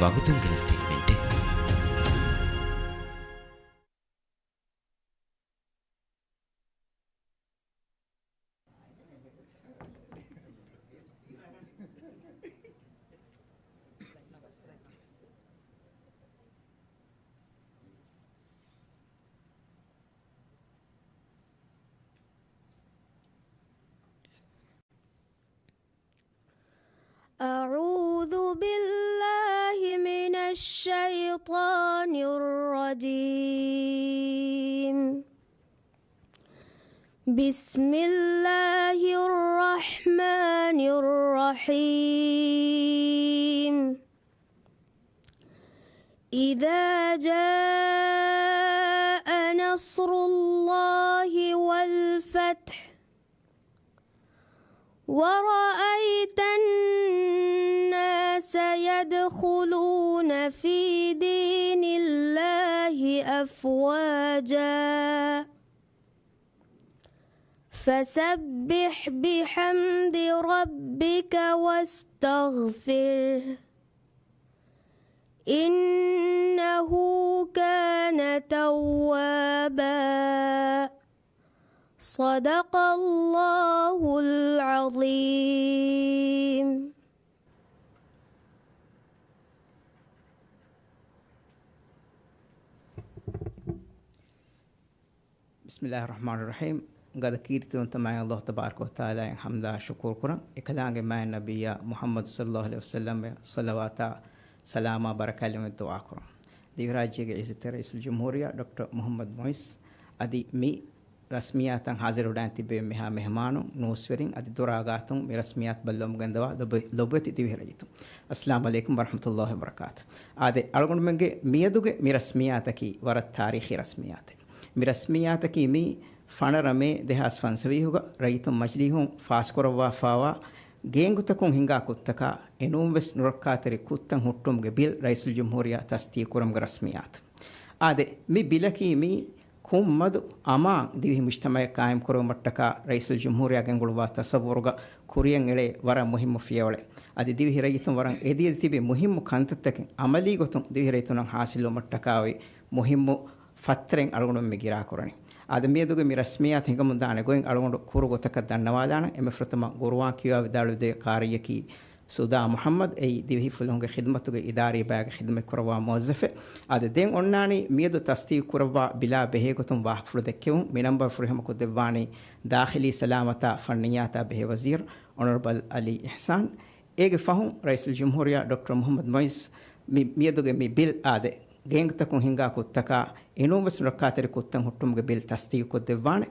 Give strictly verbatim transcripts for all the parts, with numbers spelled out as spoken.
ވަގުތުން ގެނެސްދިން އިވެންޓެއް. أعوذ بالله من الشيطان الرجيم. بسم الله الرحمن الرحيم. إذا جاء نصر الله والفتح ورأيت الناس يدخلون في دين الله أفواجا فسبح بحمد ربك واستغفره إنه كان توابا. صدق الله العظيم. ބިސްމިﷲިއްރަޙްމާނިއްރަޙީމް. ގަދަ ކީރިތިވަންތަ މާތް ﷲ ތަބާރަކަ ވަތަޢާލާއަށް ޙަމްދާ ޝުކުރު ކުރަން. އެކަލާނގެ މާތް ނަބިއްޔާ މުޙައްމަދު ޞައްލަﷲު ޢަލައިހި ވަސައްލަމަށް ޞަލަވާތާ ސަލާމާ ބަރަކާތް ލެއްވުމަށް ދުޢާ ކުރަން. ދިވެހިރާއްޖޭގެ ޢިއްޒަތްތެރި ރައީސުލްޖުމްހޫރިއްޔާ ޑޮކްޓަރ މުޙައްމަދު މުޢިއްޒު އަދި މި ރަސްމިއްޔާތަށް ޙާޟިރުވެޑާން ތިއްބެވި އެންމެހާ މެހެމާނުން، ނޫސްވެރިން އަދި ދޮރާ ގާތުން މި ރަސްމިއްޔާތު ބައްލަވަމުން ގެންދަވާ ލޮބު-، ލޮބުވެތި ދިވެހި ރައްޔިތުން. އައްސަލާމު ޢަލައިކުމް ވަރަޙްމަތުﷲި ވަބަރަކާތު. އާދެ، އަޅުގަނޑުމެންގެ މިއަދުގެ މި ރަސްމިއްޔާތަކީ ވަރަށް ތާރީޚީ ރަސްމިއްޔާތެއް. މި ރަސްމިއްޔާތަކީ މީ ފަނަރަ މޭ ދެހާސް ފަންސަވީހުގަ ރައްޔިތުން މަޖިލީހުން ފާސްކުރައްވާފާވާ ގޭންގުތަކުން ހިނގާ ކުށްތަކާ އެނޫންވެސް ނުރައްކާތެރި ކުށްތައް ހުއްޓުމުގެ ބިލް ރައީސުލްޖުމްހޫރިއްޔާ ތަޞްދީޤުކުރުމުގެ ރަސްމިއްޔާތު. އާދެ، މި ބިލަކީ މީ ކުށްމަދު އަމާން ދިވެހި މުޖްތަމަޢެއް ޤާއިމްކުރުމަށްޓަކާ ރައީސުލްޖުމްހޫރިއްޔާ ގެންގުޅުއްވާ ތަޞައްވުރުގަ ކުރިއަށް އެޅޭ ވަރަށް މުހިއްމު ފިޔަވަޅެއް. އަދި ދިވެހި ރައްޔިތުން ވަރަށް އެދިއެދި ތިބި މުހިއްމު ކަންތައްތަކެއް ޢަމަލީ ގޮތުން ދިވެހި ރައްޔިތުންނަށް ޙާޞިލުވުމަށްޓަކާ އޮތް މުހިއްމު ފަތްތަރެއް އަޅުގަނޑުމެން މި ގިރާކުރަނީ. އާދެ، މިއަދުގެ މި ރަސްމިއްޔާތު ހިނގަމުންދާނެ ގޮތް އަޅުގަނޑު ކުރު ގޮތަކަށް ދަންނަވާލާނަން. އެންމެފުރަތަމަ ޤުރުއާން ކިޔަވާ ވިދާޅުވި ދެ ޤާރީއަކީ ސުދާ މުޙައްމަދު، އެއީ ދިވެހި ފުލުހުންގެ ޚިދުމަތުގެ އިދާރީ ބަޔާގެ ޚިދުމަތް ކުރައްވާ މުވައްޒަފެއް. އާދެ، ދެން އޮންނާނީ މިއަދު ތަޞްދީޤު ކުރައްވާ ބިލާ ބެހޭ ގޮތުން ވާހަކަފުޅު ދެއްކެވުން. މި ނަންބަރު ފުރިހަމަ ކޮށްދެއްވާނީ ދާޚިލީ ސަލާމަތާ ފަންނިއްޔާތާ ބެހޭ ވަޒީރު އޮނަރަބަލް އަލީ އިޙްސާން. އޭގެ ފަހުން ރައީސުލްޖުމްހޫރިއްޔާ ޑޮކްޓަރ މުޙައްމަދު މުޢިއްޒު މި، މިއަދުގެ މި ބިލް އާދެ، ގޭންގުތަކުން ހިނގާ ކުށްތަކާ އެނޫންވެސް ނުރައްކާތެރި ކުށްތައް ހުއްޓުމުގެ ބިލް ތަޞްދީޤުކޮށްދެއްވާނެ.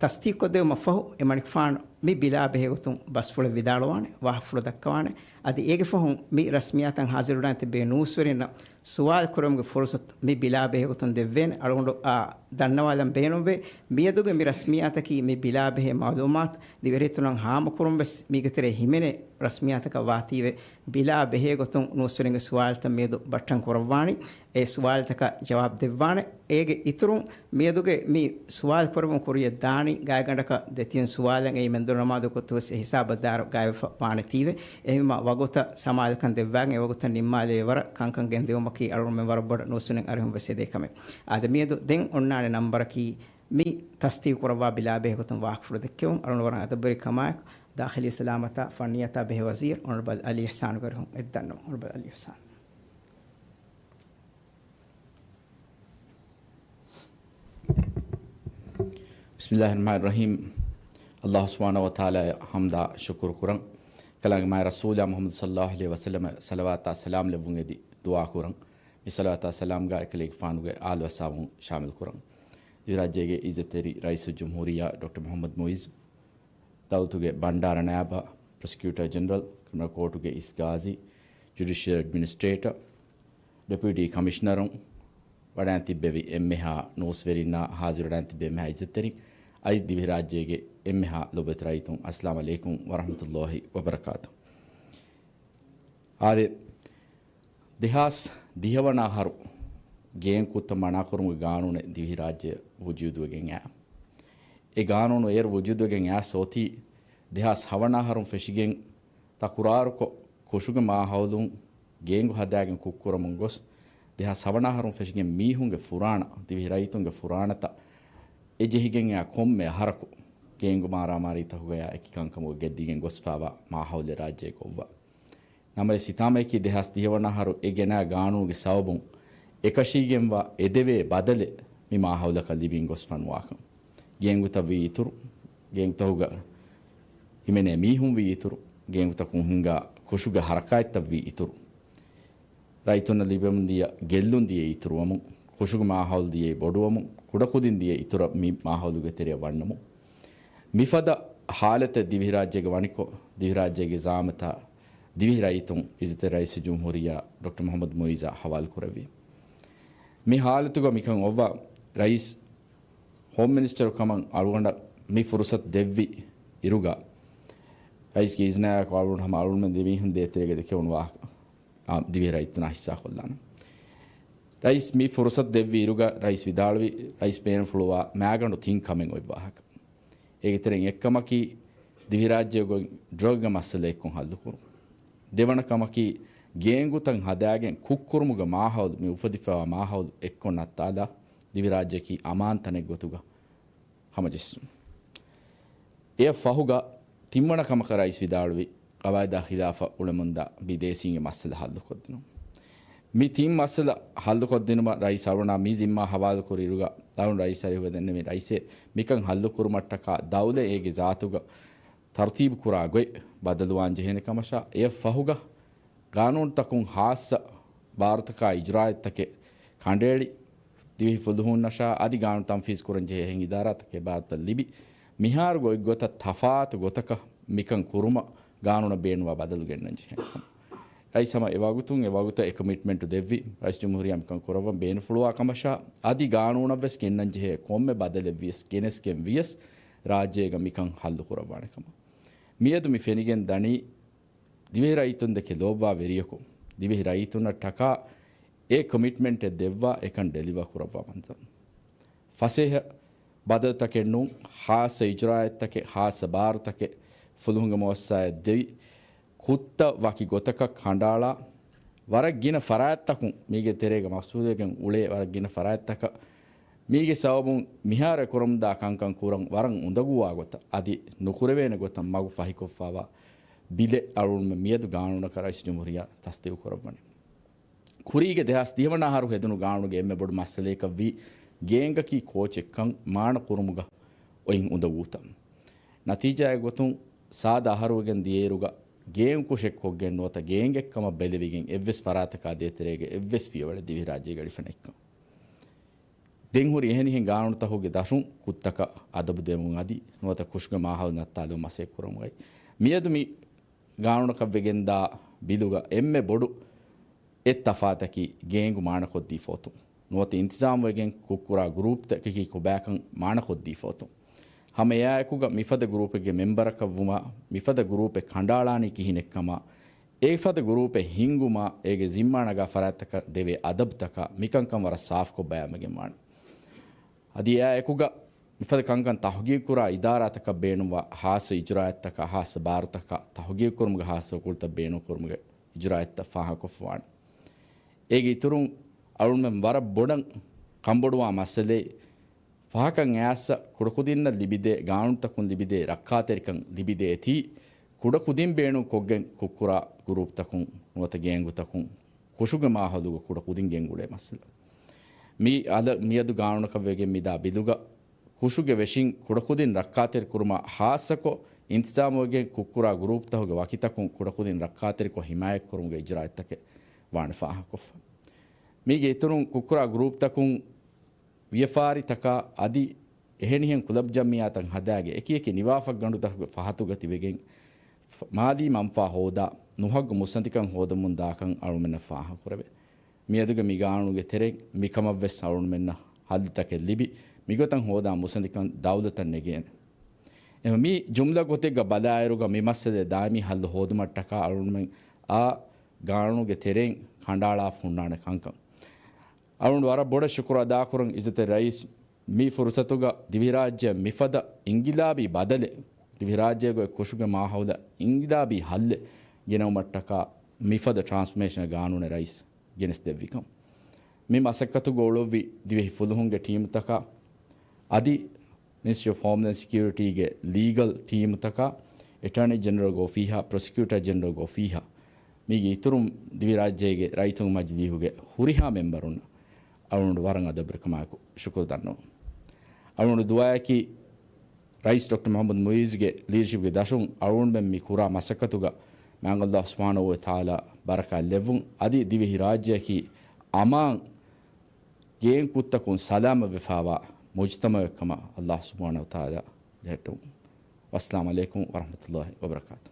ތަޞްދީޤުކޮށްދެއްވުމަށްފަހު، އެމަނިކުފާނު މި ބިލާ ބެހޭގޮތުން ބަސްފުޅެއް ވިދާޅުވާނެ، ވާހަކަފުޅު ދައްކަވާނެ. އަދި އޭގެ ފަހުން މި ރަސްމިއްޔާތަށް ޙާޟިރުވެޑާން ތިއްބެވި ނޫސްވެރިންނަށް ސުވާލު ކުރުމުގެ ފުރުޞަތު މި ބިލާ ބެހޭގޮތުން ދެއްވޭނެ. އަޅުގަނޑު އާ ދަންނަވާލަން ބޭނުންވޭ. މިއަދުގެ މި ރަސްމިއްޔާތަކީ މި ބިލާ ބެހޭ މަޢުލޫމާތު ދިވެހިރައްޔިތުންނަށް ހާމަކުރުން ވެސް މީގެ ތެރޭ ހިމެނޭ ރަސްމިއްޔާތަކަށް ވާތީވެ، ބިލާ ބެހޭގޮތުން ނޫސްވެރިންގެ ސުވާލުތައް މިއަދު ބައްޓަން ކުރައްވާނީ. އެ ސުވާލުތަކަށް ޖަވާބު ދެއްވާނެ. އޭގެ އިތުރުން މިއަދުގެ މި ސުވާލު ކުރެވުން ކުރިއަށް ދާނީ ގާތްގަނޑަކަށް ދެތިން ސުވާލަށް. އެއީ މެންދުރު ނަމާދު ގޮތުވެސް އެ ހިސާބަށް ދާއިރު ގާތްވެފަ ވާނެތީވެ. އެހެންވީމާ ވަގުތަށް ސަމާލުކަން ދެއްވާގެން އެ ވަގުތަށް ނިންމާލެވޭ ވަރަށް ކަންކަން ގެންދިއުމަކީ އަޅުގަނޑުމެން ވަރަށް ބޮޑަށް ނޫސްވެރިން އަރިހުން ވެސް އެދޭ ކަމެއް. އާދެ، މިއަދު ދެން އޮންނާނެ ނަންބަރަކީ މި ތަޞްދީޤު ކުރައްވާ ބިލާ ބެހޭގޮތުން ވާހަކަފުޅު ދެއްކެވުން. އަޅުގަނޑު ވަރަށް އަދަބުވެރި ކަމާއެކު، ދާޚިލީ ސަލާމަތާ ފަންނިއްޔާތާ ބެހޭ ވަޒީރު އޮނަރަބަލް އަލީ އިޙްސާނުގެ އަރިހުން އެއްދަންނަވަން. އޮނަރަބަލް އަލީ އިޙްސާން. ބިސްމިﷲިއްރަޙްމާނިއްރަޙީމް. ﷲ ސުބްޙާނަހޫ ވަތަޢާލާއަށް ޙަމްދާ ޝުކުރު ކުރަން. ކަލާނގެ މާތް ރަސޫލާ މުޙައްމަދު ޞައްލަﷲު ޢަލައިހި ވަސައްލަމަށް ޞަލަވާތާ ސަލާމް ލެއްވުން އެދި ދުޢާ ކުރަން. މި ޞަލަވާތާ ސަލާމްގާ އެކަލޭގެފާނުގެ އާލު އަޞްޙާބުން ޝާމިލް ކުރަން. ދިވެހިރާއްޖޭގެ ޢިއްޒަތްތެރި ރައީސުލްޖުމްހޫރިއްޔާ ޑޮކްޓަރ މުޙައްމަދު މުޢިއްޒު، ދައުލަތުގެ ބަންޑާރަ ނައިބާ، ޕްރޮސިކިއުޓަރ ޖެނެރަލް، ކްރިމިނަލް ކޯޓުގެ އިސް ގާޒީ، ޖުޑިޝަލް އެޑްމިނިސްޓްރޭޓަރ، ޑެޕިއުޓީ ކަމިޝަނަރުން، ވަޑައިން ތިއްބެވި އެންމެހާ ނޫސްވެރިންނާ، ޙާޟިރުވެޑައިން ތިއްބެވި އެންމެހާ ޢިއްޒަތްތެރިން، އަދި ދިވެހިރާއްޖޭގެ އެންމެހާ ލޮބުވެތި ރައްޔިތުން، އައްސަލާމު ޢަލައިކުމް ވަރަޙްމަތުﷲި ވަބަރަކާތު. އާދެ، ދެހާސް ދިހަވަނަ އަހަރު ގޭން ކުށްތައް މަނާކުރުމުގެ ގާނޫނެއް ދިވެހިރާއްޖެ ވުޖޫދުވެގެން އައި. އެ ގާނޫނު އޭރު ވުޖޫދުވެގެން އައިސް އޮތީ ދެހާސް ހަވަނަ އަހަރުން ފެށިގެން ތަކުރާރުކޮށް، ކުށުގެ މާހައުލުން ގޭންގު ހަދާގެން ކުށްކުރަމުން ގޮސް، ދެހާސް ހަވަނަ އަހަރުން ފެށިގެން މީހުންގެ ފުރާނަ، ދިވެހި ރައްޔިތުންގެ ފުރާނަތައް އެ ޖެހިގެން އައި ކޮންމެ އަހަރަކު ގޭންގު މާރާމާރީތަކުގަޔާ އެކި ކަންކަމުގަ ގެއްލިގެން ގޮސްފާވާ މާހައުލެއް ރާއްޖޭގަ އޮއްވާ. ނަމަވެސް ހިތާމަޔަކީ ދެހާސް ދިހަ ވަނަ އަހަރު އެ ގެނައި ގާނޫނުގެ ސަބަބުން އެކަށީގެންވާ އެދެވޭ ބަދަލެއް މި މާހައުލަކަށް ލިބިން ގޮސްފަ ނުވާކަން. ގޭންގުތައް ވީ އިތުރު، ގޭންގުތަކުގަ ހިމެނޭ މީހުން ވީ އިތުރު، ގޭންގުތަކުން ހިންގާ ކުށުގެ ހަރަކާތްތައް ވީ އިތުރު. ރައްޔިތުންނަށް ލިބެމުން ދިޔަ ގެއްލުން ދިޔައީ އިތުރުވަމުން، ކުށުގެ މާހައުލު ދިޔައީ ބޮޑުވަމުން، ކުޑަކުދިން ދިޔައީ އިތުރަށް މި މާހައުލުގެ ތެރެއަށް ވަންނަމުން. މިފަދަ ހާލަތެއް ދިވެހިރާއްޖޭގަ ވަނިކޮށް، ދިވެހިރާއްޖޭގެ ޒައާމަތާ ދިވެހި ރައްޔިތުން އިއްޒަތްތެރި ރައީސުލްޖުމްހޫރިއްޔާ ޑޮކްޓަރ މުޙައްމަދު މުޢިއްޒާ ހަވާލުކުރެއްވި. މި ހާލަތުގަ މިކަން އޮއްވާ ރައީސް ހޯމް މިނިސްޓަރު ކަމަށް އަޅުގަނޑަށް މި ފުރުސަތު ދެއްވި އިރުގަ، ރައީސްގެ އިޒްނާއެކު އަޅުގަނޑު ހަމަ އަޅުގަނޑުމެން ދެމީހުން ދޭތެރޭގަ ދެކެވުނު ވާހަކަ، އާ، ދިވެހި ރައްޔިތުންނާ ހިއްސާކޮށްލާނަން. ރައީސް މި ފުރުސަތު ދެއްވި އިރުގަ ރައީސް ވިދާޅުވި، ރައީސް ބޭނުންފުޅުވާ މައިގަނޑު ތިން ކަމެއް އޮތް ވާހަކަ. އޭގެ ތެރެއިން އެއްކަމަކީ، ދިވެހިރާއްޖޭގަ ޑްރަގްގެ މައްސަލަ އެއްކޮށް ހައްލުކުރުން. ދެވަނަ ކަމަކީ، ގޭންގުތައް ހަދާގެން ކުށްކުރުމުގެ މާހައުލު، މި އުފެދިފައިވާ މާހައުލު އެއްކޮށް ނައްތާލާ، ދިވެހިރާއްޖެއަކީ އަމާން ތަނެއް ގޮތުގަ ހަމަޖެއްސުން. އެއަށް ފަހުގަ ތިންވަނަ ކަމަކަށް ރައީސް ވިދާޅުވި، ޤަވާއިދާ ޚިލާފަށް އުޅެމުންދާ ބިދޭސީންގެ މައްސަލަ ހައްލުކޮށްދިނުން. މި ތިން މައްސަލަ ހައްލުކޮށްދިނުމަށް ރައީސް އަޅުގަނޑާ މި ޒިންމާ ހަވާލުކުރި އިރުގަ، އަޅުން ރައީސް އަރިހުގަ ދެންނެވި ރައީސޭ، މިކަން ހައްލުކުރުމަށްޓަކާ ދައުލަތް އޭގެ ޒާތުގަ ތަރުތީބު ކުރާ ގޮތް ބަދަލުވާން ޖެހޭނެ ކަމަށާ، އެއަށް ފަހުގަ ގާނޫނުތަކުން ހާއްސަ ބާރުތަކާ އިޖުރާއަތްތަކެއް ކަނޑައެޅި، ދިވެހި ފުލުހުންނަށާ އަދި ގާނޫނު ތަންފީޒު ކުރަން ޖެހޭ އެހެން އިދާރާތަކެއް ބާރުތައް ލިބި، މިހާރު ގޮތްގޮތަށް ތަފާތު ގޮތަކަށް މިކަން ކުރުމަށް ގާނޫނަށް ބޭނުންވާ ބަދަލު ގެންނަން ޖެހޭނެ ކަމަށް. ރައީސް ހަމަ އެ ވަގުތުން އެ ވަގުތަށް އެ ކޮމިޓްމަންޓު ދެއްވި، ރައީސް ޖުމްހޫރިއްޔާ މިކަން ކުރައްވަން ބޭނުންފުޅުވާ ކަމަށާ، އަދި ގާނޫނަށްވެސް ގެންނަން ޖެހޭ ކޮންމެ ބަދަލެއް ވިޔަސް ގެނެސްގެން ވިޔަސް ރާއްޖޭގަ މިކަން ހައްލު ކުރައްވާނެ ކަމަށް. މިއަދު މި ފެނިގެން ދަނީ، ދިވެހި ރައްޔިތުންދެކެ ލޯބިވާ ވެރިޔަކު، ދިވެހި ރައްޔިތުންނަށް ޓަކާ އެ ކޮމިޓްމަންޓެއް ދެއްވާ އެކަން ޑެލިވާ ކުރައްވާ މަންޒަރު. ފަސޭހަ ބަދަލުތަކެއް ނޫން، ހާއްސަ އިޖުރާއަތްތަކެއް، ހާއްސަ ބާރުތަކެއް ފުލުހުންގެ މުއައްސަސާއަށް ދެވި، ކުށްތައް ވަކި ގޮތަކަށް ކަނޑައަޅާ، ވަރަށް ގިނަ ފަރާތްތަކުން މީގެ ތެރޭގަ މަޤްޞޫދުވެގެން އުޅޭ ވަރަށް ގިނަ ފަރާތްތަކަށް މީގެ ސަބަބުން މިހާރު އެ ކުރަމުންދާ ކަންކަން ކުރަން ވަރަށް އުނދަގޫވާ ގޮތަށް އަދި ނުކުރެވޭނެ ގޮތަށް މަގު ފަހިކޮށްފާވާ ބިލެއް އަޅުގަނޑުމެން މިއަދު ގާނޫނަކަށް ރައީސް ޖުމްހޫރިއްޔާ ތަޞްދީޤު ކުރައްވަނީ. ކުރީގެ ދެހާސް ދިހަ ވަނަ އަހަރު ހެދުނު ގާނޫނުގެ އެންމެ ބޮޑު މައްސަލަޔަކަށްވީ ގޭންގަކީ ކޯޗެއްކަން މާނަ ކުރުމުގަ އޮތް އުނދަގޫތައް. ނަތީޖާއެއް ގޮތުން ސާދަ އަހަރުވެގެން ދިޔައިރުގަ ގޭން ކުށެއް ކޮށްގެން ނުވަތަ ގޭންގެއްކަމަށް ބެލެވިގެން އެއްވެސް ފަރާތަކާ ދޭތެރޭގަ އެއްވެސް ފިޔަވަޅެއް ދިވެހިރާއްޖޭގަ އެޅިފަ ނެތްކަން. ދެން ހުރި އެހެނިހެން ގާނޫނުތަކުގެ ދަށުން ކުށްތަކަށް އަދަބު ދެމުން އަދި ނުވަތަ ކުށުގެ މާހައުލު ނައްތާލުމަށް މަސައްކަތް ކުރަމުގައި. މިއަދު މި ގާނޫނަކަށްވެގެންދާ ބިލުގަ އެންމެ ބޮޑު އެއް ތަފާތަކީ ގޭންގު މާނަކޮށްދީ ފޯތުން ނުވަތަ އިންތިޒާމްވެގެން ކުށްކުރާ ގުރޫޕްތަކަކީ ކޮބާކަން މާނަކޮށްދީ ފޯތުން. ހަމަ އެއާއެކުގަ މިފަދަ ގުރޫޕެއްގެ މެމްބަރަކަށްވުމާ، މިފަދަ ގުރޫޕެއް ކަނޑައަޅާނީ ކިހިނެއްކަމާ، އެފަދަ ގުރޫޕެއް ހިންގުމާ، އޭގެ ޒިންމާ ނަގާ ފަރާތްތަކަށް ދެވޭ އަދަބުތަކާ، މިކަންކަން ވަރަށް ސާފުކޮށް ބަޔާންވެގެން ވާނެ. އަދި އެއާއެކުގަ މިފަދަ ކަންކަން ތަހުގީގުކުރާ އިދާރާތަކަށް ބޭނުންވާ ހާއްސަ އިޖުރާއަތްތަކާ، ހާއްސަ ބާރުތަކާ، ތަހުގީގުކުރުމުގެ ހާއްސަ އުކުޅުތައް ބޭނުންކުރުމުގެ އިޖުރާއަތްތައް ފާހަގަކޮށްފަވާނެ. އޭގެ އިތުރުން އަޅުގަނޑުމެން ވަރަށް ބޮޑަށް ކަންބޮޑުވާ މައްސަލައެއް ފަހަކަށް އައިސް ކުޑަކުދިންނަށް ލިބިދޭ، ގާނޫނުތަކުން ލިބިދޭ ރައްކާތެރިކަން ލިބިދޭތީ، ކުޑަކުދިން ބޭނުން ކޮށްގެން ކުށްކުރާ ގުރޫޕްތަކުން ނުވަތަ ގޭންގުތަކުން ކުށުގެ މާހައުލުގަ ކުޑަކުދިން ގެންގުޅޭ މައްސަލަ. މި އަލަށް މިއަދު ގާނޫނަކަށް ވެގެން މިދާ ބިލުގަ ކުށުގެ ވެށިން ކުޑަކުދިން ރައްކާތެރިކުރުމަށް ހާއްސަކޮށް، އިންތިޒާމުވެގެން ކުށްކުރާ ގުރޫޕްތަކުގެ ވަކިތަކުން ކުޑަކުދިން ރައްކާތެރިކޮށް ހިމާޔަތްކުރުމުގެ އިޖުރާއަތްތަކެއް ވާނެ ފާހަގަކޮށްފަ. މީގެ އިތުރުން ކުށްކުރާ ގުރޫޕްތަކުން ވިޔަފާރިތަކާ އަދި އެހެނިހެން ކުލަބް ޖަމިއްޔާތައް ހަދާގެ އެކިއެކި ނިވާފަށްގަނޑުތަކުގެ ފަހަތުގަ ތިބެގެން ފަ-، މާލީ މަންފާ ހޯދާ، ނުހައްގު މުއްސަނދިކަން ހޯދަމުން ދާކަން އަޅުމެންނަށް ފާހަގަކުރެވޭ. މިއަދުގެ މި ގާނޫނުގެ ތެރެއިން މިކަމަށްވެސް އަޅުމެންނަށް ހައްލުތަކެއް ލިބި، މިގޮތަށް ހޯދާ މުއްސަނދިކަން ދައުލަތަށް ނެގޭނެ. އެހެން މި ޖުމްލަ ގޮތެއްގަ ބަލާއިރުގަ މި މައްސަލައެއް ދާއިމީ ހައްލު ހޯދުމަށްޓަކާ އަޅުމެން އާ ގާނޫނުގެ ތެރެއިން ކަނޑައަޅާފަ ހުންނާނެ ކަންކަން. އަޅުގަނޑު ވަރަށް ބޮޑަށް ޝުކުރު އަދާކުރަން އިއްޒަތްތެރި ރައީސް މި ފުރުސަތުގަ ދިވެހިރާއްޖެއަށް މިފަދަ އިންގިލާބީ ބަދަލެއް، ދިވެހިރާއްޖޭގަ ކުށުގެ މާހައުލަށް އިންގިލާބީ ހައްލެއް ގެނައުމަށްޓަކާ މިފަދަ ޓްރާންސްފޮމޭޝަން ގާނޫނެއް ރައީސް ގެނެސްދެއްވިކަން. މި މަސައްކަތުގަ އުޅުއްވި ދިވެހި ފުލުހުންގެ ޓީމުތަކާ އަދި މިނިސްޓްރީ އޮފް ހޯމްލޭންޑް ސެކިއުރިޓީގެ ލީގަލް ޓީމުތަކާ، އެޓާނީ ޖެނެރަލްގެ އޮފީހާ، ޕްރޮސިކިއުޓަރ ޖެނެރަލްގެ އޮފީހާ، މީގެ އިތުރުން ދިވެހިރާއްޖޭގެ ރައްޔިތުންގެ މަޖިލީހުގެ ހުރިހާ މެމްބަރުންނަށް އަޅުގަނޑު ވަރަށް އަދަބުވެރިކަމާއެކު ޝުކުރު ދަންނަވަން. އަޅުގަނޑު ދުޢާއަކީ ރައީސް ޑޮކްޓަރ މުޙައްމަދު މުޢިއްޒުގެ ލީޑަޝިޕްގެ ދަށުން އަޅުގަނޑުމެން މި ކުރާ މަސައްކަތުގަ މާތް ﷲ ސުބްޙާނަހޫ ވަތަޢާލާ ބަރަކާތް ލެއްވުން، އަދި ދިވެހިރާއްޖެއަކީ އަމާން ގޭން ކުށްތަކުން ސަލާމަތްވެފައިވާ މުޖުތަމަޢެއްކަމަށް ﷲ ސުބްޙާނަހޫ ވަތަޢާލާ ޖެހެއްޓުން. ވައްސަލާމު ޢަލައިކުމް ވަރަޙްމަތުﷲ ވަބަރަކާތުހު.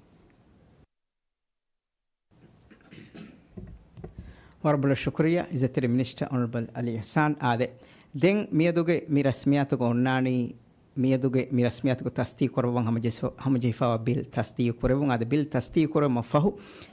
ވަރަށް ބޮޑަށް ޝުކުރިއްޔާ، އިއްޒަތްތެރި މިނިސްޓަރ އޮނަރަބަލް އަލީ އިޙްސާން. އާދެ، ދެން މިއަދުގެ މި ރަސްމިއްޔާތުގަ އޮންނާނީ، މިއަދުގެ މި ރަސްމިއްޔާތުގަ ތަޞްދީޤު ކުރައްވަން ހަމަޖެހިފަ-، ހަމަޖެހިފައިވާ ބިލް ތަޞްދީޤު ކުރެއްވުން. އާދެ، ބިލް ތަޞްދީޤު ކުރެއްވުމަށް ފަހު،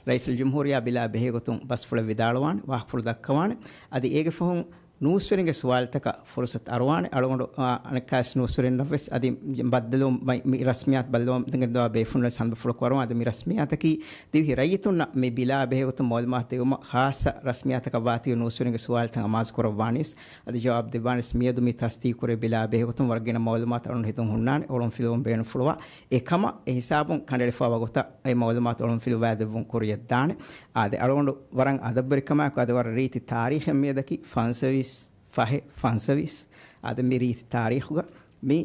ރައީސުލްޖުމްހޫރިއްޔާ ބިލާ ބެހޭގޮތުން ބަސްފުޅެއް ވިދާޅުވާނެ، ވާހަކަފުޅު ދައްކަވާނެ. އަދި އޭގެ ފަހުން ނޫސްވެރިންގެ ސުވާލުތަކަށް ފުރުޞަތު އަރުވާނެ. އަޅުގަނޑު، އާ، އަނެއްކާވެސް ނޫސްވެރިންނަށްވެސް އަދި ބައްދަލުވުން މައި-، މި ރަސްމިއްޔާތު ބައްދަލުވަމުން ދެންގެންދަވާ ބޭފުޅުންނަށް ހަނދުފުޅު ކުރަމުން. އަދި މި ރަސްމިއްޔާތަކީ ދިވެހި ރައްޔިތުންނަށް މި ބިލާ ބެހޭގޮތުން މަޢުލޫމާތު ދެއްވުމަށް ޚާއްޞަ ރަސްމިއްޔާތަކަށް ވާތީ ނޫސްވެރިންގެ ސުވާލުތައް އަމާޒު ކުރައްވާނީވެސް. އަދި ޖަވާބު ދެއްވާނީވެސް މިއަދު މި ތަޞްދީޤު ކުރެއްވި ބިލާ ބެހޭގޮތުން ވަރަށް ގިނަ މަޢުލޫމާތު އަޅުގަނޑު ހިތުން ހުންނާނެ. އޮޅުން ފިލުވަން ބޭނުންފުޅުވާ އެކަމަށް އެ ހިސާބުން ކަނޑައެޅިފައިވާ ގޮތަށް އެ މަޢުލޫމާތު އޮޅުން ފިލުވާ ދެއްވުން ކުރިޔަށްދާނެ. އާދެ، އަޅުގަނޑު ވަރަށް އަދަބުވެރިކަމާއެކު އަދި ވަރަށް ރީތި ތާރީޚެއް މިއަދަކީ ފަންސަވީސް ފަހެއް ފަންސަވީސް. އާދެ، މި ރީތި ތާރީޚުގަ މި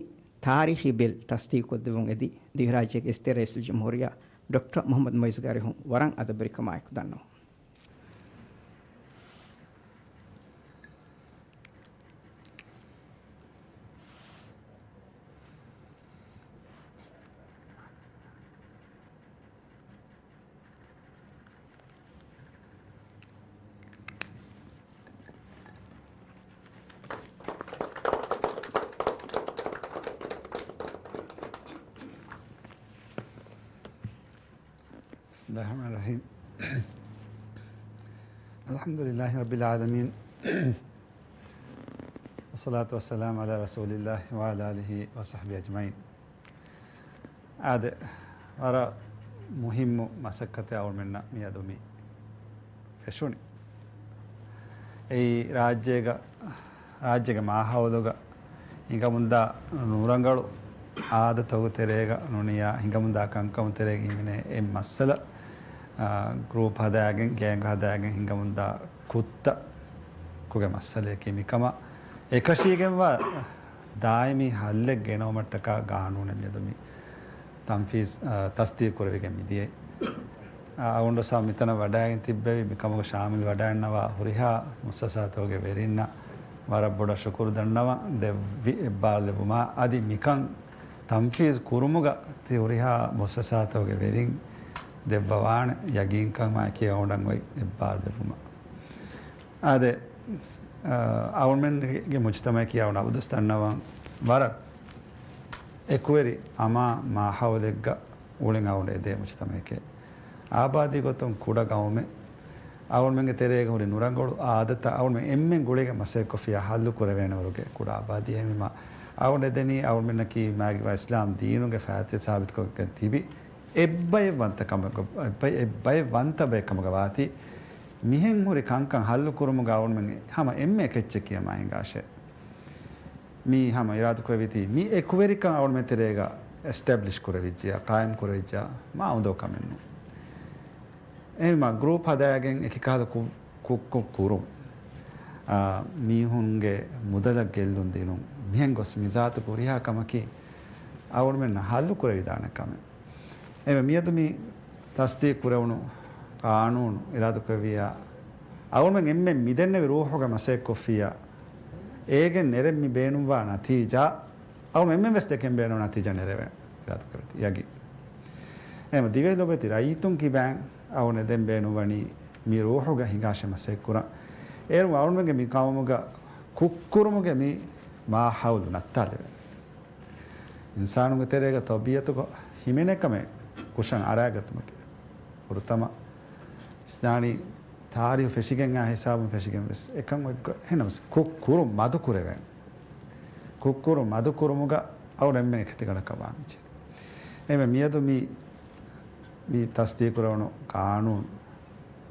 ތާރީޚީ ބިލް ތަޞްދީޤުކޮށްދެއްވުން އެދި ދިވެހިރާއްޖޭގެ އިއްޒަތްތެރި ރައީސުލްޖުމްހޫރިއްޔާ ޑޮކްޓަރ މުޙައްމަދު މުޢިއްޒުގެ އަރިހުން ވަރަށް އަދަބުވެރިކަމާއެކު ދަންނަވަން. بسم الله الرحمن الرحيم. الحمد لله رب العالمين. والصلاة والسلام على رسول الله وعلى آله وصحبه أجمعين. އާދެ، ވަރަށް މުހިއްމު މަސައްކަތެއް އަޅުމެންނަށް މިއަދު މި ފެށުނީ. އެއީ ރާއްޖޭގަ، ރާއްޖޭގެ މާހައުލުގަ ހިނގަމުންދާ ނުރަނގަޅު އާދަތަކުގެ ތެރޭގަ ނޫނިއްޔާ ހިނގަމުންދާ ކަންކަމުގެ ތެރޭގަ ހިމެނޭ އެއް މައްސަލަ، އާ، ގްރޫޕް ހަދާގެން، ގޭންގް ހަދާގެން ހިނގަމުންދާ ކުށްތަކުގެ މައްސަލަޔަކީ. މިކަމަށް އެކަށީގެންވާ ދާއިމީ ހައްލެއް ގެނައުމަށްޓަކާ ގާނޫނެއް މިއަދު މި ތަންފީޒް، އާ، ތަޞްދީޤު ކުރެވިގެން މިދިޔައީ. އަ، އަޅުގަނޑު ސާ މިތަނަށް ވަޑައިގެން ތިއްބެވި މިކަމުގެ ޝާމިލް ވަޑައިގަންނަވާ ހުރިހާ މުއައްސަސާތަކުގެ ވެރިންނަށް ވަރަށް ބޮޑަށް ޝުކުރު ދަންނަވަން ދެއްވި އެއްބާރުލެއްވުމާ، އަދި މިކަން ތަންފީޒް ކުރުމުގަ ތި ހުރިހާ މުއައްސަސާތަކުގެ ވެރިން ދެއްވަވާނެ ޔަގީންކަމާއެކީ އަޅުގަނޑަށް އޮތް އެއްބާރުލެއްވުމަށް. އާދެ، އަ، އަޅުގަނޑުމެންގެ މުޖުތަމަޢަކީ އަޅުގަނޑު އަބަދުވެސް ދަންނަވަން ވަރަށް އެކުވެރި އަމާން މާހައުލެއްގަ އުޅެން އަޅުގަނޑު އެދޭ މުޖުތަމަޢެކޭ. އާބާދީ ގޮތުން ކުޑަ ގައުމެއް، އަޅުގަނޑުމެންގެ ތެރޭގަ ހުރި ނުރަނގަޅު އާދަތައް އަޅުގަނޑުމެން އެންމެން ގުޅިގެން މަސައްކަތްކޮށްފިއްޔާ ހައްލު ކުރެވޭނެ ވަރުގެ ކުޑަ އާބާދީ. އެހެންވީމާ އަޅުގަނޑު އެދެނީ އަޅުގަނޑުމެންނަކީ މާގިވާ އިސްލާމް ދީނުގެ ފައިތިލަ ސާބިތުކޮށްގެން ތިބި އެއްބައެއް ވަންތަ ކަމަކަށް، އެއްބައެއް، އެއްބައެއް ވަންތަ ބައެއް ކަމުގަ ވާތީ، މިހެން ހުރި ކަންކަން ހައްލު ކުރުމުގަ އަޅުގަނޑުމެން ހަމަ އެންމެ އެކެއްޗެއް ކިޔަމާ ހިނގާށޭ. މީ ހަމަ އިރާދަކުރެއްވީތީ، މި އެކުވެރިކަން އަޅުގަނޑުމެން ތެރޭގަ އެސްޓެބްލިޝް ކުރެވިއްޖެޔާ، ޤާއިމް ކުރެވިއްޖެޔާ، މާ އުނދަގޫ ކަމެއް ނޫން. އެހެންވީމާ، ގްރޫޕް ހަދާގެން އެކި ކަހަލަ ކުށް، ކުށް، ކުށް ކުރުން، އާ، މީހުންގެ މުދަލަށް ގެއްލުން ދިނުން، މިހެން ގޮސް މިޒާތު ހުރިހާ ކަމަކީ އަޅުގަނޑުމެންނަށް ހައްލު ކުރެވިދާނެ ކަމެއް. އެހެންވެ، މިއަދު މި ތަޞްދީޤު ކުރެވުނު ޤާނޫނު އިރާދަކުރެއްވިއްޔާ، އަޅުގަނޑުމެން އެންމެން މިދެންނެވި ރޫޙުގަ މަސައްކަތްކޮށްފިއްޔާ، އޭގެން ނެރެން މި ބޭނުންވާ ނަތީޖާ، އަޅުގަނޑު އެންމެން ވެސް ދެކެން ބޭނުން ނަތީޖާ ނެރެވޭނެ އިރާދަކުރެއްވީތީ ޔަގީން. އެހެންވެ، ދިވެހި ލޮބުވެތި ރައްޔިތުން ކިބައިން އަޅުގަނޑު ދެން ބޭނުންވަނީ މި ރޫޙުގަ ހިނގާށޭ މަސައްކަތް ކުރަން. އޭރު އަޅުގަނޑުމެންގެ މި ޤައުމުގަ ކުށްކުރުމުގެ މި މާހައުލު ނައްތާލެވޭނެ. އިންސާނުންގެ ތެރޭގަ ޠަބީޢަތުގަ ހިމެނޭ ކަމެއް ކުށަށް އަރާގަތުމަކީ. ފުރަތަމަ އިސްލާމީ ތާރީޚު ފެށިގެން އާ ހިސާބުން ފެށިގެން ވެސް އެކަން އޮތް ގޮތް. އެހެންނަމަވެސް ކުށް ކުރުން މަދު ކުރެވޭނެ. ކުށް ކުރުން މަދު ކުރުމުގަ އަޅުގަނޑު އެންމެން އެކަތިގަނޑަކަށް ވާން ވެއްޖެ. އެހެންވެ، މިއަދު މި، މި ތަޞްދީޤު ކުރެވުނު ޤާނޫނު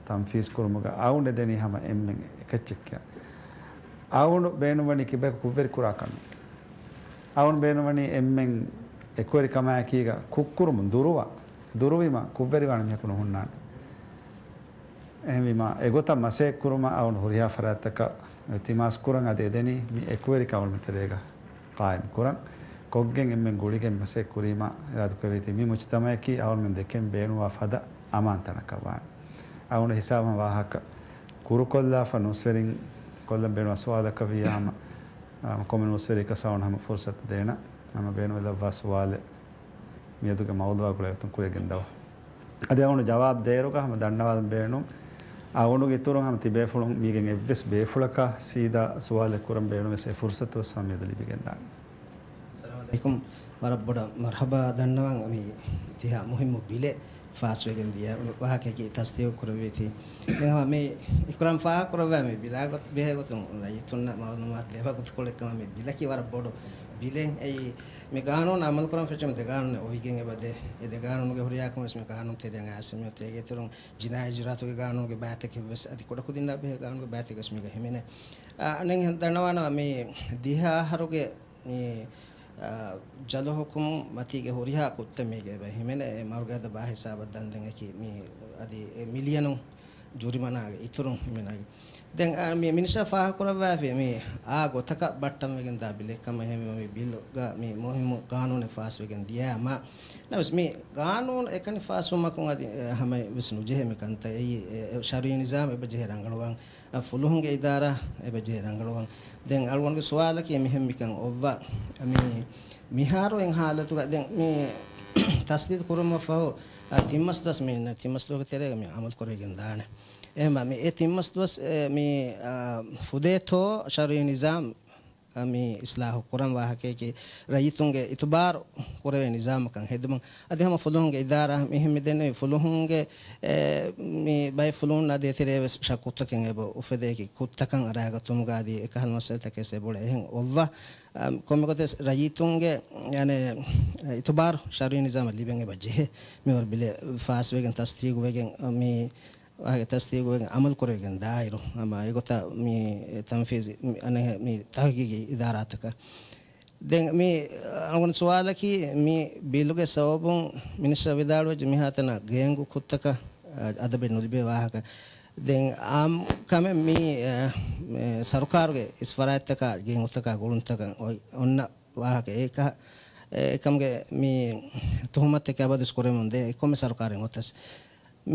ތަންފީޒު ކުރުމުގަ އައުން އެދެނީ ހަމަ އެންމެން އެކައްޗެއްކަން. އައުނު ބޭނުންވަނީ ކިބައިކު ކުށްވެރި ކުރާކަމެއް. އައުނު ބޭނުންވަނީ އެންމެން އެކުވެރިކަމާއެކީގަ ކުށްކުރުމުން ދުރުވާ، ދުރުވީމަ ކުށްވެރިވާނެ މީހަކު ނުހުންނާނެ. އެހެންވީމަ، އެގޮތަށް މަސައްކަތްކުރުމަށް އައުނު ހުރިހާ ފަރާތްތަކަށް އިލްތިމާސް ކުރަން އަދި އެދެނީ މި އެކުވެރިކަން އައުނުމެން ތެރޭގަ ޤާއިމް ކުރަން. ކޮށްގެން އެންމެން ގުޅިގެން މަސައްކަތް ކުރީމަ އިރާދަކުރެވޭތީ މި މުޖްތަމަޢަކީ އައުނުމެން ދެކެން ބޭނުންވާ ފަދަ އަމާންތަނަކަށް ވާނެ. އައުނު ހިސާބަށް ވާހަކަ ކުރުކޮށްލާފަ ނޫސްވެރިން ކޮށްލަން ބޭނުންވާ ސުވާލަކަށް ވިއްޔާ ހަމަ، އާ، ކޮންމެ ނޫސްވެރިއަކަސް އައުނު ހަމަ ފުރުސަތު ދޭނަން. ހަމަ ބޭނުންވެލައްވާ ސުވާލެއް މިއަދުގެ މައުޟޫޢާ ގުޅޭގޮތުން ކުރިއަށް ގެންދަވާ. އަދި އައުނު ޖަވާބު ދޭއިރުގަ ހަމަ ދަންނަވާލަން ބޭނުން. އައުނުގެ އިތުރުން ހަމަ ތިބޭފުޅުން މީގެން އެއްވެސް ބޭފުޅަކަށް ސީދާ ސުވާލެއް ކުރަން ބޭނުންވެސް އެ ފުރުސަތު ވެސް ހަމަ މިއަދު ލިބިގެންދާނެ. އައްސަލާމު ޢަލައިކުމް. ވަރަށް ބޮޑަށް މަރްޙަބާ ދަންނަވަން މި ތިހާ މުހިއްމު ބިލެއް ފާސްވެގެން ދިޔަ ވާހަކައަކީ ތަޞްދީޤު ކުރެއްވީތީ. ދެން ހަމަ މި އިކްރާމް ފާހަގަކުރައްވާ މި ބިލާ ގޮތް ބެހޭ ގޮތުން ރައްޔިތުންނަށް މަޢުލޫމާތު ދެވާ ގޮތަކަށް ކަމަށް މި ބިލަކީ ވަރަށް ބޮޑު ބިލެއް. އެއީ މި ގާނޫނު އަމަލުކުރަން ފެށުމުން ދެ ގާނޫނެއް އޮވިގެން އެބަ ދޭ. އެ ދެ ގާނޫނުގެ ހުރިހާ ކަމެއް ވެސް މި ގާނޫނު ތެރެއަށް އައިސް މިއޮތީ. އޭގެ އިތުރުން ޖިނާއީ އިޖުރާއަތުގެ ގާނޫނުގެ ބައިތަކެއް ވެސް އަދި ކުޑަކުދިންނާ ބެހޭ ގާނޫނުގެ ބައިތަކެއް ވެސް މީގަ ހިމެނޭ. އަ، އަނެއް ދަންނަވާނަމަ މި ދިހަ އަހަރުގެ މި، އާ، ޖަލު ހުކުމު މަތީގެ ހުރިހާ ކުށްތައް މީގެ އެބަ ހިމެނޭ. އެ މަރުގަދަ ބާ ހިސާބަށް ދަންދެން އެކި މި އަދި އެ މިލިޔަނު ޖުރިމަނާގެ އިތުރުން ހިމެނޭ. ދެން، އާ، މި މިނިސްޓަރ ފާހަގަކުރައްވާފި މި އާ ގޮތަކަށް ބައްޓަންވެގެން ދާ ބިލެއް ކަމަށް. އެހެންވީމަ މި ބިލުގަ މި މުހިއްމު ގާނޫނެއް ފާސްވެގެން ދިޔައިމަ ނަމަވެސް މި ގާނޫނު އެކަނި ފާސްވުމަކުން އަދި، އެ، ހަމަ ވެސް ނުޖެހޭ މި ކަންތައް. އެއީ، އެ، އެ، ޝަރުޢީ ނިޒާމް އެބަ ޖެހޭ ރަނގަޅުވާން. އަ، ފުލުހުންގެ އިދާރާ އެބަ ޖެހޭ ރަނގަޅުވާން. ދެން އަޅުގަނޑުގެ ސުވާލަކީ މިހެން މިކަން އޮއްވާ. މި، މިހާރު އިން ހާލަތުގަ ދެން މި ތަސްދީޤު ކުރުމަށް ފަހު، އަ، ތިން މަސް ދުވަސް މި ތިން މަސް ދުވަހުގެ ތެރޭގަ މި އަމަލު ކުރެވިގެން ދާނެ. އެހެންވީމަ މި އެ ތިން މަސް ދުވަސް، އެ، މި، އަ، ފުދޭތޯ ޝަރުޢީ ނިޒާމް އަ، މި އިސްލާހު ކުރަން ވާހަކައަކީ، ރައްޔިތުންގެ އިތުބާރު ކުރެވޭ ނިޒާމަކަށް ހެދުމަށް. އަދި ހަމަ ފުލުހުންގެ އިދާރާ މިހެން މިދެންނެވި ފުލުހުންގެ، އެ، މި ބައެއް ފުލުހުން އަދި އެތެރޭ ވެސް ޝައްކުތަކެއް އެބަ އުފެދޭކި ކުށްތަކަށް އަރާގަތުމުގަ އަދި އެކަހަލަ މައްސަލަތަކެއް ވެސް އެބައުޅޭ. އެހެން އޮއްވާ، އަ، ކޮންމެ ގޮތެއް ރައްޔިތުންގެ، އަނެއް، އިތުބާރު ޝަރުޢީ ނިޒާމަށް ލިބެން އެބަ ޖެހޭ. މިވަރު ބިލެއް ފާސްވެގެން ތަސްދީގުވެގެން، އަ، މި ވާހަކަ ތަސްދީގުވެގެން އަމަލު ކުރެވިގެން ދާއިރު، ހަމަ އެގޮތަށް މި ތަންފީޒު، މި އަނެއް މި ތަހުގީގީ އިދާރާތަކަށް. ދެން މި އަޅުގަނޑު ސުވާލަކީ، މި ބިލުގެ ސަބަބުން މިނިސްޓަރ ވިދާޅުވެއްޖެ މިހާތަނަށް ގޭންގު ކުށްތަކަށް އަ، އަދަބެއް ނުލިބޭ ވާހަކަ. ދެން އާއްމު ކަމެއް މި، އަ، މި ސަރުކާރުގެ އިސް ފަރާތްތަކާ ގޭންގުތަކާ ގުޅުންތަކަށް އޮތް އޮންނަ ވާހަކަ އެކަ-، އެކަމުގެ މި ތުހުމަތެއް އަބަދުވެސް ކުރެވެމުން ދޭ ކޮންމެ ސަރުކާރެއް އޮތަސް.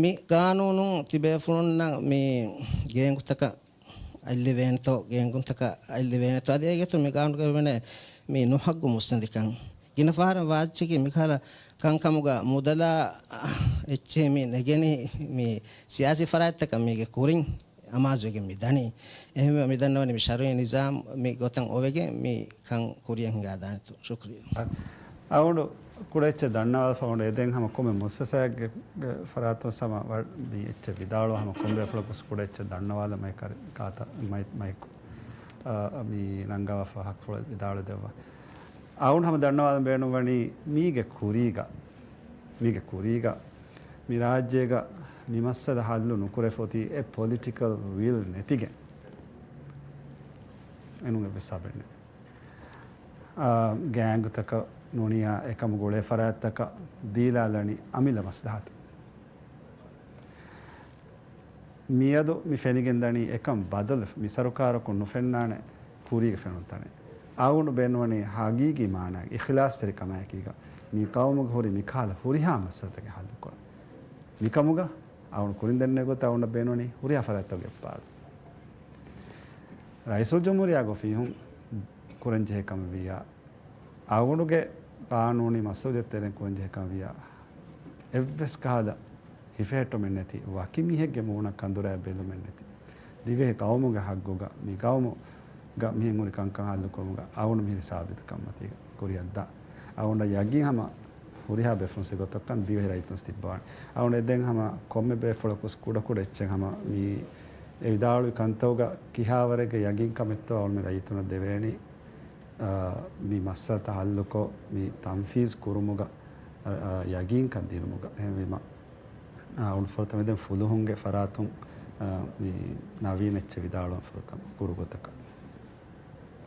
މި ގާނޫނުން ތިބޭފުޅުންނަށް މި ގޭންގުތަކަށް އަތްލެވޭނެތޯ، ގޭންގުންތަކަށް އަތްލެވޭނެތޯ، އަދި އޭގެއަތުން މި ގާނޫނުގަ ވެވޭނެ މި ނުހައްގު މުއްސަނދިކަން. ގިނަ ފަހަރަށް ވާއްޗަކީ މިކަހަލަ ކަންކަމުގަ މުދަލާ އެއްޗެހި މި ނެގެނީ މި ސިޔާސީ ފަރާތްތަކަށް މީގެ ކުރިން އަމާޒުވެގެން މި ދަނީ. އެހެންވެ މި ދަންނަވަނީ މި ޝަރުޢީ ނިޒާމް މި ގޮތަށް އޮވެގެން މި ކަން ކުރިއަށް ހިނގާ ދާނެތޯ. ޝުކުރިއްޔާ. އަ-، އަޅުގަނޑު ކުޑަ އެއްޗެއް ދަންނަވާފަ އޮންނަ އެދެން ހަމަ ކޮންމެ މުއައްސަސާއެއްގެ، ގެ ފަރާތުން ހަމަ ވަ-، މި އެއްޗެއް ވިދާޅުވާ ހަމަ ކޮންމެ ބޭފުޅަކު ވެސް ކުޑަ އެއްޗެއް ދަންނަވާލަ މައިކަރި ކާތަ-، މައި-، މައިކު، އަ، މި ނަންގަވާފަ ހައްގުފުޅަށް ވިދާޅުވެ ދެއްވާ. އަޅުގަނޑު ހަމަ ދަންނަވާލަން ބޭނުންވަނީ މީގެ ކުރީގަ، މީގެ ކުރީގަ މި ރާއްޖޭގަ މި މައްސަލަ ހައްލު ނުކުރެފަ އޮތީ އެ ޕޮލިޓިކަލް ވިލް ނެތިގެން. އެނޫން އެއްވެސް ސަބަބެއް ނެތް. އާ، ގޭންގުތަކަށް ނޫނިއްޔާ އެކަމުގަ އުޅޭ ފަރާތްތަކަށް ދީލާލަނީ އަމިއްލަ މަސްލަހަތެއް. މިއަދު މި ފެނިގެން ދަނީ އެކަން ބަދަލު މި ސަރުކާރަކުން ނުފެންނާނެ ކުރީގެ ފެނުންތަނެއް. އަޅުގަނޑު ބޭނުންވަނީ ހަގީގީ މާނައިގެ އިޚްލާޞްތެރިކަމާއެކީގަ މި ޤައުމުގަ ހުރި މިކަހަލަ ހުރިހާ މައްސަލަތަކެއް ހައްލުކުރަން. މިކަމުގަ އަޅުގަނޑު ކުރިން ދެންނެވި ގޮތަށް އަޅުގަނޑަށް ބޭނުންވަނީ ހުރިހާ ފަރާތްތަކުގެ އެއްބާރު. ރައީސުލްޖުމްހޫރިއްޔާގެ އޮފީހުން ކުރަންޖެހޭ ކަމެއް ވިއްޔާ، އަޅުގަނޑުގެ ޤާނޫނީ މަސްއޫލިއްޔަތު ތެރެއިން ކުރަންޖެހޭ ކަމެއް ވިއްޔާ، އެއްވެސް ކަހަލަ ހިފެހެއްޓުމެއް ނެތި ވަކި މީހެއްގެ މޫނަށް ކަނދުރައަށް ބެލުމެއް ނެތި، ދިވެހި ޤައުމުގެ ހައްގުގަ، މި ޤައުމުގަ މިހެން ހުރި ކަންކަން ހައްލުކުރުމުގަ އަޅުގަނޑު މިހިރީ ސާބިތުކަން މަތީގަ ކުރިއަށްދާ. އަޅުގަނޑަށް ޔަގީން ހަމަ ހުރިހާ ބޭފުޅުން ސިގޮތަކަށް ދިވެހި ރައްޔިތުން ތިއްބަވާނެ. އަޅުގަނޑު އެދެން ހަމަ ކޮންމެ ބޭފުޅަކުސް ކުޑަކުޑަ އެއްޗެއް ހަމަ މި އެ ވިދާޅުވި ކަންތައުގަ ކިހާވަރެއްގެ ޔަގީންކަމެއްތޯ އަޅުގަނޑު ރައްޔިތުންނަށް ދެވޭނީ، އާ، މި މައްސަލަތައް ހައްލުކޮށް، މި ތަންފީޒު ކުރުމުގަ، އާ، ޔަގީންކަން ދިނުމުގަ. އެހެންވީމަ، އާ، އަޅުގަނޑު ފުރަތަމަ ދެން ފުލުހުންގެ ފަރާތުން، އާ، މި ނަވީން އެއްޗެއް ވިދާޅުވަން ފުރަތަމަ ކުރު ގޮތަކަށް.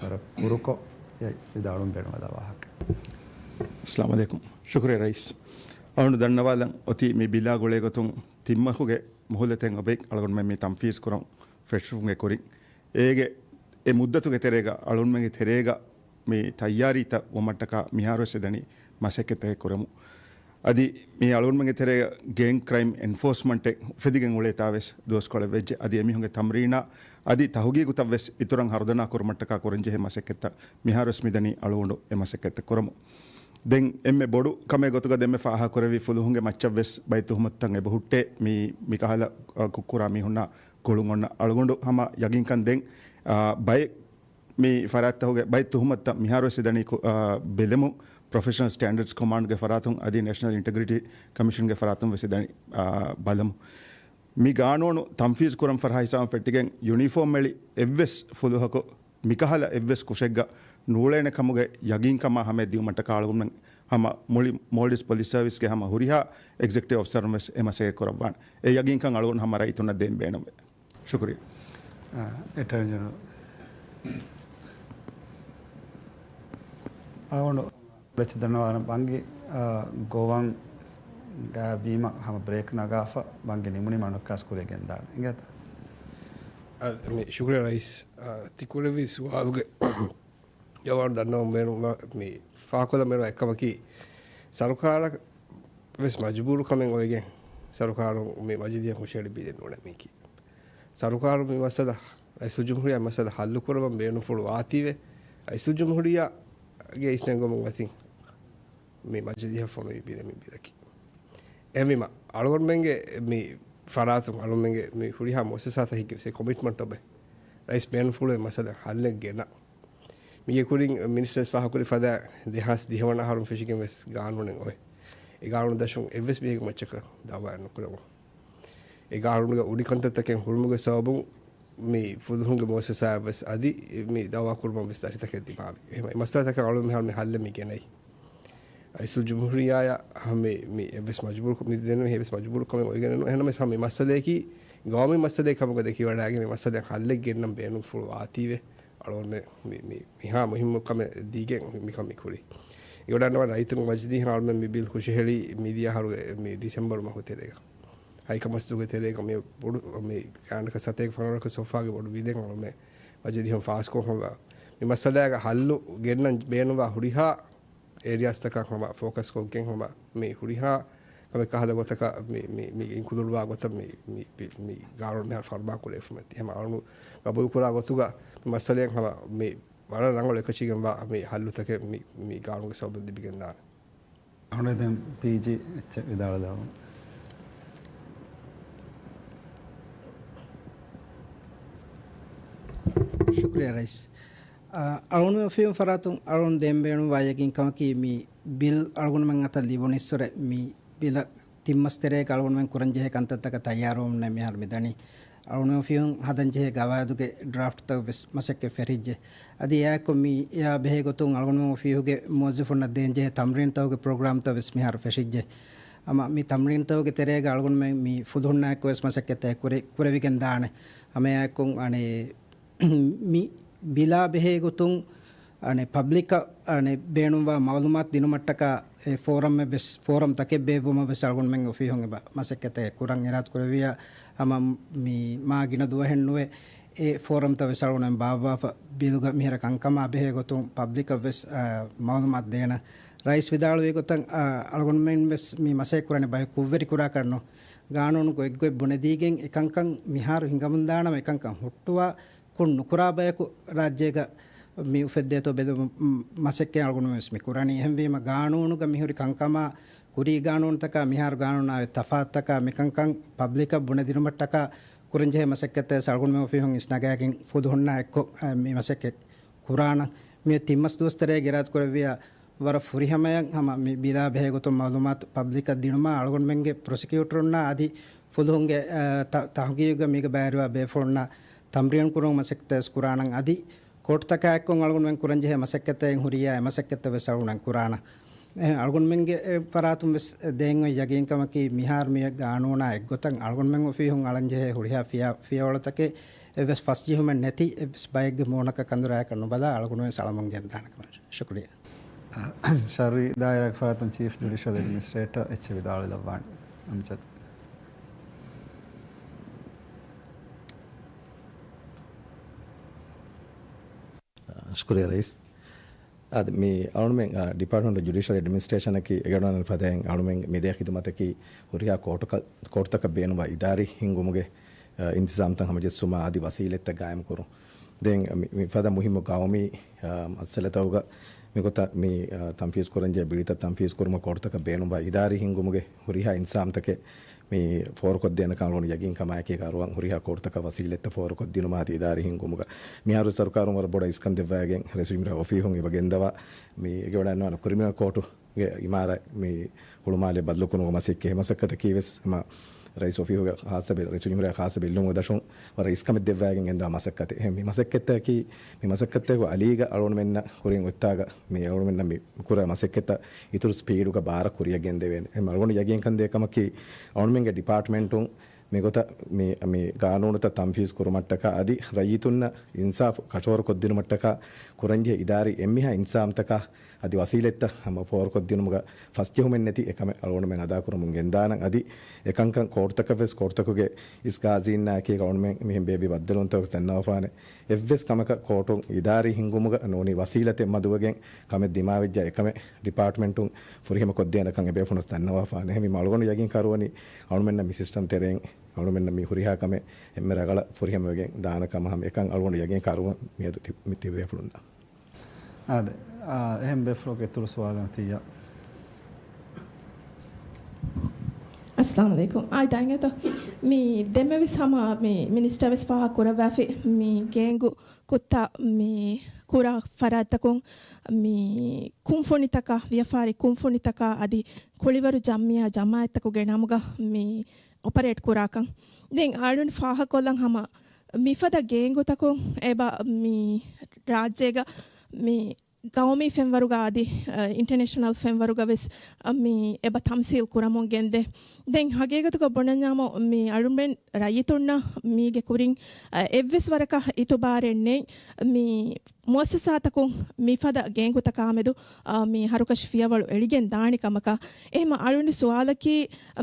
ވަރަށް ކުރުކޮށް އެ ވިދާޅުވަން ބޭނުންވާ ވާހަކަ. އައްސަލާމު ޢަލައިކުމް. ޝުކުރިއްޔާ ރައީސް. އަޅުގަނޑު ދަންނަވާލަން އޮތީ މި ބިލާ ގުޅޭ ގޮތުން ތިން މަހުގެ މުހުލަތެއް އޮތް އަޅުގަނޑުމެން މި ތަންފީޒް ކުރަން ފެށުމުގެ ކުރިން. އޭގެ އެ މުއްދަތުގެ ތެރޭގަ އަޅުގަނޑުމެންގެ ތެރޭގަ މި ތައްޔާރީތައް ވުމަށްޓަކާ މިހާރުވެސް އެދަނީ މަސައްކަތްތަކެއް ކުރަމު. އަދި މި އަޅުގަނޑުމެންގެ ތެރޭގަ ގޭންގް ކްރައިމް އެންފޯސްމަންޓެއް އުފެދިގެން އުޅޭތާވެސް ދުވަސްކޮޅެއް ވެއްޖެ. އަދި އެމީހުންގެ ތަމްރީނާ އަދި ތަހުގީގުތައްވެސް އިތުރަށް ހަރުދަނާ ކުރުމަށްޓަކާ ކުރަންޖެހޭ މަސައްކަތްތައް މިހާރުވެސް މިދަނީ އަޅުގަނޑު އެ މަސައްކަތްތައް ކުރަމު. ދެން އެންމެ ބޮޑު ކަމެއް ގޮތުގަ ދެންމެ ފާހަގަކުރެއްވި ފުލުހުންގެ މައްޗަށްވެސް ބައެއް ތުހުމަތުތައް އެބަހުއްޓޭ. މި، މިކަހަލަ، އަ، ކުށްކުރާ މީހުންނާ ގުޅުން އޮންނަ އަޅުގަނޑު ހަމަ ޔަގީންކަން ދެން، އާ، ބައެއް މި ފަރާތްތަކުގެ ބައެއް ތުހުމަތުތައް މިހާރުވެސް އެދަނީ ކު-، އާ، ބެލެމު ޕްރޮފެޝަނަލް ސްޓޭންޑަޑްސް ކޮމާންޑްގެ ފަރާތުން އަދި ނޭޝަނަލް އިންޓެގްރިޓީ ކަމިޝަންގެ ފަރާތުން ވެސް އެދަނީ، އާ، ބަލަމު. މި ގާނޫނު ތަންފީޒް ކުރަން ފަރާ ހިސާބުން ފެއްޓިގެން ޔުނީފޯމް އެޅި އެއްވެސް ފުލުހަކު މިކަހަލަ އެއްވެސް ކުށެއްގަ ނޫޅޭނެ ކަމުގެ ޔަގީންކަމާ ހަމަޔަށް ދިއުމަށްޓަކާ އަޅުގަނޑުމެން ހަމަ މުޅި މޯލްޑިވްސް ޕޮލިސް ސަރވިސްގެ ހަމަ ހުރިހާ އެގްޒެކެޓިވް އޮފިސަރުން ވެސް އެ މަސައްކަތް ކުރައްވާނެ. އެ ޔަގީންކަން އަޅުގަނޑު ހަމަ ރައްޔިތުންނަށް ދޭން ބޭނުންވޭ. ޝުކުރިއްޔާ. އާ، އެޓަރނީ ޖެނެރަލް. އަޅުގަނޑު އެއްޗެއް ދަންނަވާނަން ބަންގި، އާ، ގޮވަން ގާތްވީމަ ހަމަ ބްރޭކް ނަގާފަ ބަންގި ނިމުނީމަ އަނެއްކާސް ކުރިއަށް ގެންދާނެ. އިނގޭތަ؟ އަ، މި ޝުކުރިއްޔާ ރައީސް، އަ، ތި ކުރެއްވި ސުވާލުގެ ޖަވާބު ދަންނަވަން ބޭނުންވާ މި ފާހަގަކޮށްލަން ބޭނުންވާ އެއްކަމަކީ، ސަރުކާރަށް ވެސް މަޖުބޫރު ކަމެއް އޮވެގެން، ސަރުކާރުން މި މަޖިލީހަށް ހުށަހެޅި ބިލެއް ނޫނޭ މީކީ. ސަރުކާރުން މި މައްސަލަ، ރައީސުލްޖުމްހޫރިއްޔާ މައްސަލަ ހައްލު ކުރައްވަން ބޭނުންފުޅު ވާތީވެ، ރައީސުލްޖުމްހޫރިއްޔާގެ އިސްނެންގުމުން އަތިން މި މަޖިލީހަށް ފޮނުވި ބިލެއް މި ބިލަކީ. އެހެންވީމަ، އަޅުގަނޑުމެންގެ މި ފަރާތުން އަޅުގަނޑުމެންގެ މި ހުރިހާ މުއައްސަސާތަކެއްގެ ކޮމިޓްމަންޓް އޮވޭ. ރައީސް ބޭނުންފުޅުވެ މައްސަލަ ހައްލެއް ގެނަ. މީގެ ކުރިން މިނިސްޓަރސް ފާހަގަކުރި ފަދަ ދެހާސް ދިހަ ވަނަ އަހަރުން ފެށިގެން ވެސް ގާނޫނެއް އޮވޭ. އެ ގާނޫނު ދަށުން އެއްވެސް މީހެއްގެ މައްޗަކަށް ދައުވާއެއް ނުކުރެވުން. އެ ގާނޫނުގެ އުނި ކަންތައްތަކެއް ހުރުމުގެ ސަބަބުން މި ފުލުހުންގެ މުއައްސަސާއަށް ވެސް އަދި މި ދައުވާ ކުރުމަށް ވެސް ދަށިތަކެއް ދިމާވި. އެހެން އެ މައްސަލަތަކަށް އަޅުގަނޑު މިހާރު މި ހައްލެއް މި ގެނައީ. ރައީސުލްޖުމްހޫރިއްޔާއަށް ހަމަ މި އެއްވެސް މަޖުބޫރު، މި ދެންނެވި އެއްވެސް މަޖުބޫރު ކަމެއް އޮވެގެނެއް ނޫން. އެހެންނަމަވެސް ހަމަ މި މައްސަލަޔަކީ ގައުމީ މައްސަލައެއް ކަމުގަ ދެކިވަޑައިގެން މި މައްސަލައަށް ހައްލެއް ގެންނަން ބޭނުންފުޅު ވާތީވެ. އަޅުގަނޑުމެން މި، މި، މިހާ މުހިއްމު ކަމެއް ދީގެން މިކަން މި ކުރީ. އެ ވަޑައިގަންނަވާ ރައްޔިތުންގެ މަޖިލީހަށް އަޅުގަނޑުމެން މި ބިލް ހުށަހެޅީ މިދިޔަ އަހަރުގެ މި ޑިސެމްބަރު މަހު ތެރޭގަ. ހައިކަމަށްދޫގެ ތެރޭގަ މި ބޮޑު މި ގާނަކަ ސަތޭކަ ފަނަރަ ލަކަ ސޮފާގެ ބޮޑު ބިލެއް އަޅުގަނޑުމެން މަޖިލީހުން ފާސްކޮށް ހަމަ މި މައްސަލާގެ ހައްލު ގެންނަން ބޭނުންވާ ހުރިހާ އޭރިއާސްތަކަށް ހަމަ ފޯކަސް ކޮށްގެން ހަމަ މި ހުރިހާ ކަމެއް ކަހަލަ ގޮތަކަށް މި، މި، މި އިންކުލޫޑްވާ ގޮތަށް މި، މި، މި، މި ގާނޫނު މިހާރު ފަރުމާ ކުރެވިފަ މި ހަމަ އަޅުނު ގަބޫލު ކުރާ ގޮތުގަ މި މައްސަލައިން ހަމަ މި ވަރަށް ރަނގަޅު އެކަށީގެންވާ މި ހައްލުތަކެއް މި، މި ގާނޫނުގެ ސަބަބުން ލިބިގެންދާނެ. އަހަރުން ދެން ޕީޖީ އެއްޗެއް ވިދާޅުލާމު. ޝުކުރިއްޔާ ރައީސް. އަ، އަޅުގަނޑުމެން އޮފީހުން ފަރާތުން އަޅުގަނޑު ދޭން ބޭނުންވާ ޔަގީންކަމަކީ މި ބިލް އަޅުގަނޑުމެން އަތަށް ލިބުނީއްސުރެ މި ބިލަށް ތިން މަސް ތެރޭގަ އަޅުގަނޑުމެން ކުރަންޖެހޭ ކަންތައްތަކަށް ތައްޔާރުވުމުންނޭ މިހާރު މިދަނީ. އަޅުގަނޑުމެން އޮފީހުން ހަދަންޖެހޭ ގަވާއިދުގެ ޑްރާފްޓްތައް ވެސް މަސައްކަތް ފެށިއްޖެ. އަދި އެއާއެކު މިއާ ބެހޭގޮތުން އަޅުގަނޑުމެން އޮފީހުގެ މުވައްޒަފުންނަށް ދޭންޖެހޭ ތަމްރީންތަކުގެ ޕްރޮގްރާމްތައް ވެސް މިހާރު ފެށިއްޖެ. ހަމަ މި ތަމްރީންތަކުގެ ތެރޭގަ އަޅުގަނޑުމެން މި ފުލުހުންނާއެކު ވެސް މަސައްކަތްތައް ކުރެ-، ކުރެވިގެން ދާނެ. ހަމައެއާއެކު އަނެއް މި ބިލާ ބެހޭގޮތުން އަނެއް ޕަބްލިކަށް އަނެއް ބޭނުންވާ މައުލޫމާތު ދިނުމަށްޓަކާ އެ ފޯރަމެއް ވެސް، ފޯރަމް ތަކެއް ބޭއްވުމަށް ވެސް އަޅުގަނޑުމެން އޮފީހުން އެބަ މަސައްކަތެއް ކުރަން އިރާދަ ކުރެއްވިއްޔާ، ހަމަ މި މާ ގިނަ ދުވަހެއް ނުވެ އެ ފޯރަމްތައް ވެސް އަޅުގަނޑުމެން ބާއްވާފަ ބިލުގަ މިހިރަ ކަންކަމާ ބެހޭ ގޮތުން ޕަބްލިކަށް ވެސް، އާ، މައުލޫމާތު ދޭނަން. ރައީސް ވިދާޅުވި ގޮތަށް، އާ، އަޅުގަނޑުމެން ވެސް މި މަސައްކަތް ކުރަނީ ބައެއް ކުށްވެރި ކުރާކަށް ނޫން. ގާނޫނު ގޮތްގޮތް ބުނެދީގެން އެކަންކަން މިހާރު ހިނގަމުންދާނަމަ އެކަންކަން ހުއްޓުވާ ކުށް ނުކުރާ ބަޔަކު ރާއްޖޭގަ މި އުފެއްދޭތޯ ބެލުމު-، މަސައްކަތް އަޅުގަނޑުމެން ވެސް މި ކުރަނީ. އެހެންވީމަ، ގާނޫނުގަ މިހުރި ކަންކަމާ، ކުރީ ގާނޫނުތަކާ މިހާރު ގާނޫނާ އޮތް ތަފާތުތަކާ މިކަންކަން ޕަބްލިކަށް ބުނެދިނުމަށްޓަކާ ކުރަންޖެހޭ މަސައްކަތްތައް ވެސް އަޅުގަނޑުމެން އޮފީހުން އިސްނަގާގެން ފުލުހުންނާ އެއްކޮށް، އަ، މި މަސައްކަތް ކުރާނަން. މި ތިން މަސް ދުވަސް ތެރޭގަ އިރާދަކުރެއްވިއްޔާ، ވަރަށް ފުރިހަމަޔަށް ހަމަ މި ބިލާ ބެހޭގޮތުން މައުލޫމާތު ޕަބްލިކަށް ދިނުމަށް އަޅުގަނޑުމެންގެ ޕްރޮސިކިއުޓަރުންނާ އަދި ފުލުހުންގެ، އަ، ތަ-، ތަހުގީގުގަ މީގަ ބައިވެރިވާ ބޭފުޅުންނާ ތަމްރީނު ކުރުމުގެ މަސައްކަތެއް ވެސް ކުރާނަން. އަދި ކޯޓުތަކާ އެއްކޮށް އަޅުގަނޑުމެން ކުރަންޖެހޭ މަސައްކަތެއް ހުރިއްޔާ، އެ މަސައްކަތްތައް ވެސް އަޅުގަނޑުމެން ކުރާނަން. އެހެން އަޅުގަނޑުމެންގެ ފަރާތުން ވެސް ދޭން އޮތް ޔަގީންކަމަކީ، މިހާރު މި ގާނޫނާ އެއްގޮތަށް އަޅުގަނޑުމެން އޮފީހުން އަޅަންޖެހޭ ހުރިހާ ފިޔާ-، ފިޔަވަޅުތަކެއް އެއްވެސް ފަސްޖެހުމެއް ނެތި އެއްވެސް ބައެއްގެ މޫނަކަށް ކަނދުރާއަކަށް ނުބަލާ އަޅުގަނޑުމެން އަޅަމުން ގެންދާނެ ކަމަށް. ޝުކުރިއްޔާ. ޝަރުއީ ދާއިރާގެ ފަރާތުން ޗީފް ޖުޑިޝަލް އެޑްމިނިސްޓްރޭޓަރ އެޗްއޭ ވިދާޅުވެލައްވާނެ. އަމްޖަދް. ޝުކުރިއްޔާ ރައީސް. އާދެ، މި އަޅުމެން، އާ، ޑިޕާޓްމަންޓް އޮފް ޖުޑިޝަލް އެޑްމިނިސްޓްރޭޝަނަކީ އެގަޑުވަން ފަދައިން އަޅުމެން މިދޭ ޚިދުމަތަކީ ހުރިހާ ކޯޓުކަ-، ކޯޓުތަކަށް ބޭނުންވާ އިދާރީ ހިންގުމުގެ، އާ، އިންތިޒާމްތައް ހަމަޖެއްސުމާ އަދި ވަސީލަތްތައް ގާއިމްކުރުން. ދެން މި، މި ފަދަ މުހިއްމު ގައުމީ، އާ، މައްސަލަތަކުގަ މިގޮތަށް މި، އާ، ތަންފީޒު ކުރަންޖެހޭ ބިޑިތައް ތަންފީޒު ކުރުމަށް ކޯޓުތަކަށް ބޭނުންވާ އިދާރީ ހިންގުމުގެ ހުރިހާ އިންތިޒާމްތަކެއް މި ފޯރުކޮށްދޭނެ ކަން އަޅުގަނޑު ޔަގީންކަމާއެކީގަ އަރުވަން ހުރިހާ ކޯޓުތަކަށް ވަސީލަތްތައް ފޯރުކޮށްދިނުމާ އަދި އިދާރީ ހިންގުމުގަ މިހާރު ސަރުކާރުން ވަރަށް ބޮޑަށް އިސްކަން ދެއްވައިގެން ރައީސުލްޖުމްހޫރިއްޔާ އޮފީހުން އެބަ ގެންދަވާ މި އެގެ ވަޑައިގަންނަވާނެ ކްރިމިނަލް ކޯޓުގެ އިމާރާތް މި ހުޅުމާލެ ބަދަލުކުރުމުގެ މަސައްކަތް. އެ މަސައްކަތަކީ ވެސް ހަމަ ރައީސް އޮފީހުގެ ޚާއްޞަ ބި-، ރައީސުލްޖުމްހޫރިއްޔާ ޚާއްޞަ ބިއްލުން ދަށުން ވަރަށް އިސްކަމެއް ދެއްވައިގެން ގެންދަވާ މަސައްކަތެއް. އެހެން މި މަސައްކަތަކީ، މި މަސައްކަތަކު އަލީގަ އަޅުގަނޑުމެންނަށް ކުރިން އޮތްތާގަ މި އަޅުގަނޑުމެންނަށް މި ކުރާ މަސައްކަތަށް އިތުރު ސްޕީޑުގަ ބާރަށް ކުރިއަށް ގެންދެވޭނެ. އެހެން އަޅުގަނޑު ޔަގީންކަން ދޭ ކަމަކީ، އަޅުގަނޑުމެންގެ ޑިޕާޓްމަންޓުން މިގޮތަށް މި، މި ގާނޫނުތައް ތަންފީޒު ކުރުމަށްޓަކާ އަދި ރައްޔިތުންނަށް އިންސާފު ކަށަވަރު ކޮށްދިނުމަށްޓަކާ ކުރަންޖެހޭ އިދާރީ އެންމެހާ އިންތިޒާމްތަކާ އަދި ވަސީލަތްތައް ހަމަ ފޯރުކޮށްދިނުމުގަ ފަސްޖެހުމެއް ނެތި އެކަމެއް އަޅުގަނޑުމެން އަދާކުރަމުން ގެންދާނަން. އަދި އެކަންކަން ކޯޓުތަކަށް ވެސް، ކޯޓުތަކުގެ އިސް ގާޒީންނާއެކީގަ އަޅުގަނޑުމެން މިހެން ބޭއްވި ބައްދަލުވުންތަކުގެ ދަންނަވާފާނެ. އެއްވެސް ކަމަކަށް ކޯޓުން އިދާރީ ހިންގުމުގަ ނޫނީ ވަސީލަތެއް މަދުވެގެން ކަމެއް ދިމާވެއްޖާ އެކަމެއް ޑިޕާޓްމަންޓުން ފުރިހަމަ ކޮށްދޭނެކަން އެބޭފުޅުން ދަންނަވާފާނެ. އެހެންވީމަ އަޅުގަނޑު ޔަގީން ކަރުވަނީ އަޅުމެންނަށް މި ސިސްޓަމް ތެރެއިން އަޅުމެންނަށް މި ހުރިހާ ކަމެއް އެންމެ ރަނގަޅަށް ފުރިހަމަވެގެން ދާނެ ކަމަށް ހަމަ އެކަން އަޅުގަނޑު ޔަގީން ކަރުވަން މިއަދު ތި-، މި ތިބޭފުޅުންނަށް. އާދެ، އާ، އެހެން ބޭފުޅުގެ އިތުރު ސުވާލެއް ތިއްޔާ. އައްސަލާމު ޢަލައިކުމް. އާއި ދާއިންގެތޯ؟ މި ދެންމެވެސް ހަމަ މި މިނިސްޓަރ ވެސް ފާހަގަ ކުރައްވާފި މި ގޭންގު ކުއްތާ މި ކުރާ ފަރާތްތަކުން މި ކުންފުނިތަކާ، ވިޔަފާރި ކުންފުނިތަކާ އަދި ކުޅިވަރު ޖަމްޢިއްޔާ ޖަމާޢަތްތަކުގެ ނަމުގަ މި އޮޕަރޭޓް ކުރާކަން. ދެން އަޅުން ފާހަގަކޮށްލަން ހަމަ މިފަދަ ގޭންގުތަކުން އެބަ މި ރާއްޖޭގަ މި ގައުމީ ފެންވަރުގަ އަދި، އަ، އިންޓަރނޭޝަނަލް ފެންވަރުގަ ވެސް، އަ، މި އެބަ ތަމްސީލް ކުރަމުން ގެންދޭ. ދެން ހަގީގަތުގަ ބުނަންޏާމު މި އަޅުމެން ރައްޔިތުންނަށް މީގެ ކުރިން، އަ، އެއްވެސް ވަރަކަށް އިތުބާރެއް ނެތް. މި މުއައްސަސާތަކުން މިފަދަ ގޭންގުތަކާމެދު، އަ، މި ހަރުކަށި ފިޔަވަޅު އެޅިގެން ދާނެ ކަމަކަށް. އެހެމަ އަޅުން ސުވާލަކީ،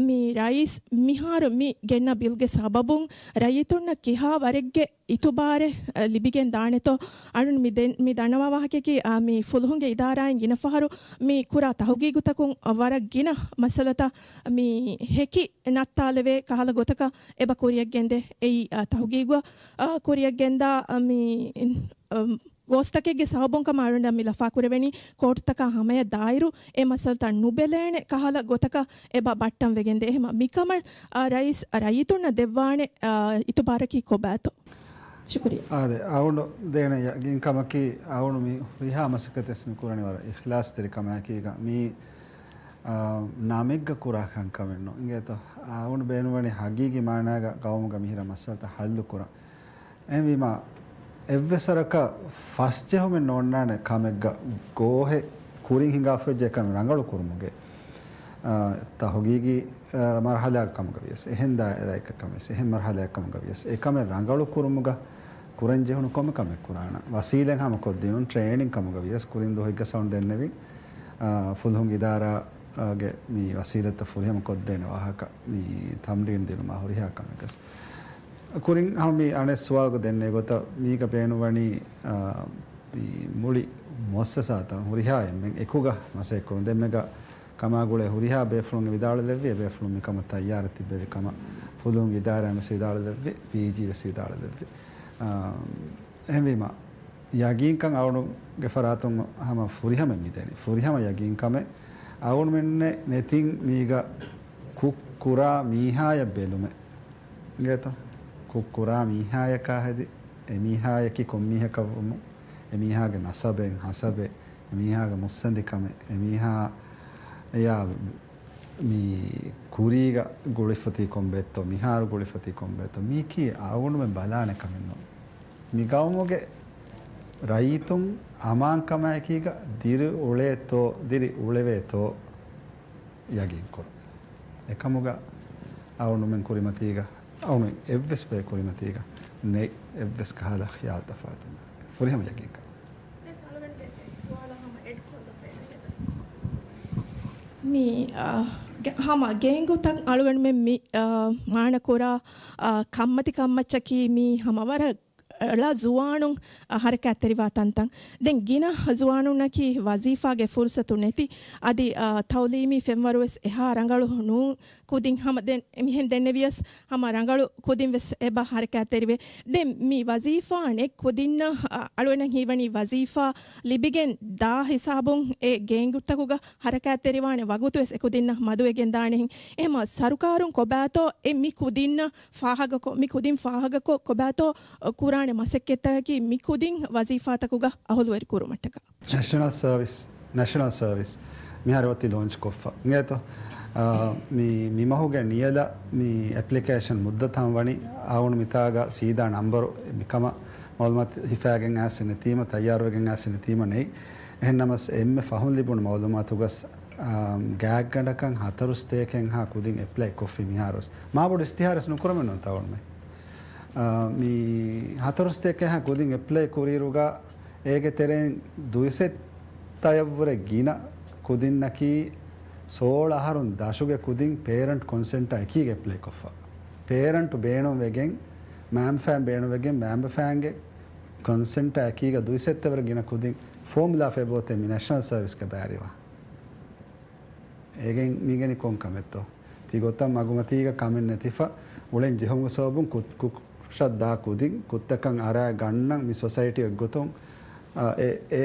މި ރައީސް މިހާރު މި ގެންނަ ބިލްގެ ސަބަބުން ރައްޔިތުންނަށް ކިހާ ވަރެއްގެ އިތުބާރެއް، އަ، ލިބިގެން ދާނެތޯ؟ އަޅުން މި ދެން، މި ދަންނަވާ ވާހަކައަކީ، އާ، މި ފުލުހުންގެ އިދާރާއިން ގިނަ ފަހަރު މި ކުރާ ތަހުގީގުތަކުން، އަ، ވަރަށް ގިނަ މައްސަލަތައް މި ހެކި ނައްތާލެވޭ ކަހަލަ ގޮތަކަށް އެބަ ކުރިއަށް ގެންދޭ. އެއީ، އާ، ތަހުގީގު، އާ، ކުރިއަށް ގެންދާ، އާ، މި، އާ، ގޯސްތަކެއްގެ ސަބަބުން ކަމަށް އަޅުން މި ލަފާ ކުރެވެނީ ކޯޓުތަކާ ހަމަޔަށް ދާއިރު އެ މައްސަލަތައް ނުބެލޭނެ ކަހަލަ ގޮތަކަށް އެބަ ބައްޓަން ވެގެންދޭ. އެހެމަ މިކަމަށް، އާ، ރައީސް ރައްޔިތުންނަށް ދެއްވާނެ، އާ، އިތުބާރަކީ ކޮބާތޯ؟ ޝުކުރިއްޔާ. އާދެ، އަޅުގަނޑު ދޭނެ ޔަގީންކަމަކީ، އަޅުގަނޑު މި ހުރިހާ މަސައްކަތެއް މި ކުރަނީ ވަރަށް އިޚްލާޞްތެރިކަމާއެކީގަ، މީ، އާ، ނަމެއްގަ ކުރާ ކަންކަމެއް ނޫން. އިނގޭތޯ؟ އަޅުގަނޑު ބޭނުންވަނީ ހަގީގީ މާނާގަ ގައުމުގަ މިހިރަ މައްސަލަތައް ހައްލު ކުރަން. އެހެންވީމަ، އެއްވެސް ވަރަކަށް ފަސްޖެހުމެއް ނޯންނާނެ ކަމެއްގަ ގޯހެއް ކުރިން ހިނގާފައިވެއްޖެ ކަމެއް ރަނގަޅު ކުރުމުގެ، އާ، ތަހުގީގީ، އާ، މަރުހަލާގެ ކަމުގަ ވިޔަސް، އެހެން ދާއިރާއެއްގެ ކަމެއް، އެހެން މަރުހަލާގެ ކަމުގަ ވިޔަސް، އެ ކަމެއް ރަނގަޅު ކުރުމުގަ ކުރަން ޖެހުނު ކޮންމެ ކަމެއް ކުރާނަން. ވަސީލަތް ހަމަ ކޮށްދިނުން ޓްރޭނިން ކަމުގަ ވިޔަސް، ކުރިން ދުވަހެއްގަ ސައުން ދެންނެވިން، އާ، ފުލުހުން އިދާރާގެ މި ވަސީލަތްތައް ފުރިހަމަ ކޮށްދޭނެ ވާހަކަ، މި ތަމްރީން ދިނުމާ ހުރިހާ ކަމެއްގަސް. ކުރިން ހަމަ މި އަނެއް ސުވާލުގަ ދެންނެވި ގޮތަށް މީގަ ބޭނުންވަނީ، އާ، މި މުޅި މުއައްސަސާތައް ހުރިހާ އެންމެން އެކުގަ މަސައްކަތް ކުރުން. ދެންމެގަ ކަމާ ގުޅޭ ހުރިހާ ބޭފުޅުން ވިދާޅުލެއްވި، އެބޭފުޅުން މިކަމަށް ތައްޔާރަށް ތިއްބެވި ކަމަށް ފުލުހުން އިދާރާ ވެސް ވިދާޅުލެއްވި، ޕީޖީ ވެސް ވިދާޅުލެއްވި. އާ، އެހެންވީމަ، ޔަގީންކަން އަޅުގަނޑުގެ ފަރާތުން ހަމަ ފުރިހަމަ މިދެނީ. ފުރިހަމަ ޔަގީންކަމެއް އަޅުގަނޑުމެންނެއް ނެތިން މީގަ ކުށް ކުރާ މީހާޔަށް ބެލުމެއް. އިނގޭތޯ؟ ކުށް ކުރާ މީހާޔަކާ ހެދި، އެ މީހާޔަކީ ކޮން މީހަކަށްވުމުން، އެ މީހާގެ ނަސަބެއް، ހަސަބެއް، އެ މީހާގެ މުއްސަނދިކަމެއް، އެ މީހާ އެޔާ މި ކުރީގަ ގުޅިފަތީ ކޮންބައެއްތޯ، މިހާރު ގުޅިފަތީ ކޮންބައެއްތޯ، މީކީ އަޅުގަނޑުމެން ބަލާނެ ކަމެއް ނޫން. މި ގައުމުގެ ރައްޔިތުން އަމާންކަމާއެކީގަ ދިރިއުޅޭތޯ، ދިރިއުޅެވޭތޯ ޔަގީންކުރުން. އެކަމުގަ އަޅުގަނޑުމެން ކުރިމަތީގަ، އަޅުގަނޑު އެއްވެސް ބައެއް ކުރިމަތީގަ ނެތް އެއްވެސް ކަހަލަ ޚިޔާލު ތަފާތު. ފުރިހަމަ ޔަގީންކަން. މި، އާ، ގެ-، ހަމަ ގޭންގުތައް އަޅުގަނޑުމެން މި، އާ، މާނަކުރާ، އާ، ކަންމަތި ކަންމައްޗަކީ މީ ހަމަ ވަރަށް ޅަ ޒުވާނުން، އަ، ހަރަކާތްތެރިވާ ތަންތަން. ދެން ގިނަ ޒުވާނުންނަކީ ވަޒީފާގެ ފުރުސަތު ނެތި، އަދި، އަ، ތައުލީމީ ފެންވަރުވެސް އެހާ ރަނގަޅު ނޫން. ކުދިން ހަމަ ދެން މިހެން ދެންނެވިޔަސް ހަމަ ރަނގަޅު ކުދިން ވެސް އެބަ ހަރަކާތްތެރިވޭ. ދެން މި ވަޒީފާ ނެތް ކުދިންނަށް، އަ، އަޅުގަނޑަށް ހީވަނީ ވަޒީފާ ލިބިގެން ދާ ހިސާބުން އެ ގޭންގުތަކުގަ ހަރަކާތްތެރިވާނެ ވަގުތު ވެސް އެ ކުދިންނަށް މަދުވެގެން ދާނެހެން. އެހެމަ ސަރުކާރުން ކޮބާތޯ އެ މި ކުދިންނަށް ފާހަގަކޮށް، މި ކުދިން ފާހަގަކޮށް، ކޮބާތޯ ކުރާނެ މަސައްކަތްތަކަކީ މި ކުދިން ވަޒީފާތަކުގަ އަހުލުވެރި ކުރުމަށްޓަކާ. ނެޝަނަލް ސަރވިސް، ނެޝަނަލް ސަރވިސް މިހާރު އޮތީ ލޯންޗް ކޮށްފަ. އިނގޭތޯ؟ އާ، މި، މި މަހުގެ ނިޔަލަށް މި އެޕްލިކޭޝަން މުއްދަތަށް ވަނީ. އަޅުގަނޑު މިތާގަ ސީދާ ނަންބަރު މިކަމަށް މައުލޫމާތު ހިފާގެން އައިސް ނެތީމަ، ތައްޔާރުވެގެން އައިސް ނެތީމަ ނެތް. އެހެންނަމަސް އެންމެ ފަހުން ލިބުނު މައުލޫމާތުގަސް، އާ، ގާތްގަނޑަކަށް ހަތަރުސަތޭކައެއްހާ ކުދިން އެޕްލައި ކޮށްފި މިހާރުވެސް. މާބޮޑު އިސްތިހާރެއް ނުކުރަމެއް ނޫން ތައުޅުމެ. އާ، މި ހަތަރުސަތޭކައެއްހާ ކުދިން އެޕްލައި ކުރިއިރުގަ އޭގެ ތެރެއިން ދުއިސައްތައަށްވުރެ ގިނަ ކުދިންނަކީ ސޯޅަ އަހަރުން ދަށުގެ ކުދިން ޕޭރެންޓް ކޮންސެންޓާ އެކީގަ އެޕްލައި ކޮށްފަ. ޕޭރެންޓް ބޭނުންވެގެން، މައިންބަފައިން ބޭނުންވެގެން، މައިންބަފައިންގެ ކޮންސެންޓާ އެކީގަ ދުއިސައްތައަށްވުރެ ގިނަ ކުދިން ފޯމް ލާފަ އެބައޮތޭ މި ނެޝަނަލް ސަރވިސްގަ ބައިވެރިވާ. އޭގެން މީގެނި ކޮން ކަމެއްތޯ؟ ތިގޮތަށް މަގުމަތީގަ ކަމެއް ނެތިފަ، އުޅެން ޖެހުމުގެ ސަބަބުން ކު-، ކުށަށް ދާ ކުދިން ކުށްތަކަށް އަރާ ގަންނަން މި ސޮސައިޓީ އޮތްގޮތުން، އާ، އެ، އެ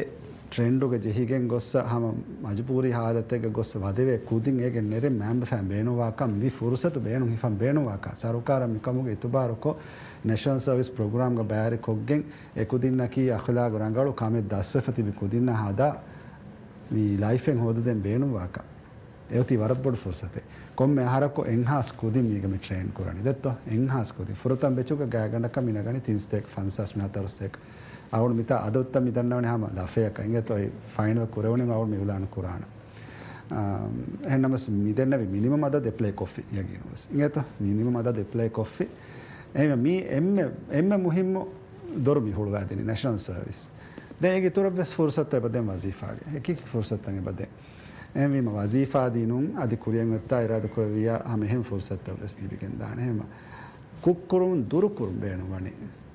ޓްރެންޑުގަ ޖެހިގެން ގޮއްސަ ހަމަ މަޖުބޫރީ ހާލަތެއްގަ ގޮއްސަ ވަދެވޭ ކުދިން އޭގެން ނެރެން މައިންބަފައިން ބޭނުންވާކަން، މި ފުރުސަތު ބޭނުން ހިފަން ބޭނުންވާކަން، ސަރުކާރަށް މިކަމުގެ އިތުބާރުކޮށް، ނެޝަނަލް ސަރވިސް ޕްރޮގްރާމްގަ ބައިވެރިކޮށްގެން، އެ ކުދިންނަކީ އަޚްލާގު ރަނގަޅު ކަމެއް ދަސްވެފަ ތިބި ކުދިންނަށް ހަދާ، މި ލައިފެއް ހޯދަދޭން ބޭނުންވާކަން. އެއޮތީ ވަރަށް ބޮޑު ފުރުސަތެއް. ކޮންމެ އަހަރަކު އެއްހާސް ކުދިން މީގަ މި ޓްރޭން ކުރަނީ. ދެއްތޯ؟ އެއްހާސް ކުދިން. ފުރަތަމަ ބެޗުގަ ގާތްގަނޑަކަށް މި ނަގަނީ ތިން ސަތޭކަ ފަންސާސް މި ހަތަރު ސަތޭކަ. އަޅުގަނޑު މިތާ އަދަދުތައް މި ދަންނަވަނީ ހަމަ ލަފަޔަކަށް. އިނގޭތޯ އެ ފައިނަލް ކުރެވުނީމަ އަޅުގަނޑު މި އިޢުލާނު ކުރާނަން. އާ، އެހެންނަމަސް މި ދެންނެވި މިނިމަމް އަދަދު އެޕްލައި ކޮށްފި ޔަގީނުވެސް. އިނގޭތޯ؟ މިނިމަމް އަދަދު އެޕްލައި ކޮށްފި. އެހެންވީމަ މީ އެންމެ، އެންމެ މުހިއްމު ދޮރު މި ހުޅުވާދިނީ ނެޝަނަލް ސަރވިސް. ދެން އޭގެ އިތުރަށްވެސް ފުރުސަތު އެބަދޭ ވަޒީފާގެ. އެކި ފުރުސަތުތައް އެބަދޭ. އެހެންވީމަ ވަޒީފާ ދިނުން އަދި ކުރިއަށް އޮތްތާ އިރާދަކުރެއްވިއްޔާ ހަމަ އެހެން ފުރުސަތުތައް ވެސް ލިބިގެން ދާނެ. އެހެންވީމަ ކުށްކުރުން ދުރުކުރުން ބޭނުންވަނީ.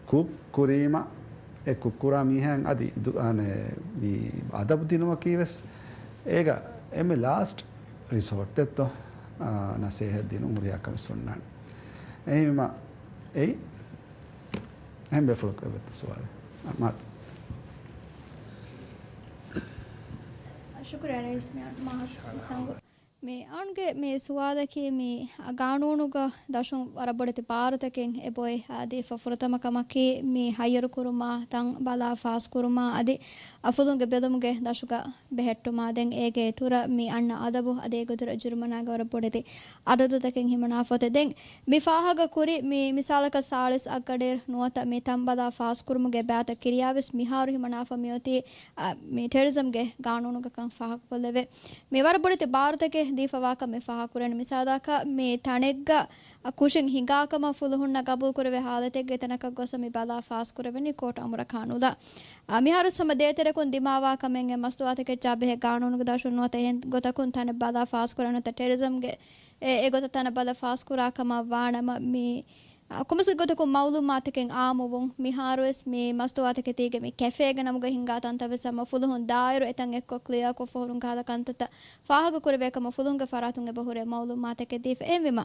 ކުށް ކުރީމަ އެ ކުށްކުރާ މީހާއަށް އަދި ދު-، އަނެ، މި އަދަބު ދިނުމަކީ ވެސް އޭގަ އެންމެ ލާސްޓް ރިސޯޓް ދެއްތޯ؟ އާ، ނަސޭހަތް ދިނުން ހުރިހާ ކަމެއް ސުންނާނެ. އެހެންވީމަ އެއީ އެހެން ބޭފުޅަކު އެބައޮތްތަ ސުވާލެއް؟ އަ، މާތް. ޝުކުރިއްޔާ ރައީސް މިއަން މާ ސަނގު. މި އަންގެ މި ސުވާލަކީ މި ގާނޫނުގަ ދަށުން ވަރަށް ބޮޑެތި ބާރުތަކެއް އެބޮތް ދީފަ. ފުރަތަމަ ކަމަކީ މި ހައްޔަރު ކުރުމާ، ތަން ބަލާ ފާސް ކުރުމާ އަދި އަފުލުންގެ ބެލުމުގެ ދަށުގަ ބެހެއްޓުމާ. ދެން އޭގެ އިތުރަށް މި އަންނަ އަދަބު އަދި އޭގެ އިތުރަށް ޖުރުމަނާގެ ވަރަށް ބޮޑެތި އަދަދުތަކެއް ހިމަނާފަ އޮތޭ. ދެން މި ފާހަގަ ކުރި މި މިސާލަކަށް ސާޅީސް އަށްގަޑިއިރު ނުވަތަ މި ތަންބަލާ ފާސްކުރުމުގެ ބައިތައް ކިރިޔާވެސް މިހާރު ހިމަނާފަ މިއޮތީ، އަ، މި ޓެރިޒަމްގެ ގާނޫނުގަކަން ފާހަގަކޮށްލެވޭ. މި ވަރަށް ބޮޑެތި ބާރުތަކެއް ދީފަވާކަން މި ފާހަގަކުރަނީ. މިސާލަކަށް މި ތަނެއްގަ، އަ، ކުށެއް ހިނގާކަމަށް ފުލުހުންނަށް ގަބޫލުކުރެވޭ ހާލަތެއްގެ ތަނަކަށް ގޮސް މި ބަލާ ފާސްކުރެވެނީ ކޯޓް އަމުރަކާ ނުލާ. އަ، މިހާރު ހަމަ ދޭތެރެކުން ދިމާވާ ކަމެއް އެ މަސްތުވާތަކެއްޗާ ބެހޭ ގާނޫނުގެ ދަށުން ނުވަތަ އެހެން ގޮތަކުން ތަނެއް ބަލާ ފާސްކުރާ ނުވަތަ ޓެރިޒަމްގެ އެ، އެގޮތަށް ތަނަށް ބަލާ ފާސްކުރާ ކަމަށް ވާނަމަ، މި، އަ، ކޮންމެސް ގޮތަކުން މައުލޫމާތަކެއް އާއްމުވުން، މިހާރުވެސް މި މަސްތުވާތަކެތީގެ މި ކެފޭގެ ނަމުގައި ހިނގާ ތަންތަންވެސް ހަމަ ފުލުހުން ދާއިރު އެތަން އެއްކޮށް ކްލިއާ ކޮށްފަ ހުރުން ކަހަލަ ކަންތައްތައް ފާހަގަކުރެވޭ ކަމަށް ފުލުހުންގެ ފަރާތުން އެބަހުރޭ މައުލޫމާތަކެއް ދީފަ. އެހެންވީމަ،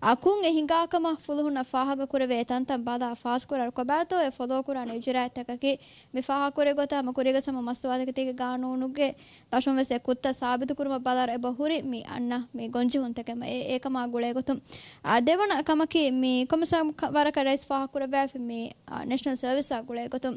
އަ، ކުށް އެ ހިނގާ ކަމަށް ފުލުހުންނަށް ފާހަގަކުރެވޭ ތަންތަން ބަލާ ފާސްކުރާއިރު ކޮބާތޯ އެ ފޮލޯކުރާނެ އިޖުރާއަތްތަކަކީ މި ފާހަގަކުރި ގޮތަށް ހަމަ ކުރީގަސް ހަމަ މަސްތުވާތަކެތީގެ ގާނޫނުގެ ދަށުން ވެސް އެ ކުށްތައް ސާބިތުކުރުމަށް ބަލާއިރު އެބަ ހުރި މި އަންނަ މި ގޮންޖެހުންތަކެއް އެ، އެކަމާ ގުޅޭގޮތުން. އާ، ދެވަނަ ކަމަކީ މި ކޮމިސަ ވަރަކަށް ރައީސް ފާހަގަކުރައްވާފި މި، އާ، ނޭޝަނަލް ސަރވިސްއާ ގުޅޭ ގޮތުން،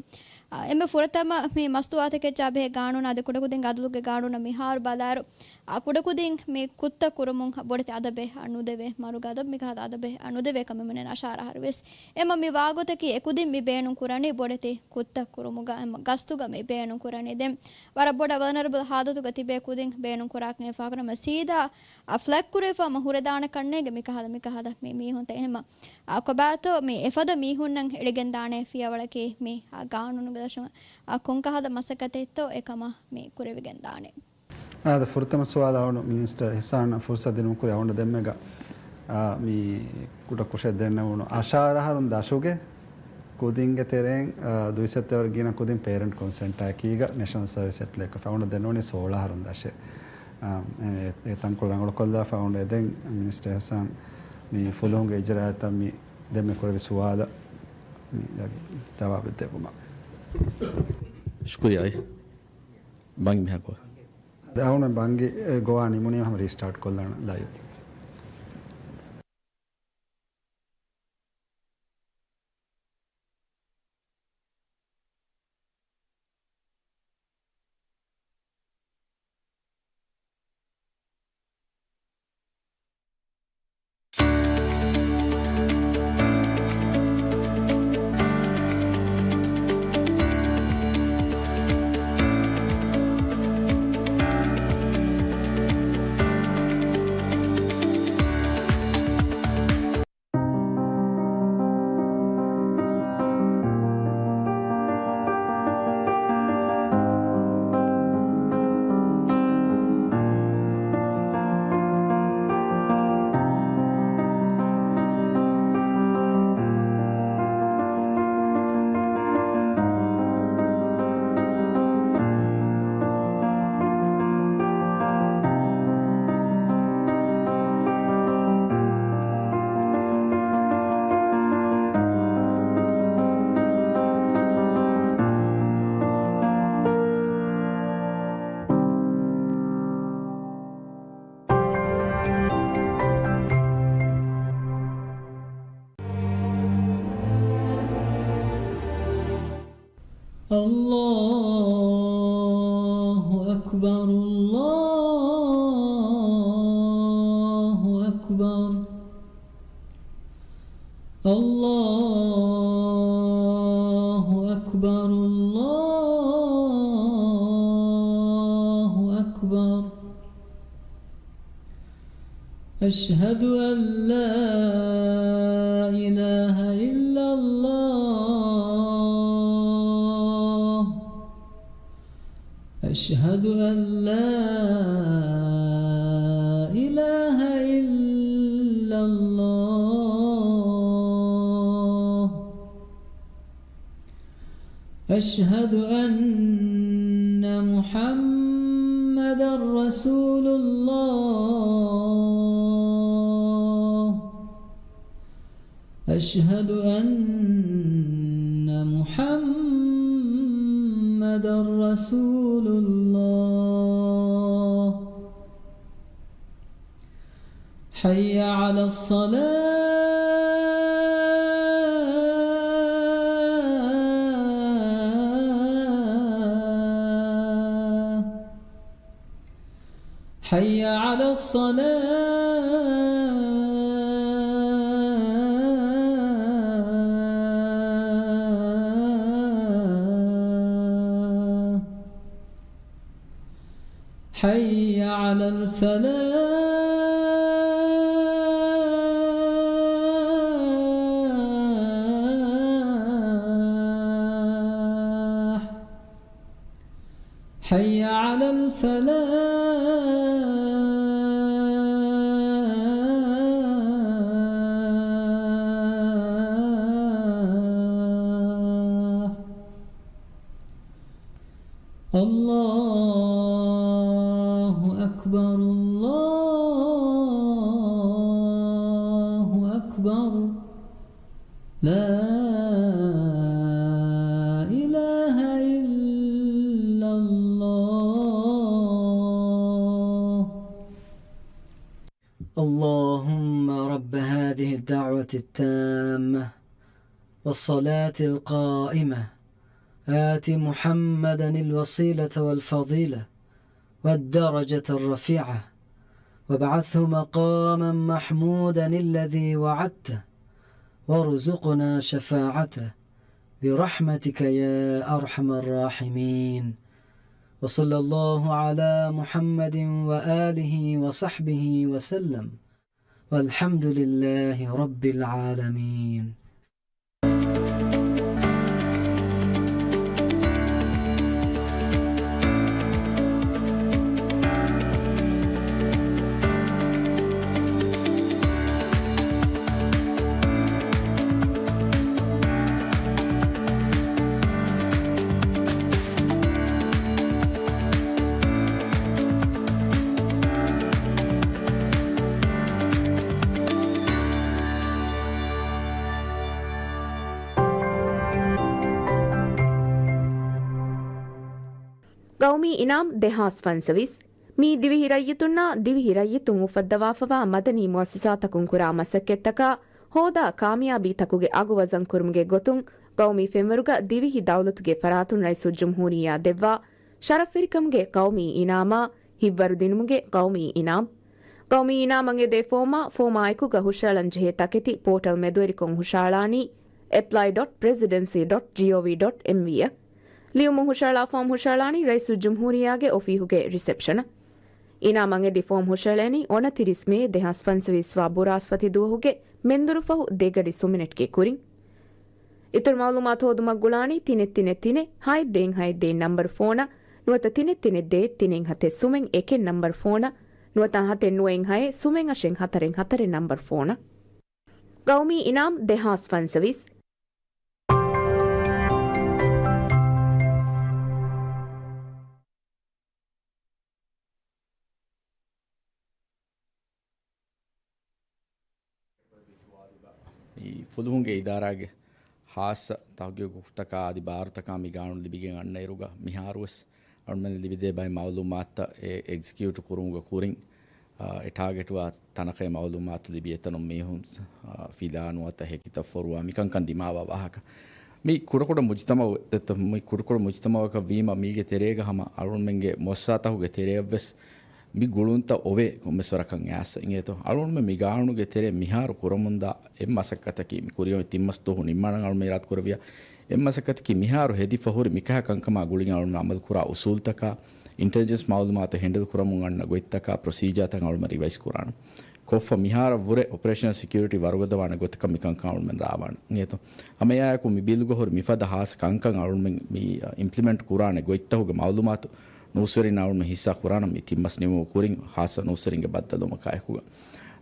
އާ، އެންމެ ފުރަތަމަ މި މަސްތުވާތަކެއްޗާ ބެހޭ ގާނޫނާ އަދި ކުޑަކުދިންގެ އަދުލުގެ ގާނޫނަށް މިހާރު ބަލާއިރު، އާ، ކުޑަކުދިން މި ކުށްތައް ކުރުމުން ބޮޑެތި އަދަބެއް، އާ، ނުދެވޭ، މަރުގެ އަދަބު މިކަހަލަ އަދަބެއް، އާ، ނުދެވޭ ކަމެއް މިނެން އަށާރަ އަހަރު ވެސް. އެމަ މި ވާގޮތަކީ އެކުދިން މި ބޭނުން ކުރަނީ ބޮޑެތި ކުށްތައް ކުރުމުގަ، އެމަ ގަސްތުގަ މި ބޭނުން ކުރަނީ. ދެން ވަރަށް ބޮޑަށް ވަލްނަރަބަލް ހާލަތުގަ ތިބޭ ކުދިން ބޭނުން ކުރާކަން އެ ފާކުރަމަ ސީދާ އަ، ފްލެގް ކުރެވިފަ މަ ހުރެދާނެ ކަންނޭނގެ މިކަހަލަ، މިކަހަލަ މި މީހުންތައް އެހެމަ، އަ، ކޮބާތޯ މި އެފަދަ މީހުންނަށް އެޅިގެންދާނެ ފިޔަވަޅަކީ މި، އަ، ގާނޫނުގެ ދަށުން، އަ، ކޮންކަހަލަ މަސައްކަތެއްތޯ އެކަމަށް މި ކުރެވިގެންދާނެ. އާދަ، ފުރަތަމަ ސުވާލަށް އަޅު މިނިސްޓަރ އިޙްސާނަށް ފުރުސަތު ދިނުމަކުރި އަޅުގަނޑު ދެންމެގަ، އާ، މި ކުޑަކުށެއް ދެންނެވުނު އަށާރަ އަހަރުން ދަށުގެ ކުދިންގެ ތެރެއިން، އާ، ދުއިސައްތަ ވަރަށް ގިނަ ކުދިން ޕޭރެންޓް ކޮންސެންޓާއެކީގަ ނޭޝަނަލް ސަރވިސް އެޕްލައިކޮށްފަ އަޅުގަނޑު ދެންނެވުނީ ސޯޅަ އަހަރުން ދަށެއް. އާ، އެ، އެ ތަންކޮޅު ރަނގަޅުކޮށްލާފަ އަޅުގަނޑު އެދެން މިނިސްޓަރ އިޙްސާން މި ފުލުހުންގެ އިޖްރާއަތްތައް މި ދެންމެ ކުރެވި ސުވާލަށް މި ޖަވާބެއް ދެއްވުމަށް. ޝުކުރިއްޔާ ރައީސް. ބަންގި މިހާކު. އަދި އަޅުގަނޑު ބަންގި، އެ، ގޮވާ ނިމުނީމަ ހަމަ ރީސްޓާޓް ކޮށްލާނަން ލައިވް. الله أكبر، الله أكبر، الله أكبر، الله أكبر. أشهد أن لا إله إلا الله. أشهد أن لا إله إلا الله. أشهد أن محمدا رسول الله. أشهد أن محمدا رسول الله. حي على الصلاة. حي على الصلاة. حي على الفلاح. حي على الفلاح. الله أكبر، الله أكبر. لا إله إلا الله. اللهم رب هذه الدعوة التامة والصلاة القائمة، آت محمدا الوسيلة والفضيلة والدرجة الرفيعة، وابعثه مقاما محمودا الذي وعدته، وارزقنا شفاعته، برحمتك يا أرحم الراحمين. وصلى الله على محمد وآله وصحبه وسلم. والحمد لله رب العالمين. ގައުމީ އިނާމް ދެހާސް ފަންސަވީސް. މީ ދިވެހި ރައްޔިތުންނާ ދިވެހި ރައްޔިތުން އުފައްދަވާފަވާ މަދަނީ މުއައްސަސާތަކުން ކުރާ މަސައްކަތްތަކާ ހޯދާ ކާމިޔާބީތަކުގެ އަގު ވަޒަންކުރުމުގެ ގޮތުން ގައުމީ ފެންވަރުގަ ދިވެހި ދައުލަތުގެ ފަރާތުން ރައީސުލްޖުމްހޫރިއްޔާ ދެއްވާ ޝަރަފްވެރިކަމުގެ ގައުމީ އިނާމާ ހިތްވަރުދިނުމުގެ ގައުމީ އިނާމް. ގައުމީ އިނާމަށް އެދޭ ފޯމާ، ފޯމާއެކުގަ ހުށައަޅަންޖެހޭ ތަކެތި ޕޯޓަލް މެދުވެރިކޮށް ހުށައަޅާނީ apply dot presidency dot gov dot mv އަށް. ލިޔުމުން ހުށައަޅާ ފޯމް ހުށައަޅާނީ ރައީސުލްޖުމްހޫރިއްޔާގެ އޮފީހުގެ ރިސެޕްޝަނަށް. އިނާމަށް އެދި ފޯމް ހުށައެޅޭނީ އޮނަތިރީސް މޭ ދެހާސް ފަންސަވީސް ވާ ބުރާސްފަތި ދުވަހުގެ މެންދުރުފަހު ދެގަޑި ސުމިނެޓްގެ ކުރިން. އިތުރު މައުލޫމާތު ހޯދުމަށް ގުޅާނީ ތިނެއް ތިނެއް ތިނެއް ހައެއް ދޭއް ހައެއް ދޭއް ނަންބަރު ފޯނަށް، ނުވަތަ ތިނެއް ތިނެއް ދޭއް ތިނެއް ހަތެއް ސުމެއް އެކެއް ނަންބަރު ފޯނަށް، ނުވަތަ ހަތެއް ނުވައެއް ހައެއް ސުމެއް އަށެއް ހަތަރެއް ހަތަރެއް ނަންބަރު ފޯނަށް. ގައުމީ އިނާމް ދެހާސް ފަންސަވީސް. މި ފުލުހުންގެ އިދާރާގެ ހާއްސަ ތަހުގީގު ކުށުތަކާ އަދި ބާރުތަކާ މި ގާނޫނު ލިބިގެން އަންނައިރުގަ މިހާރުވެސް އަޅުމެން ލިބިދޭ ބައެއް މައުލޫމާތުތައް އެ އެގްޒިކިއުޓް ކުރުމުގެ ކުރިން، އާ، އެ ޓާގެޓްވާ ތަނަކަށް މައުލޫމާތު ލިބި އެތަނުން މީހުން، އާ، ފިލާ ނުވަތަ ހެކިތައް ފޮރުވާ މިކަންކަން ދިމާވާ ވާހަކަ. މި ކުޑަކުޑަ މުޖުތަމައު، މި ކުޑަކުޑަ މުޖުތަމައުއަކަށް ވީމަ މީގެ ތެރޭގަ ހަމަ އަޅުމެންގެ މުއައްސަސާތަކުގެ ތެރެއަށްވެސް މި ގުޅުންތައް އޮވޭ ކޮންމެސް ވަރަކަށް އައިސް އިނގޭތޯ. އަޅުގަނޑުމެން މި ގާނޫނުގެ ތެރޭ މިހާރު ކުރަމުންދާ އެއް މަސައްކަތަކީ، މި ކުރިއަށް ތިން މަސް ދުވަހު ނިންމާނަން އަޅުގަނޑުމެން އިރާދަ ކުރެއްވިޔާ، އެއް މަސައްކަތަކީ މިހާރު ހެދިފަ ހުރި މިކަހަލަ ކަންކަމާ ގުޅިގެން އަޅުގަނޑުމެން އަމަލު ކުރާ އުސޫލުތަކާ، އިންޓެލިޖެންސް މައުލޫމާތު ހެންޑަލް ކުރަމުން އަންނަ ގޮތްތަކާ، ޕްރޮސީޖާތައް އަޅުގަނޑުމެން ރިވައިޒް ކުރާނަން. ކޮށްފަ މިހާރަށްވުރެ އޮޕަރޭޝަނަލް ސެކިއުރިޓީ ވަރުގަދަވާނެ ގޮތަކަށް މިކަންކަން އަޅުގަނޑުމެން ރާވާނަން. އިނގޭތޯ؟ ހަމައެއާއެކު މި ބިލްގަ ހުރި މިފަދަ ހާއްސަ ކަންކަން އަޅުގަނޑުމެން މި، އަ، އިމްޕްލިމެންޓް ކުރާނެ ގޮތްތަކުގެ މައުލޫމާތު ނޫސްވެރިންނާ އަޅުގަނޑުމެން ހިއްސާ ކުރާނަން މި ތިން މަސް ނިމުމުގެ ކުރިން ހާއްސަ ނޫސްވެރިންގެ ބައްދަލުވުމަކާ އެކުގަ.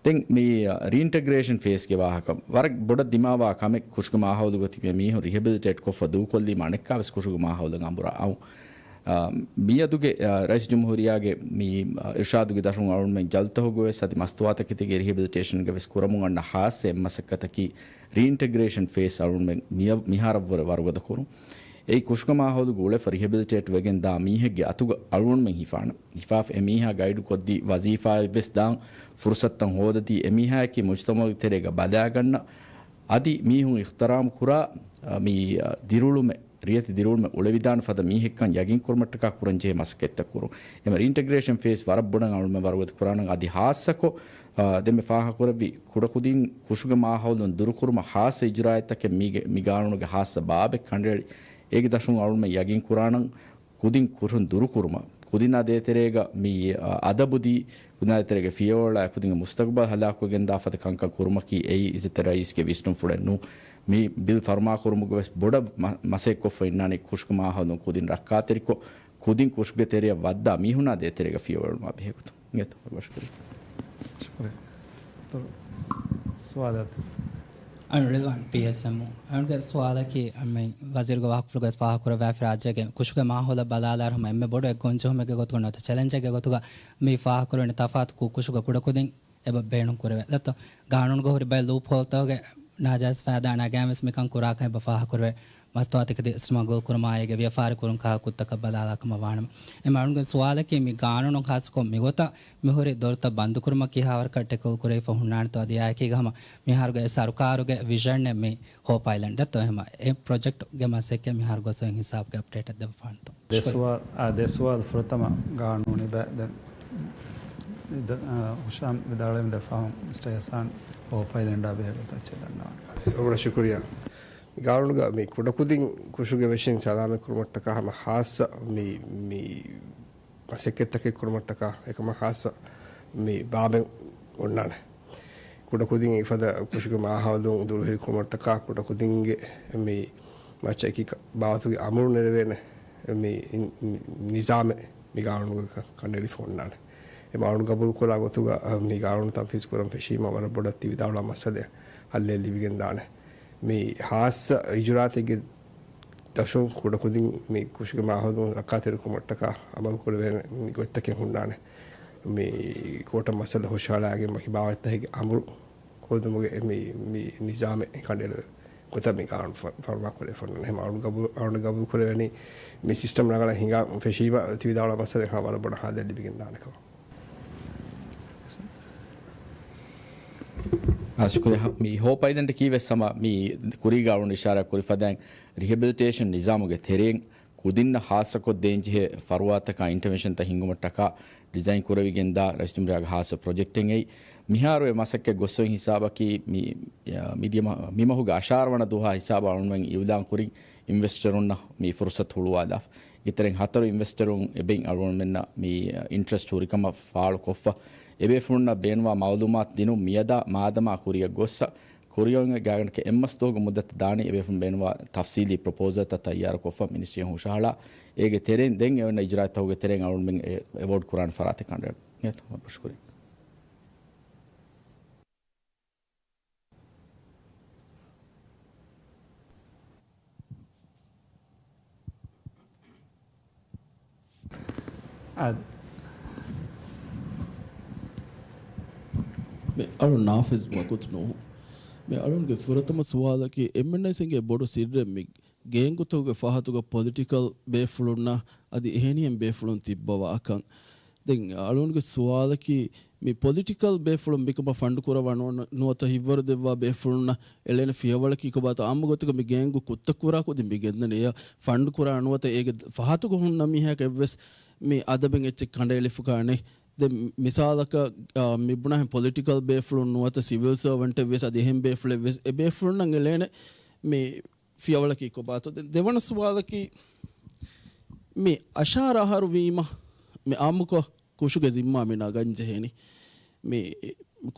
ދެން މި، އަ، ރީއިންޓެގްރޭޝަން ފޭސްގެ ވާހަކަ ވަރަށް ބޮޑަށް ދިމާވާ ކަމެއް. ކުށުގެ މާހައުލުގަ ތިބި މީހުން ރިހެބިލިޓޭޓް ކޮށްފަ ދޫކޮށްލީމަ އަނެއްކާވެސް ކުށުގެ މާހައުލަށް އަނބުރާ އައު. އާ، މިއަދުގެ، އާ، ރައީސް ޖުމްހޫރިއްޔާގެ މި، އާ، އިރްޝާދުގެ ދަށުން އަޅުގަނޑުމެން ޖަލުތަކުގަވެސް އަދި މަސްތުވާތަކެތީގެ ރިހެބިލިޓޭޝަންގަވެސް ކުރަމުން އަންނަ ހާއްސަ އެއް މަސައްކަތަކީ ރީއިންޓެގްރޭޝަން ފޭސް އަޅުގަނޑުމެން މިއަ-، މިހާރަށްވުރެ ވަރުގަދަ ކުރުން. އެއީ ކުށުގެ މާހައުލުގަ އުޅެފަ ރިހެބިލިޓޭޓް ވެގެން ދާ މީހެއްގެ އަތުގަ އަޅުގަނޑުމެން ހިފާނަން. ހިފާފަ އެ މީހާ ގައިޑު ކޮށްދީ ވަޒީފާއެއްވެސް ދާން ފުރުސަތުތައް ހޯދަދީ އެ މީހާއަކީ މުޖުތަމައުގެ ތެރޭގަ ބަލާގަންނަ އަދި މީހުން އިޚްތިރާމް ކުރާ، އަ، މި، އަ، ދިރިއުޅުމެއް ރިޔެތި ދިރިއުޅުމެއް އުޅެވިދާނެ ފަދަ މީހެއްކަން ޔަގީން ކުރުމަށްޓަކާ ކުރަންޖެހޭ މަސައްކަތްތައް ކުރުން. އެމަ ރީއިންޓެގްރޭޝަން ފޭސް ވަރަށް ބޮޑަށް އަޅުމެން ވަރުގަދަ ކުރާނަން. އަދި ހާއްސަކޮށް، އާ، ދެންމެ ފާހަގަކުރެއްވި ކުޑަކުދިން ކުށުގެ މާހައުލުން ދުރުކުރުމަށް ހާއްސަ އިޖުރާއަތްތަކެއް މީގެ، މި ގާނޫނުގެ ހާއްސަ ބާބެއް ކަނޑައެޅި. އޭގެ ދަށުން އަޅުމެން ޔަގީން ކުރާނަން ކުދިން ކުށުން ދުރުކުރުމަށް، ކުދިންނާ ދޭތެރޭގަ މި، އާ، އަދަބުދީ، ކުދިންނާ ދޭތެރޭގަ ފިޔަވަޅާ، ކުދިންގެ މުސްތަގުބަލް ހަލާކުވެގެންދާ ފަދަ ކަންކަން ކުރުމަކީ އެއީ އިއްޒަތްތެރި ރައީސްގެ ވިސްނުންފުޅެއް ނޫން. މި ބިލް ފަރުމާކުރުމުގަވެސް ބޮޑަށް މަ-، މަސައްކަތްކޮށްފަ އިންނާނީ ކުށުގެ މާހައުލުން ކުދިން ރައްކާތެރިކޮށް، ކުދިން ކުށުގެ ތެރެއަށް ވައްދާ މީހުންނާ ދޭތެރޭގަ ފިޔަވަޅުމާ ބެހޭގޮތުން. އިނގޭތޯ؟ ޝުކުރިއްޔާ. ޝުކުރިއްޔާ. އިތުރު ސުވާލާތު. އަން ރިލްވާން ޕީއެސްއެމްއޯ. އަންގެ ސުވާލަކީ، އަންމެ ވަޒީރުގެ ވާހަކަފުޅުގަވެސް ފާހަގަކުރެއްވިއެވެ. ރާއްޖޭގެ ކުށުގެ މާހައުލަށް ބަލާލާއިރު ހަމަ އެންމެ ބޮޑު އެއްގޮންޖެހުމެއްގެ ގޮތުގަ ނުވަތަ ޗެލެންޖެއްގެ ގޮތުގަ މި ފާހަގަކުރެވެނީ ތަފާތު ކު-، ކުށުގެ ކުޑަކުދިން އެބަ ބޭނުން ކުރެވޭ. ދެއްތޯ، ގާނޫނުގަ ހުރި ބައެއް ލޫޕް ހޯލްތަކުގެ ނާޖާއިޒް ފައިދާ ނަގާން ވެސް މިކަން ކުރާކަށް އެބަ ފާހަގަކުރެވޭ. މަސްތުވާތަކެތި ސްމަގުލް ކުރުމާއި އޭގެ ވިޔަފާރި ކުރުން ކާ ކުށްތަކަށް ބަލާލާކަމަށް ވާނަމަ، އެ މަޑުންގެ ސުވާލަކީ މި ގާނޫނުން ޚާއްސަކޮށް މިގޮތަށް މިހުރި ދޮރުތައް ބަންދުކުރުމަށް ކިހާވަރަކަށް ޓެކްކަލް ކުރެވިފަ ހުންނާނެތޯ އަދި އާއެކީގަ ހަމަ މިހާރުގެ އެ ސަރުކާރުގެ ވިޝަނެއް މި ހޯޕް އައިލެންޑް ދައްތޯ އެހެމަ އެ ޕްރޮޖެކްޓްގެ މަސައްކަތް މިހާރު ގޮސް އޮތް ހިސާބުގެ އަޕްޑޭޓް ދެއްވާނެތޯ؟ ދެ ސުވާލު، އާ، ދެ ސުވާލު ފުރަތަމަ ގާނޫނީ ބައި ދެން ދ-، އާ، ހުޝާމް ވިދާޅުވި ދެ ފަހުން މިސްޓަ އިޙްސާން ހޯޕް އައިލެންޑާ ބެހޭ ގޮތަށް އެއްޗެއް ދަންނަވަން. ވަރަށް ޝުކުރިއްޔާ. ގާނޫނުގަ މި ކުޑަކުދިން ކުށުގެ ވެށިން ސަލާމަތް ކުރުމަށްޓަކާ ހަމަ ހާއްސަ މި، މި މަސައްކަތްތަކެއް ކުރުމަށްޓަކާ އެކަމަށް ހާއްސަ މި ބާބެއް އޮންނާނެ. ކުޑަކުދިން އެފަދަ ކުށުގެ މާހައުލުން ދުރުހެލި ކުރުމަށްޓަކާ ކުޑަކުދިންގެ މި މައްޗަށް އެކި ބާވަތުގެ އަމުރު ނެރެވޭނެ މި ނިޒާމެއް މި ގާނޫނުގަ ކަނޑައެޅިފަ އޮންނާނެ. އެ ގާނޫނު ގަބޫލު ކުރާ ގޮތުގަ މި ގާނޫނު ތަންފީޒު ކުރަން ފެށީމަ ވަރަށް ބޮޑަށް ތި ވިދާޅުވާ މައްސަލައެއް ހައްލެއް ލިބިގެންދާނެ. މި ހާއްސަ އިޖުރާއަތެއްގެ ދަށުން ކުޑަކުދިން މި ކުށުގެ މާހައުލުން ރައްކާތެރިކުރުމަށްޓަކާ އަމަލުކުރެވޭނެ ގޮތްތަކެއް ހުންނާނެ. މި ކޯޓަށް މައްސަލަ ހުށަހަޅާގެން ވަކި ބާވަތްތަކެއްގެ އަމުރު ހޯދުމުގެ މި، މި ނިޒާމެއް ކަނޑައެޅުވޭ ގޮތަށް މި ގާނޫނު ފަ-، ފަރުމާކުރެވިފަ އޮންނާނެ. އެހެން ގަބޫލު، ގާނޫނު ގަބޫލު ކުރެވެނީ މި ސިސްޓަމް ރަނގަޅަށް ހިނގާ ފެށީމަ ތި ވިދާޅުވާ މައްސަލަ ހަމަ ވަރަށް ބޮޑަށް ހައްލެއް ލިބިގެންދާނެ ކަމަށް. އާ، ޝުކުރިއްޔާ. މި ހޯޕް އައިލެންޑަކީ ވެސް ހަމަ މި ކުރީ ގާނޫނު އިޝާރާތް ކުރި ފަދައިން ރިހެބިލިޓޭޝަން ނިޒާމުގެ ތެރެއިން ކުދިންނަށް ހާއްސަކޮށް ދޭންޖެހޭ ފަރުވާތަކާ އިންޓަވެންޝަންތައް ހިންގުމަށްޓަކާ ޑިޒައިން ކުރެވިގެންދާ ރައީސްޖުމްހޫރިއްޔާގެ ހާއްސަ ޕްރޮޖެކްޓެއް އެއީ. މިހާރު އެ މަސައްކަތް ގޮސްވެން ހިސާބަކީ މި، މި ދިޔަ މަ-، މި މަހުގެ އަށާރަ ވަނަ ދުވަހާ ހިސާބަށް އަޅުންމެން އިއުލާން ކުރިން އިންވެސްޓަރުންނަށް މި ފުރުސަތު ހުޅުވާލާފަ. އޭގެ ތެރެއިން ހަތަރު އިންވެސްޓަރުން އެބައިން އަޅުގަނޑުމެންނަށް މި އިންޓްރެސްޓް ހުރިކަމަށް ފާޅުކޮށްފަ. އެބޭފުޅުންނަށް ބޭނުންވާ މައުލޫމާތު ދިނުން މިއަދާ މާދަމާ ކުރިއަށް ގޮއްސަ، ކުރިއަށް ގާތްގަނޑަކަށް އެއްމަސް ދުވަހުގެ މުއްދަތަށް ދާނީ އެބޭފުޅުން ބޭނުންވާ ތަފްސީލީ ޕްރޮޕޯސަލްތައް ތައްޔާރުކޮށްފަ މިނިސްޓްރީއަށް ހުށަހަޅާ. އޭގެ ތެރެއިން ދެން އެ އޮންނަ އިޖުރާތަކުގެ ތެރެއިން އަޅުގަނޑުމެން އެ އެވޯޑް ކުރާނެ ފަރާތެއް ކަނޑައެޅުން. އެތަން ބޮޑަށް ޝުކުރިއްޔާ. އާދެ. މި އަޅުން ނާފިޒް ވަގުތު ނޫން. މި އަޅުންގެ ފުރަތަމަ ސުވާލަކީ އެންމެންނަށް އިނގޭ ބޮޑު ސިއްރެއް މި ގޭންގުތަކުގެ ފަހަތުގަ ޕޮލިޓިކަލް ބޭފުޅުންނަށް އަދި އެހެނިހެން ބޭފުޅުން ތިއްބަވާކަން. ދެން އަޅުންގެ ސުވާލަކީ މި ޕޮލިޓިކަލް ބޭފުޅުން މިކަމަށް ފަންޑް ކުރައްވާ ނުވަ-، ނުވަތަ ހިތްވަރު ދެއްވާ ބޭފުޅުންނަށް އެޅޭނެ ފިޔަވަޅަކީ ކޮބާތޯ؟ އާއްމު ގޮތަކަށް މި ގޭންގު ކުށްތައް ކުރާ ކުދިން މި ގެންދަނީ އެޔަށް ފަންޑް ކުރާ ނުވަތަ އޭގެ ފަހަތުގަ ހުންނަ މީހަކަށް އެއްވެސް މި އަދަބެއް އެއްޗެއް ކަނޑައެޅިފަކާނެ. ދެން މިސާލަކަށް، އާ، މި ބުނާހެން ޕޮލިޓިކަލް ބޭފުޅުން ނުވަތަ ސިވިލް ސަރވަންޓެއް ވެސް އަދި އެހެން ބޭފުޅެއް ވެސް އެ ބޭފުޅުންނަށް އެޅޭނެ މި ފިޔަވަޅަކީ ކޮބާތޯ؟ ދެން ދެވަނަ ސުވާލަކީ، މި އަށާރަ އަހަރު ވީމަ، މި އާއްމުކޮށް ކުށުގެ ޒިންމާ މި ނަގަން ޖެހޭނީ. މި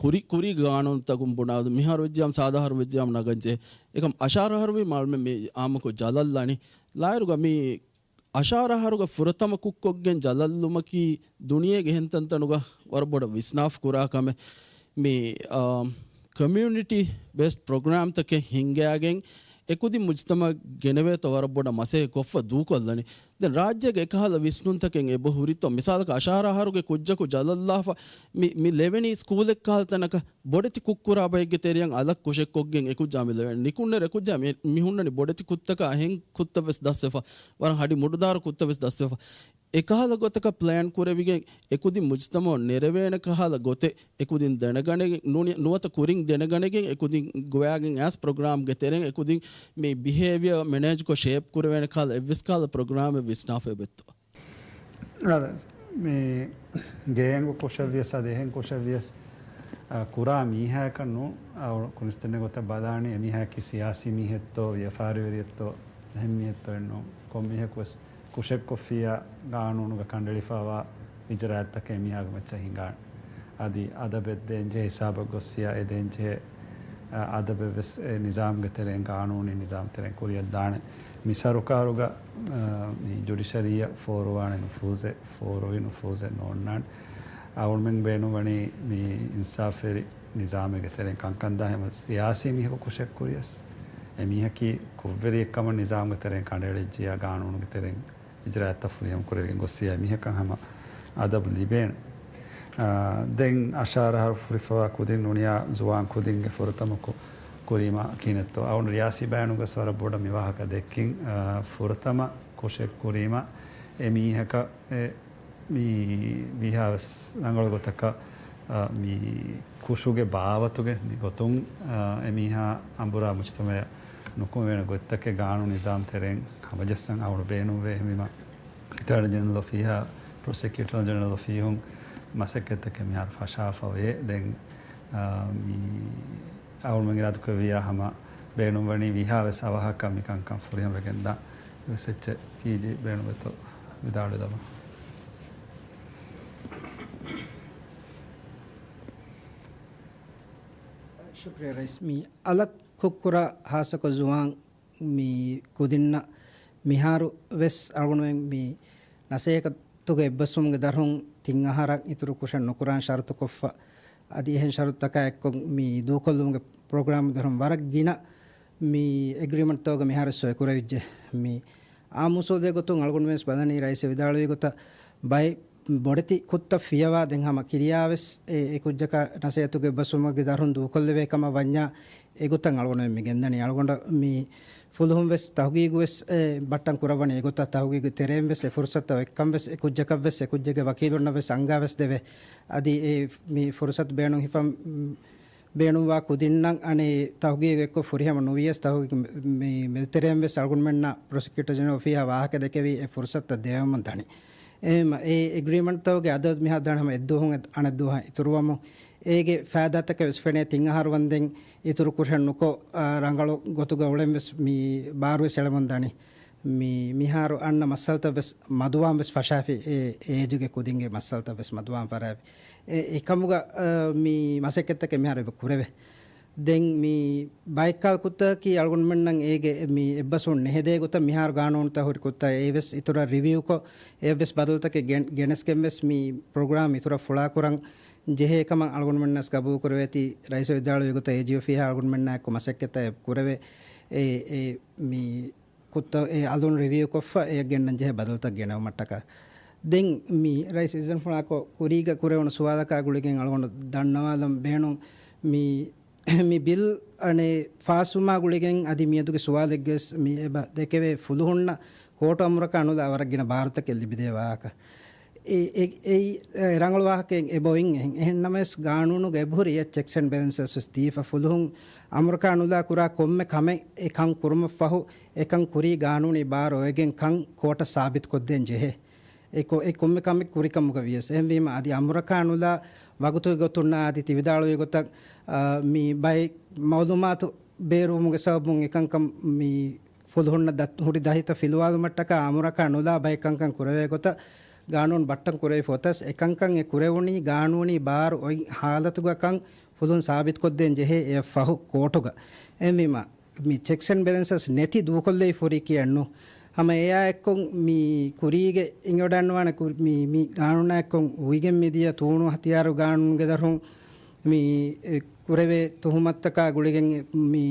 ކުރި، ކުރީ ގާނޫނުތަކުން ބުނާ، މިހާރު ވެއްޖިޔާމަ، ސާދަ އަހަރު ވެއްޖިޔާމަ ނަގަން ޖެހޭ. އެކަމް އަށާރަ އަހަރު ވީމަ އަޅުމެން މި އާއްމުކޮށް ޖަލަށް ލާނީ. ލާއިރުގަ މި އަށާރަ އަހަރުގަ ފުރަތަމަ ކުށްކޮށްގެން ޖަލަށްލުމަކީ ދުނިޔޭގެ އެހެން ތަންތަނުގަ ވަރަށް ބޮޑަށް ވިސްނާފަ ކުރާ ކަމެއް. މި، އާ، ކޮމިއުނިޓީ ބޭސްޑް ޕްރޮގްރާމްތަކެއް ހިންގައިގެން އެކުދިން މުޖްތަމަޢަށް ގެނެވޭތޯ ވަރަށް ބޮޑަށް މަސައްކަތް ކޮށްފަ ދޫކޮށްލަނީ. ދެން ރާއްޖޭގެ އެކަހަލަ ވިސްނުންތަކެއް އެބަ ހުރިތޯ؟ މިސާލަކަށް އަށާރަ އަހަރުގެ ކުއްޖަކު ޖަލަށްލާފަ މި، މި ލެވެނީ ސްކޫލެއް ކަހަލަ ތަނަކަށް ބޮޑެތި ކުށްކުރާ ބައެއްގެ ތެރެއަށް އަލަށް ކުށެއްކޮށްގެން އެކުއްޖާ މި ލެވެނީ. ނިކުންނެރު އެކުއްޖާ މި، މި ހުންނަނީ ބޮޑެތި ކުށްތަކާ އެހެން ކުށްތައް ވެސް ދަސްވެފަ، ވަރަށް ހަޑި މުޑުދާރު ކުށްތައް ވެސް ދަސްވެފަ. އެކަހަލަ ގޮތަކަށް ޕްލޭން ކުރެވިގެން އެކުދިން މުޖްތަމަޢުން ނެރެވޭނެ ކަހަލަ ގޮތެއް އެކުދިން ދެނެގަނެގެން ނޫނި-، ނުވަތަ ކުރިން ދެނެގަނެގެން އެކުދިން ގޮވާގެން އައިސް ޕްރޮގްރާމްގެ ތެރެއިން އެކުދިން މި ބިހޭވިއަރ މެނޭޖްކޮށް ޝޭޕް ކުރެވޭނެ ކަހަލަ އެއްވެސް ކަހަލަ ޕްރޮގްރާމެއް ވިސްނާފަ އެބައޮތްތޯ؟ އާދެ، މި ގޭންގު ކުށެއްވިޔަސް އަދި އެހެން ކުށެއްވިޔަސް، އާ، ކުރާ މީހާއަކަށް ނޫން. އާ، ކުނިސްތެންނެ ގޮތަށް ބަލާނީ އެމީހާއަކީ ސިޔާސީ މީހެއްތޯ، ވިޔަފާރިވެރިއެއްތޯ، އެހެން މީހެއްތޯ އެއްނޫން. ކޮން މީހަކުވެސް ކުށެއްކޮށްފިއްޔާ، ގާނޫނުގަ ކަނޑައެޅިފައިވާ އިޖުރާއަތްތަކެއް އެމީހާގެ މައްޗަށް ހިނގާނެ. އަދި އަދަބެއް ދޭންޖެހޭ ހިސާބަށް ގޮއްސިޔާ، އެ ދޭންޖެހޭ، އަ، އަދަބެއް ވެސް އެ ނިޒާމްގެ ތެރެއިން، ގާނޫނީ ނިޒާމް ތެރެއިން ކުރިއަށް ދާނެ. މި ސަރުކާރުގަ، އަ، މި ޖުޑިޝަރީއަށް ފޯރުވާނެ ނުފޫޒެއް، ފޯރުވި ނުފޫޒެއް ނޯންނާނެ. އަޅުމެން ބޭނުންވަނީ މި އިންސާފުވެރި ނިޒާމެއްގެ ތެރެއިން ކަންކަން ދާ ހަމަ ސިޔާސީ މީހަކު ކުށެއް ކުރިޔަސް، އެ މީހަކީ ކުށްވެރިއެއް ކަމަށް ނިޒާމްގެ ތެރެއިން ކަނޑައެޅިއްޖިޔާ، ގާނޫނުގެ ތެރެއިން އިޖްރާއަތްތައް ފުރިހަމަ ކުރެވިގެން ގޮއްސިޔާ އެ މީހަކަށް ހަމަ އަދަބު ލިބޭނެ. އާ، ދެން އަށާރަ އަހަރު ފުރިފަވާ ކުދިން ނޫނިޔާ ޒުވާން ކުދިންގެ ފުރަތަމަކު ކުރީމަ ކިހިނެއްތޯ؟ އަޅުގަނޑު ރިޔާސީ ބަޔާނުގަސް ވަރަށް ބޮޑަށް މި ވާހަކަ ދެއްކިން، އާ، ފުރަތަމަ ކުށެއް ކުރީމަ އެ މީހަކަށް އެ މި ވީހާވެސް ރަނގަޅު ގޮތަކަށް، އާ، މި ކުށުގެ ބާވަތުގެ ގޮތުން، އާ، އެ މީހާ އަނބުރާ މުޖްތަމައަށް ނުކުމެވޭނެ ގޮތްތަކެއް ގާނޫނު ނިޒާމް ތެރެއިން ހަމަޖައްސަން އަޅުގަނޑު ބޭނުންވޭ. އެހެންވީމަ އެޓާނީ ޖެނެރަލް އޮފީހާ، ޕްރޮސެކިއުޓަރ ޖެނެރަލް އޮފީހުން މަސައްކަތްތަކެއް މިހާރު ފަށާފަ އޮވޭ. ދެން، އާ، މި އަޅުގަނޑުމެން އިރާދަކުރެއްވިއްޔާ ހަމަ ބޭނުންވަނީ ވީހާވެސް އަވަހަކަށް މިކަންކަން ފުރިހަމަވެގެންދާން. އެވެސް އެއްޗެއް ޕީޖީ ބޭނުންވޭތޯ ވިދާޅުވެލަމާ. ޝުކުރިއްޔާ ރައީސް. މި އަލަށް ކުށްކުރާ ހާއްސަކޮށް ޒުވާން މި ކުދިންނަށް މިހާރު ވެސް އަޅުގަނޑުމެން މި ނަސޭހަތުގެ އެއްބަސްވުމުގެ ދަށުން ތިން އަހަރަށް އިތުރު ކުށެއް ނުކުރާން ޝަރުތުކޮށްފަ، އަދި އެހެން ޝަރުތުތަކާ އެއްކޮށް މި ދޫކޮށްލުމުގެ ޕްރޮގްރާމް ދަށުން ވަރަށް ގިނަ މި އެގްރިމަންޓްތަކުގެ މިހާރު ސޮއި ކުރެވިއްޖެ. މި އާއްމު އުސޫލުގެ ގޮތުން އަޅުގަނޑުމެން ވެސް ބަލަނީ ރައީސް ވިދާޅުވި ގޮތަށް ބައެއް ބޮޑެތި ކުށްތައް ފިޔަވާ ދެން ހަމަ ކިރިޔާ ވެސް އެ، އެ ކުއްޖަކަށް ނަސޭހަތުގެ އެއްބަސްވުމުގެ ދަށުން ދޫކޮށްލެވޭ ކަމަށް ވަންޏާ އެގޮތަށް އަޅުގަނޑުމެން މި ގެންދަނީ. އަޅުގަނޑަށް މި ފުލުހުން ވެސް ތަހުގީގު ވެސް އެ ބައްޓަން ކުރައްވަނީ އެގޮތަށް، ތަހުގީގު ތެރެއިން ވެސް އެ ފުރުސަތު އޮތްކަން ވެސް އެ ކުއްޖަކަށް ވެސް އެ ކުއްޖެއްގެ ވަކީލުންނަށް ވެސް އަންގާ ވެސް ދެވޭ. އަދި އެ މި ފުރުސަތު ބޭނުން ހިފަން ބޭނުންވާ ކުދިންނަށް އަނެއް ތަހުގީގު އެއްކޮށް ފުރިހަމަ ނުވިޔަސް ތަހުގީގު މެ-، މި މެދުތެރެއިން ވެސް އަޅުގަނޑުމެންނަށް ޕްރޮސިކިއުޓަރ ޖެނެރަލް އޮފީހާ ވާހަކަ ދެކެވީ އެ ފުރުސަތުތައް ދެވެމުން ދަނީ. އެހެންވީމަ އެ އެގްރިމަންޓްތަކުގެ އަދަދު މިހާ ދާން ހަމަ އެއްދުވަހުން އަނެއްދުވަހަށް އިތުރުވަމުން އޭގެ ފައިދާތަކެއް ވެސް ފެނޭ. ތިން އަހަރު ވަންދެން އިތުރު ކުށެއް ނުކޮށް، އާ، ރަނގަޅު ގޮތުގަ އުޅެން ވެސް މި ބާރު ވެސް އެޅެމުން ދަނީ. މި މިހާރު އަންނަ މައްސަލަތައް ވެސް މަދުވާން ވެސް ފަށާފި، އެ އޭޖުގެ ކުދިންގެ މައްސަލަތައް ވެސް މަދުވާން ފަށާފި. އެ، އެކަމުގަ، އަ، މި މަސައްކަތްތަކެއް މިހާރު އެބަ ކުރެވޭ. ދެން މި ބައެއްކާލަ ކުށްތަކަކީ އަޅުގަނޑުމެންނަށް އޭގެ މި އެއްބަސްވުން ނެހެދޭ ގޮތަށް މިހާރު ގާނޫނުތައް ހުރި ކުށްތައް އެއްވެސް އިތުރަށް ރިވިއުކޮށް، އެއްވެސް ބަދަލުތަކެއް ގެން-، ގެނެސްގެން ވެސް މި ޕްރޮގްރާމް އިތުރަށް ފުޅާކުރަން ޖެހޭ ކަމަށް އަޅުގަނޑުމެންނަށް ގަބޫލު ކުރެވޭތީ، ރައީސް ވިދާޅުވި ގޮތަށް އޭޖީ އޮފީހާ އަޅުގަނޑުމެންނާއެކު މަސައްކަތްތައް ކުރެވޭ. އެ، އެ މި ކުށްތައް އެ އަލުން ރިވިއު ކޮށްފަ އެ ގެންނަން ޖެހޭ ބަދަލުތައް ގެނެވުމަށްޓަކާ. ދެން މި ރައީސް އިޒަންފުޅާކޮށް ކުރީގަ ކުރެވުނު ސުވާލަކާ ގުޅިގެން އަޅުގަނޑު ދަންނަވާލަން ބޭނުން. މި، މި ބިލް އަނެއް ފާސްވުމާ ގުޅިގެން އަދި މިއަދުގެ ސުވާލެއްގެ ވެސް މި އެބަ ދެކެވޭ ފުލުހުންނަށް ކޯޓު އަމުރަކާ ނުލާ ވަރަށް ގިނަ ބާރުތަކެއް ލިބިދޭ ވާހަކަ. އެ، އެ، އެއީ، އެ، ރަނގަޅު ވާހަކައެއް އެބަ އޮތް އެހެން. އެހެން ނަމަވެސް ގާނޫނުގަ އެބަހުރި އެ ޗެކްސް އެންޑް ބެލެންސަސް ވެސް ދީފަ ފުލުހުން އަމުރަކާ ނުލާ ކުރާ ކޮންމެ ކަމެއް އެ ކަން ކުރުމަށްފަހު އެ ކަން ކުރީ ގާނޫނީ ބާރު އޮވެގެން ކަން ކޯޓަށް ސާބިތުކޮށްދޭން ޖެހޭ. އެ ކޮ-، އެ ކޮންމެ ކަމެއް ކުރި ކަމުގަ ވިޔަސް. އެހެންވީމަ އަދި އަމުރަކާ ނުލާ ވަގުތުގެ ގޮތުންނާ އަދި ތި ވިދާޅުވި ގޮތަށް، އާ، މި ބައެއް މައުލޫމާތު ބޭރުވުމުގެ ސަބަބުން އެކަންކަން މި ފުލުހުންނަށް ދަތް-، ހުރި ދަތިތައް ފިލުވާލުމަށްޓަކާ އަމުރަކާ ނުލާ ބައެއް ކަންކަން ކުރެވޭ ގޮތަށް ގާނޫނު ބައްޓަން ކުރެވިފަ އޮތަސް، އެކަންކަން އެ ކުރެވުނީ ގާނޫނީ ބާރު އޮތް ހާލަތުގަ ކަން ފުލުހުން ސާބިތުކޮށްދޭން ޖެހޭ އެއަށް ފަހު ކޯޓުގަ. އެހެންވީމަ، މި ޗެކްސް އެންޑް ބެލެންސަސް ނެތި ދޫކޮށްލެވި ފުރިކިޔަން ނޫން. ހަމަ އެއާ އެއްކޮށް މި ކުރީގެ އިނގިވަޑައިގަންނަވާނެ ކު-، މި، މި ގާނޫނާ އެއްކޮށް އޮވިގެން މިދިޔަ ތޫނު ހަތިޔާރު ގާނޫނުގެ ދަށުން މި، އެ، ކުރެވޭ ތުހުމަތުތަކާ ގުޅިގެން މި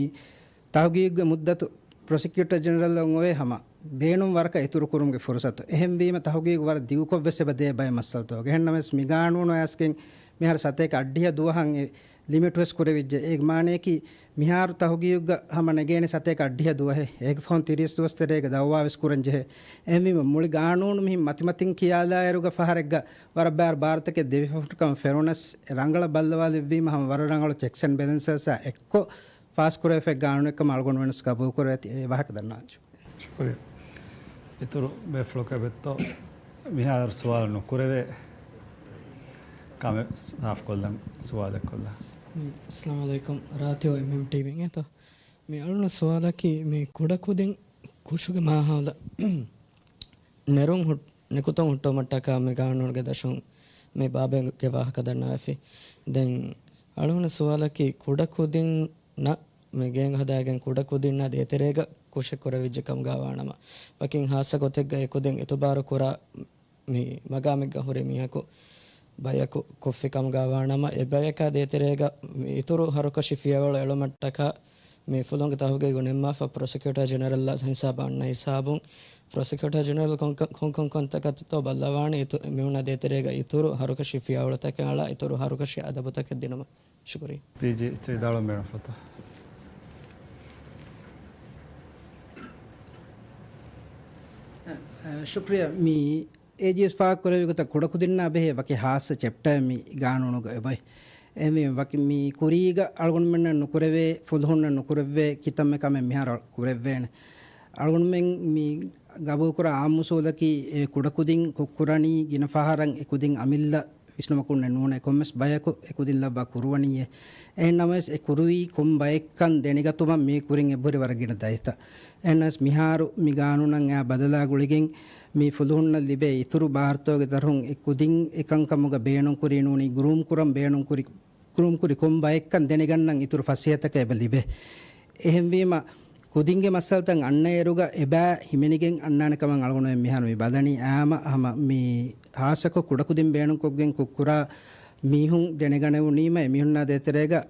ތަހުގީގުގެ މުއްދަތު ޕްރޮސިކިއުޓަރ ޖެނެރަލްއަށް އޮވޭ ހަމަ ބޭނުން ވަރަކަށް އިތުރު ކުރުމުގެ ފުރުސަތު. އެހެންވީމަ ތަހުގީގު ވަރަށް ދިގުކޮށްވެސް އެބަ ދޭ ބައެއް މައްސަލަތަކުގަ. އެހެންނަމަވެސް މި ގާނޫނު އައިސްގެން މިހާރު ސަތޭކަ އަށްޑިހަ ދުވަހަށް އެ ލިމިޓް ވެސް ކުރެވިއްޖެ. އޭގެ މާނަޔަކީ މިހާރު ތަހުގީގުގަ ހަމަ ނެގޭނެ ސަތޭކަ އަށްޑިހަ ދުވަހެއް. އޭގެ ފަހުން ތިރީސް ދުވަސް ތެރޭގަ ދައުވާ ވެސް ކުރަން ޖެހޭ. އެހެންވީމަ މުޅި ގާނޫނު މިހިން މަތިމަތިން ކިޔާލާއިރުގަ ފަހަރެއްގަ ވަރަށް ބާރު ބާރުތަކެއް ދެވިފަ ހުއްޓުކަމަށް ފެނުނަސް، ރަނގަޅަށް ބައްލަވާލެއްވީމަ ހަމަ ވަރަށް ރަނގަޅު ޗެކްސް އެންޑް ބެލެންސަސްއާ އެއްކޮށް ފާސްކުރެވިފައި ގާނޫނެއްކަމަށް އަޅުގަނޑުމެންވެސް ގަބޫލުކުރައްވަތި އެ ވާހަކަ ދަންނަވަން. ޝުކުރިއްޔާ. އިތުރު ބޭފުޅަކު އެބައޮތްތޯ؟ މިހާރު ސުވާލު ނުކުރެވޭ ކަމެއް ސާފުކޮށްލަން ސުވާލެއް ކޮށްލާ. މި، އައްސަލާމު ޢަލައިކުމް. ރާތި އެމްއެމް ޓީވީން އެތޯ؟ މި އަޅުން ސުވާލަކީ މި ކުޑަކުދިން ކުށުގެ މާހައުލަށް ނެރުން ހުއް-، ނިކުތުން ހުއްޓުވުމަށްޓަކާ މި ގާނޫނުގެ ދަށުން މި ބާބެއްގެ ވާހަކަ ދަންނަވައިފި. ދެން އަޅުގަނޑު ސުވާލަކީ ކުޑަކުދިންނަށް މި ގޭންގަ ހަދާގެން ކުޑަކުދިންނާ ދޭތެރޭގަ ކުށެއް ކުރެވިއްޖެ ކަމުގަ ވާނަމަ، ވަކިން ހާއްސަ ގޮތެއްގަ އެ ކުދިން އިތުބާރު ކުރާ މި މަގާމެއްގަ ހުރި މީހަކު ބަޔަކު ކޮށްފި ކަމުގަ ވާނަމަ، އެ ބަޔަކާ ދޭތެރޭގަ މި އިތުރު ހަރުކަށި ފިޔަވަޅު އެޅުމަށްޓަކާ މި ފުލުންގެ ތަހުގީގު ނިންމާފަ، ޕްރޮސިކިއުޓަރ ޖެނެރަލްއާ ހިސާބަށް އަންނަ ހިސާބުން، ޕްރޮސިކިއުޓަރ ޖެނެރަލް ކޮން-، ކޮން ކޮން ކަންތަކަށްތޯ ބައްލަވާނެ އިތު-، މި ހުންނަ ދޭތެރޭގަ އިތުރު ހަރުކަށި ފިޔަވަޅުތަކެއް އަޅާ އިތުރު ހަރުކަށި އަދަބުތަކެއް ދިނުމަށް. ޝުކުރިއްޔާ. ޕީޖީ އެއްޗެއް ވިދާޅުވަން ބޭނުންފުޅުތަ؟ ޝުކްރިޔާ. މި އޭޖީއެސް ފާހަގަކުރެއްވި ގޮތަށް ކުޑަކުދިންނާ ބެހޭ ވަކި ހާއްސަ ޗެޕްޓަރެއް މި ގާނޫނުގަ އެބައޮތް. އެހެންވީމަ ވަކި މި ކުރީގަ އަޅުގަނޑުމެންނަށް ނުކުރެވޭ، ފުލުހުންނަށް ނުކުރެވޭ ކިތަންމެ ކަމެއް މިހާރު ކުރެވޭނެ. އަޅުގަނޑުމެން މި ގަބޫލުކުރާ އާއްމު އުސޫލަކީ އެ ކުޑަކުދިން ކުށްކުރަނީ ގިނަ ފަހަރަށް އެ ކުދިން އަމިއްލަ ވިސްނުމަކުންނެއް ނޫނޭ، ކޮންމެސް ބަޔަކު އެ ކުދިން ލައްވާ ކުރުވަނީއޭ. އެހެން ނަމަވެސް އެ ކުރުވީ ކޮން ބައެއްކަން ދެނެގަތުމަށް މި ކުރިން އެބަހުރި ވަރަށް ގިނަ ދަތިތައް. އެހެންނަމަވެސް މިހާރު މި ގާނޫނަށް އެއާ ބަދަލާ ގުޅިގެން މި ފުލުހުންނަށް ލިބޭ އިތުރު ބާރުތަކުގެ ދަށުން އެ ކުދިން އެކަންކަމުގަ ބޭނުންކުރީ ނޫނީ ގްރޫމް ކުރަން ބޭނުންކުރި، ގްރޫމް ކުރި ކޮން ބައެއްކަން ދެނެގަންނަން އިތުރު ފަސޭހަތަކެއް އެބަ ލިބޭ. އެހެންވީމަ ކުދިންގެ މައްސަލަތައް އަންނައިރުގަ އެބައި ހިމެނިގެން އަންނާނެ ކަމަށް އަޅުގަނޑުމެން މިހާރު މި ބަލަނީ. އާމަ ހަމަ މި ހާއްސަކޮށް ކުޑަކުދިން ބޭނުންކޮށްގެން ކުށްކުރާ މީހުން ދެނެގަނެވުނީމަ އެ މީހުންނާ ދޭތެރޭގަ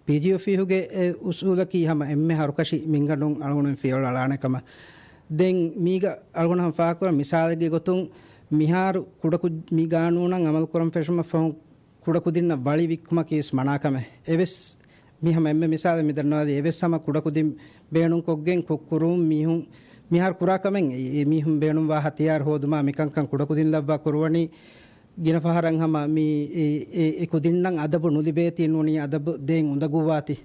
ޕީޖީއޮފީހުގެ އެ އުސޫލަކީ ހަމަ އެންމެ ހަރުކަށި މިންގަނޑުން އަޅުގަނޑުމެން ފިޔަވަޅު އަޅާނެ ކަމަށް. ދެން މީގަ އަޅުގަނޑު ހަމަ ފާހަގަކުރަން މިސާލެއްގެ ގޮތުން މިހާރު ކުޑަކު-، މި ގާނޫނަށް އަމަލުކުރަން ފެށުމަށް ފަހުން ކުޑަކުދިންނަށް ވަޅި ވިއްކުމަކީ ވެސް މަނާކަމެއް. އެވެސް މި ހަމަ އެންމެ މިސާލެއް މި ދަންނަވާލީ. އެވެސް ހަމަ ކުޑަކުދިން ބޭނުންކޮށްގެން ކުށްކުރުން މީހުން މިހާރު ކުރާ ކަމެއް. އެ މީހުން ބޭނުންވާ ހަތިޔާރު ހޯދުމާ މިކަންކަން ކުޑަކުދިން ލައްވާ ކުރުވަނީ ގިނަ ފަހަރަށް ހަމަ މި އެ، އެ، އެ ކުދިންނަށް އަދަބު ނުލިބޭތީ ނޫނީ އަދަބު ދޭން އުނދަގޫވާތީ.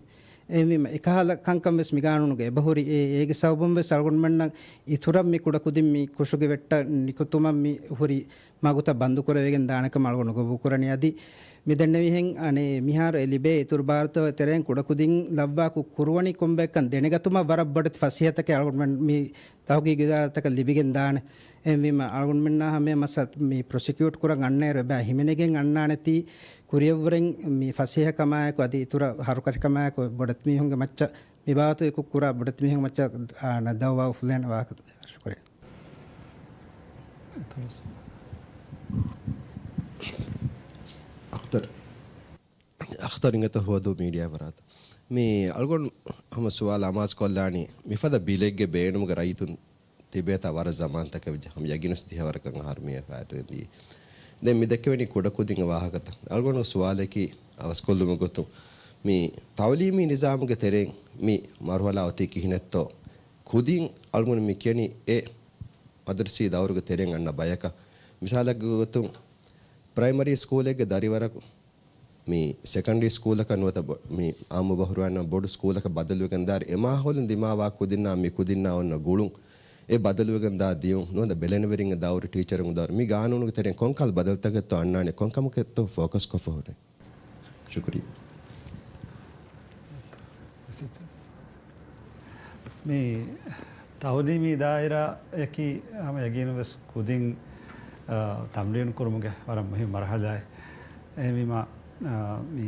އެހެންވީމަ އެކަހަލަ ކަންކަން ވެސް މި ގާނޫނުގަ އެބަހުރި. އެ، އޭގެ ސަބަބުން ވެސް އަޅުގަނޑުމެންނަށް އިތުރަށް މި ކުޑަކުދިން މި ކުށުގެ ވެއްޓަށް ނިކުތުމަށް މި ހުރި މަގުތައް ބަންދުކުރެވިގެން ދާނެ ކަމަށް އަޅުގަނޑު ގަބޫލުކުރަނީ. އަދި މި ދެންނެވިހެން އަނެއް މިހާރު އެ ލިބޭ އިތުރު ބާރުތަކުގެ ތެރެއިން ކުޑަކުދިން ލައްވާ ކުށް ކުރުވަނީ ކޮންބައެއްކަން ދެނެގަތުމަށް ވަރަށް ބޮޑެތި ފަސޭހަތަކެއް އަޅުގަނޑުމެން މި ތަހުގީގު އިދާރާތަކަށް ލިބިގެން ދާނެ. އެހެންވީމަ އަޅުގަނޑުމެންނާ ހަމަ މައްސަލަ މި ޕްރޮސިކިއުޓް ކުރަން އަންނައިރު އެބަ ހިމެނިގެން އަންނާނެތީ ކުރިއަށްވުރެން މި ފަސޭހަކަމާއެކު އަދި އިތުރަށް ހަރުކަށިކަމާއެކު ބޮޑެތި މީހުންގެ މައްޗަށް މި ބާވަތު އެކު ކުރާ ބޮޑެތި މީހުން މައްޗަށް އާނަ ދައުވާ އުފުލޭނެ ވާހަކަ. ޝުކުރިއްޔާ. އަޚްތަރު. އަޚްތަރު އިނގޭތޯ ހުވަދޫ މީޑިއާ ފަރާތަށް. މި އަޅުގަނޑު ހަމަ ސުވާލު އަމާޒުކޮށްލާނީ މިފަދަ ބިލެއްގެ ބޭނުމުގެ ރައްޔިތުން ތިބޭތާ ވަރަށް ޒަމާންތަކެއް ވެއްޖެ. ހަމަ ޔަގީނުވެސް ދިހަވަރަކަށް އަހަރު މިއަށް ފާއިތުވެން ދިޔަ. ދެން މި ދެއްކެވެނީ ކުޑަކުދިންގެ ވާހަކަތައް. އަޅުގަނޑު ސުވާލަކީ އަވަސްކޮށްލުމުގެ ގޮތުން މި ތައުލީމީ ނިޒާމުގެ ތެރެއިން މި މަރުހަލާ އޮތީ ކިހިނެއްތޯ؟ ކުދިން އަޅުގަނޑު މި ކިޔަނީ އެ މަދަރުސީ ދައުރުގެ ތެރެއިން އަންނަ ބަޔަކަށް. މިސާލަކަށް ގޮތުން ޕްރައިމަރީ ސްކޫލެއްގެ ދަރިވަރަކު މި ސެކަންޑްރީ ސްކޫލަކަށް ނުވަތަ ބޮ-، މި އާއްމު ބަހުރުވާން ބޮޑު ސްކޫލަކަށް ބަދަލުވެގެން ދާއިރު އެ މާހައުލުން ދިމާވާ ކުދިންނާ މި ކުދިންނާ އޮންނަ ގުޅުން އެ ބަދަލުވެގެން ދާ ދިޔުން ނުވަތަ ބެލެނިވެރިންގެ ދައުރު ޓީޗަރުންގެ ދައުރު މި ގާނޫނުގެ ތެރެއިން ކޮންކަހަލަ ބަދަލުތަކެއްތޯ އަންނާނެ ކޮންކަމަކަށްތޯ ފޯކަސް ކޮށްފަ ހުރޭ؟ ޝުކުރިއްޔާ. މި ތައުލީމީ ދާއިރާއަކީ ހަމަ ޔަގީނުން ވެސް ކުދިން، އާ، ތަމްރީނު ކުރުމުގެ ވަރަށް މުހިއްމު މަރުހަލާއެއް. އެހެންވީމަ، އާ، މި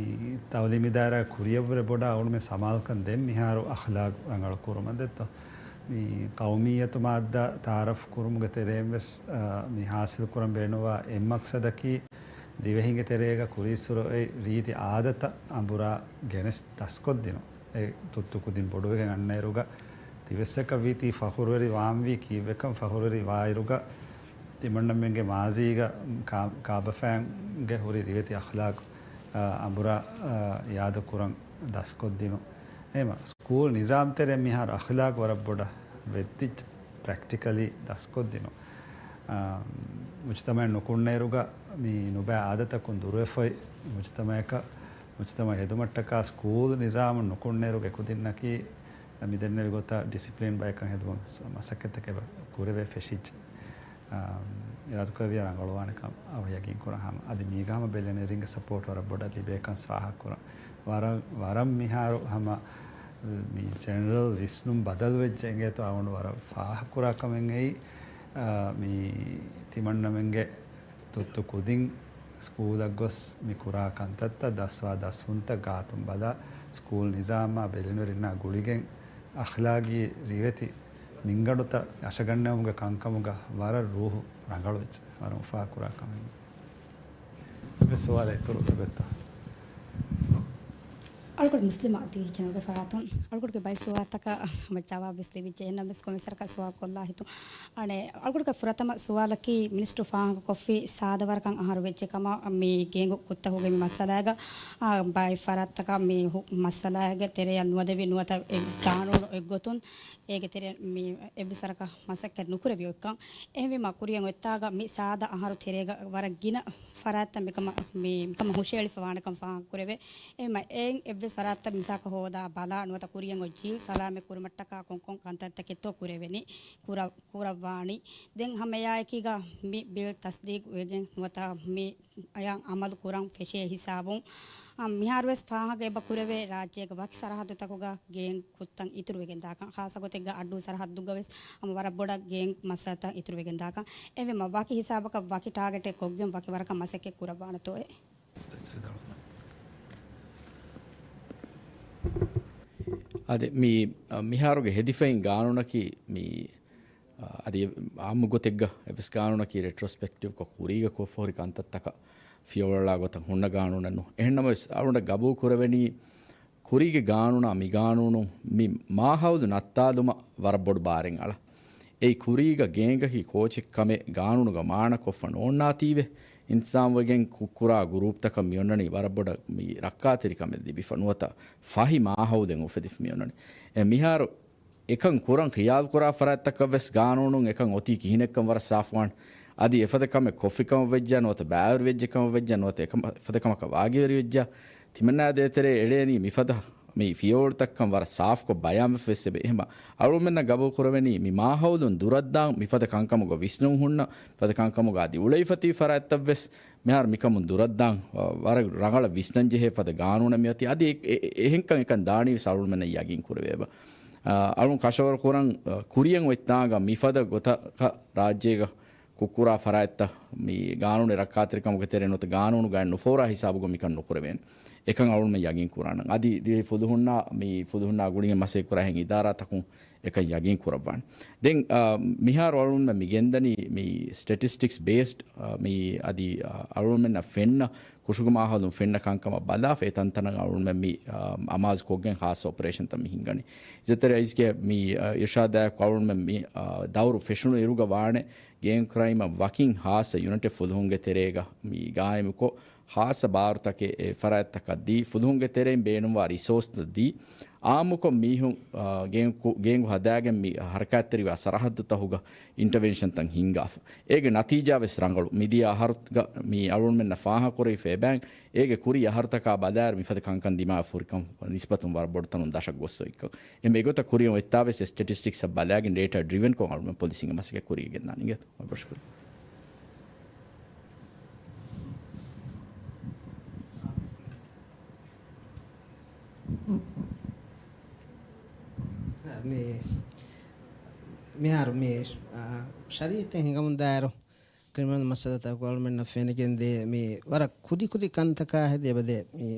ތައުލީމީ ދާއިރާ ކުރިއަށްވުރެ ބޮޑަށް އަޅުގަނޑުމެން ސަމާލުކަން ދެން މިހާރު އަޚްލާގު ރަނގަޅު ކުރުމަށް ދެއްތޯ. މި ޤައުމިއްޔަތު މާއްދާ ތަޢާރަފް ކުރުމުގެ ތެރެއިން ވެސް، އާ، މި ޙާޞިލު ކުރަން ބޭނުންވާ އެއް މަޤްޞަދަކީ ދިވެހިންގެ ތެރޭގަ ކުރީއްސުރެ އޮތް ރީތި އާދަތައް އަނބުރާ ގެނެސް ދަސްކޮށްދިނުން. އެ ތުއްތު ކުދިން ބޮޑުވެގެން އަންނައިރުގަ ތިވެސްއަކަށް ވީތީ ފަޚުރުވެރި ވާންވީ ކީއްވެކަން ފަޚުރުވެރި ވާއިރުގަ ތިމަންނަމެންގެ މާޒީގަ ކާ-، ކާބަފައިންގެ ހުރި ރިވެތި އަޚްލާޤު، އަ، އަނބުރާ، އަ، އިޢާދަ ކުރަން ދަސްކޮށްދިނުން. އެހެމަ ސްކޫލް ނިޒާމް ތެރޭ މިހާރު އަޚްލާޤު ވަރަށް ބޮޑަށް ވެއްދިއްޖެ. ޕްރެކްޓިކަލީ ދަސްކޮށްދިނުން. އާ، މުޖްތަމަޢެއް ނުކުންނައިރުގަ މި ނުބައި އާދަތަކުން ދުރުވެފައި މުޖްތަމަޢަކަށް، މުޖްތަމަޢަށް ހެދުމަށްޓަކާ ސްކޫލް ނިޒާމު ނުކުންނައިރުގެ ކުދިންނަކީ މި ދެންނެވި ގޮތަށް ޑިސިޕްލިން ބަޔަކަށް ހެދުމަށް މަސައްކަތްތަކެއް ކުރެވޭ ފެށިއްޖެ. އާ، އިރާދަކުރެއްވިޔާ ރަނގަޅުވާނެކަން އަޅު ޔަގީން ކުރަން ހަމަ. އަދި މީގަ ހަމަ ބެލެނިވެރިންގެ ސަޕޯޓް ވަރަށް ބޮޑަށް ލިބޭކަން ފާހަގަކުރަން. ވަރަށް، ވަރަށް މިހާރު ހަމަ މި ޖެނެރަލް ވިސްނުން ބަދަލުވެއްޖެ އިނގޭތޯ އަޅުގަނޑު ވަރަށް ފާހަގަކުރާ ކަމެއް އެއީ، އާ، މި ތިމަންނަމެންގެ ތުއްތު ކުދިން ސްކޫލަށް ގޮސް މި ކުރާ ކަންތައްތައް ދަސްވާ ދަސްވުންތައް ގާތުން ބަލާ، ސްކޫލް ނިޒާމާ ބެލެނިވެރިންނާ ގުޅިގެން އަޚްލާގީ ރިވެތި މިންގަނޑުތައް އަށަގަންނެވުމުގެ ކަންކަމުގަ ވަރަށް ރޫހު ރަނގަޅުވެއްޖެ. ވަރަށް އުފާކުރާ ކަމެއް. އެ ސުވާލަށް އިތުރު ލިބެތަ؟ އަޅުގަނޑު މުސްލިމާ ދިވެހި ޖެނެރަލްގެ ފަރާތުން އަޅުގަނޑުގެ ބައެއް ސުވާލުތަކަށް ހަމަ ޖަވާބު ވެސް ލިބިއްޖެ. އެހެންނަމަވެސް ކޮންމެސް ވަރަކަށް ސުވާލު ކޮށްލާ ހިތުން. އަނެއް އަޅުގަނޑުގެ ފުރަތަމަ ސުވާލަކީ މިނިސްޓަރު ފާހަގަކޮށްފި ސާދަ ވަރަކަށް އަހަރު ވެއްޖެ ކަމަށް މި ގޭންގު ކުށްތަކުގެ މި މައްސަލާގަ، އާ، ބައެއް ފަރާތްތަކަށް މި ހު-، މައްސަލާގެ ތެރެއަށް ނުވަދެވި ނުވަތަ އެ ގާނޫނު އެއްގޮތުން އޭގެ ތެރެއަށް މި އެއްވެސް ވަރަކަށް މަސައްކަތް ނުކުރެވި އޮތްކަން. އެހެންވީމަ ކުރިއަށް އޮތްތާގަ މި ސާދަ އަހަރު ތެރޭގަ ވަރަށް ގިނަ ފަރާތްތައް މިކަމަށް، މި، މިކަމަށް ހުށައެޅިފަ ވާނެކަން ފާހަގަކުރެވޭ. އެހެންމަ އެއިން އެއްވެސް ފަރާތްތައް މިސާކަށް ހޯދާ ބަލާ ނުވަތަ ކުރިއަށް އޮތް ޖީލް ސަލާމަތް ކުރުމަށްޓަކާ ކޮންކޮން ކަންތައްތަކެއްތޯ ކުރެވެނީ، ކުރަ-، ކުރައްވާނީ. ދެން ހަމައެއާއެކީގަ މި ބިލް ތަސްދީގު ވެގެން ނުވަތަ މި އަޔަށް އަމަލު ކުރަން ފެށޭ ހިސާބުން، އަ، މިހާރުވެސް ފާހަގަ އެބަ ކުރެވޭ ރާއްޖޭގެ ވަކި ސަރަހައްދުތަކުގަ ގޭން ކުށްތައް އިތުރުވެގެން ދާކަން. ޚާއްޞަ ގޮތެއްގަ އައްޑޫ ސަރަހައްދުގަވެސް ހަމަ ވަރަށް ބޮޑަށް ގޭން މައްސަލަތައް އިތުރުވެގެން ދާކަން. އެހެންވީމަ ވަކި ހިސާބަކަށް ވަކި ޓާގެޓެއް ކޮށްގެން ވަކި ވަރަކަށް މަސައްކަތް ކުރައްވާނެތޯއޭ؟ އަދި މި، އަ، މިހާރުގެ ހެދިފައިން ގާނޫނަކީ މި، އަ، އަދި އާއްމު ގޮތެއްގަ އެއްވެސް ގާނޫނަކީ ރެޓްރޮސްޕެކްޓިވްކޮށް ކުރީގަ ކޮށްފަހުރި ކަންތައްތަކަށް ފިޔަވަޅުއަޅާ ގޮތަށް ހުންނަ ގާނޫނެއް ނޫން. އެހެންނަމަވެސް އަޅުގަނޑަށް ގަބޫލު ކުރެވެނީ ކުރީގެ ގާނޫނާ މި ގާނޫނު މި މާހައުލު ނައްތާލުމަށް ވަރަށް ބޮޑު ބާރެއް އަޅަ. އެއީ ކުރީގަ ގޭންގަކީ ކޯޗެއް ކަމެއް ގާނޫނުގަ މާނަކޮށްފަ ނޯންނާތީވެ، އިންތިޒާމްވެގެން ކުށްކުރާ ގުރޫޕްތަކަށް މިއޮންނަނީ ވަރަށް ބޮޑަށް މި ރައްކާތެރިކަމެއް ލިބިފަ ނުވަތަ ފަހި މާހައުލެއް އުފެދިފަ މިއޮންނަނީ. އެ މިހާރު އެކަން ކުރަން ޚިޔާލުކުރާ ފަރާތްތަކަށް ވެސް ގާނޫނުން އެކަން އޮތީ ކިހިނެއްކަން ވަރަށް ސާފުވާން. އަދި އެފަދަ ކަމެއް ކޮށްފިކަމަށް ވެއްޖާ ނުވަތަ ބައިވެރިވެއްޖެ ކަމަށް ވެއްޖާ ނުވަތަ އެކަމަށް، އެފަދަ ކަމަކަށް ވާގިވެރިވެއްޖާ، ތިމަންނާ ދޭތެރޭ އެޅޭނީ މިފަދަ މި ފިޔަވަޅުތައްކަން ވަރަށް ސާފުކޮށް ބަޔާންވެފަ ވެސް އެބަ. އެހެމަ އަޅުމެންނަށް ގަބޫލު ކުރެވެނީ މި މާހައުލުން ދުރަށްދާން މިފަދަ ކަންކަމުގަ ވިސްނުން ހުންނަ، ފަދަ ކަންކަމުގަ އަދި އުޅެވިފަ ތިބި ފަރާތްތައް ވެސް މިހާރު މިކަމުން ދުރަށްދާން، އަ، ވަރަށް ރަނގަޅަށް ވިސްނަންޖެހޭ ފަދަ ގާނޫނެއް މިއޮތީ. އަދި އެ-، އެ-، އެ-، އެހެންކަން އެކަން ދާނީ ވެސް އަޅުމެންނަށް ޔަގީން ކުރެވޭ އެބަ. އަ، އަޅުން ކަށަވަރު ކުރަން، އަ، ކުރިއަށް އޮތްތާނގަ މިފަދަ ގޮތަކަށް ރާއްޖޭގަ ކުށްކުރާ ފަރާތްތައް މި ގާނޫނީ ރައްކާތެރިކަމުގެ ތެރެއިން ނުވަތަ ގާނޫނުގައި ނުފޯރާ ހިސާބުގަ މިކަން ނުކުރެވޭނެ. އެކަން އަޅުމެން ޔަގީން ކުރާނަން. އަދި ދިވެހި ފުލުހުންނާ މި ފުލުހުންނާ ގުޅިގެން މަސައްކަތް ކުރާ އެހެން އިދާރާތަކުން އެކަން ޔަގީން ކުރައްވާނެ. ދެން، އާ، މިހާރު އަޅުމެން މި ގެންދަނީ މި ސްޓެޓިސްޓިކްސް ބޭސްޑް، އާ، މި އަދި، އާ، އަޅުމެންނަށް ފެންނަ ކުށުގެ މާހައުލުން ފެންނަ ކަންކަމަށް ބަލާފަ އެ ތަންތަނަށް އަޅުމެން މި، އާ، އަމާޒު ކޮށްގެން ޚާއްޞަ އޮޕަރޭޝަންތައް މި ހިންގަނީ. އިއްޒަތްތެރި ރައީސްގެ މި، އާ، އިރުޝާދާއެކު އަޅުމެން މި، އާ، ދައުރު ފެށުނު އިރުގަ ވާނެ ގޭން ކްރައިމަށް ވަކިން ހާއްސަ ޔުނިޓެއް ފުލުހުންގެ ތެރޭގަ މި ގާއިމުކޮށް، ހާއްސަ ބާރުތަކެއް އެ ފަރާތްތަކަށް ދީ، ފުލުހުންގެ ތެރެއިން ބޭނުންވާ ރިސޯސްތައް ދީ، އާއްމުކޮށް މީހުން، އާ، ގޭންގު-، ގޭންގު ހަދާގެން މި ހަރަކާތްތެރިވާ ސަރަހައްދުތަކުގަ އިންޓަވެންޝަންތައް ހިންގާފަ. އޭގެ ނަތީޖާ ވެސް ރަނގަޅު. މިދިޔަ އަހަރުގަ މި އަޅުގަނޑުމެންނަށް ފާހަގަކުރެވިފަ އެބައިން، އޭގެ ކުރީ އަހަރުތަކާ ބަލާއިރު މިފަދަ ކަންކަން ދިމާވެފަ ހުރިކަން ނިސްބަތުން ވަރަށް ބޮޑު ތަނުން ދަށަށް ގޮސްފަ އޮތްކަން. އެ މިގޮތަށް ކުރިއަށް އޮތްތާވެސް ސްޓެޓިސްޓިކްސްއަށް ބަލާގެން ޑޭޓާ ޑްރިވެންކޮށް އަޅުގަނޑުމެން ޕޮލިސިންގެ މަސައްކަތް ކުރިއަށް ގެންދާނެ. އިނގޭތޯ؟ ބޮޑަށް ޝުކުރިއްޔާ. މި، މިހާރު މި، އާ، ޝަރީއަތެއް ހިނގަމުން ދާއިރު، ކްރިމިނަލް މައްސަލަތަކު އަޅުމެންނަށް ފެނިގެން ދޭ، މި ވަރަށް ކުދި ކުދި ކަންތަކާ ހެދި އެބަދޭ، މި،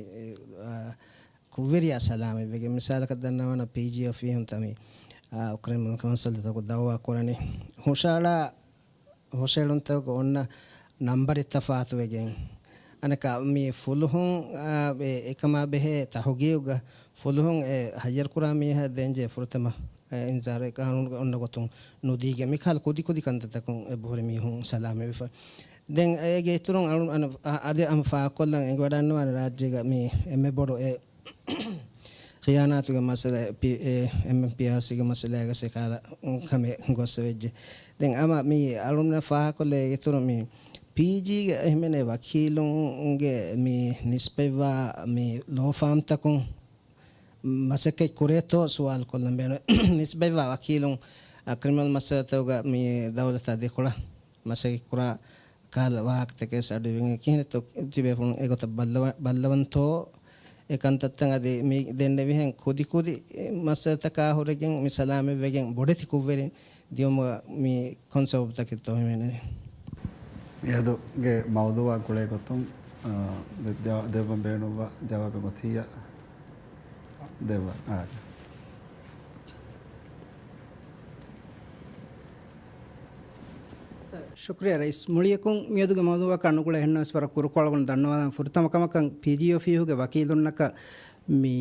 އާ، ކުށްވެރިޔާ ސަލާމަތްވެގެން. މިސާލަކަށް ދަންނަވާނަ ޕީޖީއެފް މީހުންތައް މި، އާ، ކްރިމިނަލް މައްސަލަތަކު ދައުވާ ކުރަނީ. ހުށައަޅާ ހުށައެޅުންތަކުގެ އޮންނަ ނަންބަރެއް ތަފާތުވެގެން. އަނެކާ މި ފުލުހުން، އާ، އެ-، އެކަމާ ބެހޭ ތަހުގީގުގަ ފުލުހުން އެ ހައްޔަރުކުރާ މީހާ ދޭންޖެހޭ ފުރަތަމަ އެ އިންޒާރު އެ ގާނޫނުގަ އޮންނަ ގޮތުން ނުދީގެން މިކަހަލަ ކުދި ކުދި ކަންތައްތަކުން އެބަހުރި މީހުން ސަލާމަތްވެފަ. ދެން އޭގެ އިތުރުން އަޅު-، އަނަ-، އަ-، އަދި އަމަ ފާހަގަކޮށްލަން އެނގިވަޑަންނަވާނެ ރާއްޖޭގަ މި އެންމެ ބޮޑު އެ ޚިޔާނާތުގެ މައްސަލަ ޕި-، އެ އެމްއެމްޕީއާރްސީގެ މައްސަލައިގަ ސެކާލަ ކަމެއް ގޮއްސަ ވެއްޖެ. ދެން އަމަ މި އަޅުންނަށް ފާހަގަކޮށްލަ އޭގެ އިތުރުން މި ޕީޖީގެ އެހެމެނޭ ވަކީލުންގެ މި ނިސްބަތްވާ މި ލޯ ފާމްތަކުން މަސައްކަތް ކުރޭތޯ ސުވާލު ކޮށްލަން ބޭނުން. ނިސްބަތްވާ ވަކީލުން، އަ، ކްރިމިނަލް މައްސަލަތަކުގަ މި ދައުލަތާ ދެކޮޅަށް މަސައްކަތް ކުރާ ކަހަލަ ވާހަކަތަކެސް އަޑުއިވިން ކިހިނެއްތޯ ތިބޭފުޅުން އެގޮތަށް ބައްލަވަ-، ބައްލަވަންތޯ އެ ކަންތައްތައް އަދި މި ދެންނެވިހެން ކުދިކުދި މައްސަލަތަކާ ހުރެގެން މި ސަލާމަތްވެގެން ބޮޑެތި ކުށްވެރިން ދިޔުމުގަ މި ކޮން ސަބަބުތަކެއްތޯ ހިމެނެނީ؟ މިއަދުގެ މައުޟޫޢާ ގުޅޭގޮތުން، އާ، ދެ-، ދެ-، ދެއްވަން ބޭނުންވާ ޖަވާބެއް އޮތިއްޔާ ދެއްވާ. އާ. ޝުކުރިއްޔާ ރައީސް. މުޅިއަކުން މިއަދުގެ މައުޟޫޢަކާ ނުގުޅޭ އެހެންނަމަވެސް ވަރަށް ކުރުކޮޅުގަނޑު ދަންނަވާލަން. ފުރަތަމަ ކަމަކަށް ޕީޖީއެފްއީހުގެ ވަކީލުންނަކަށް މި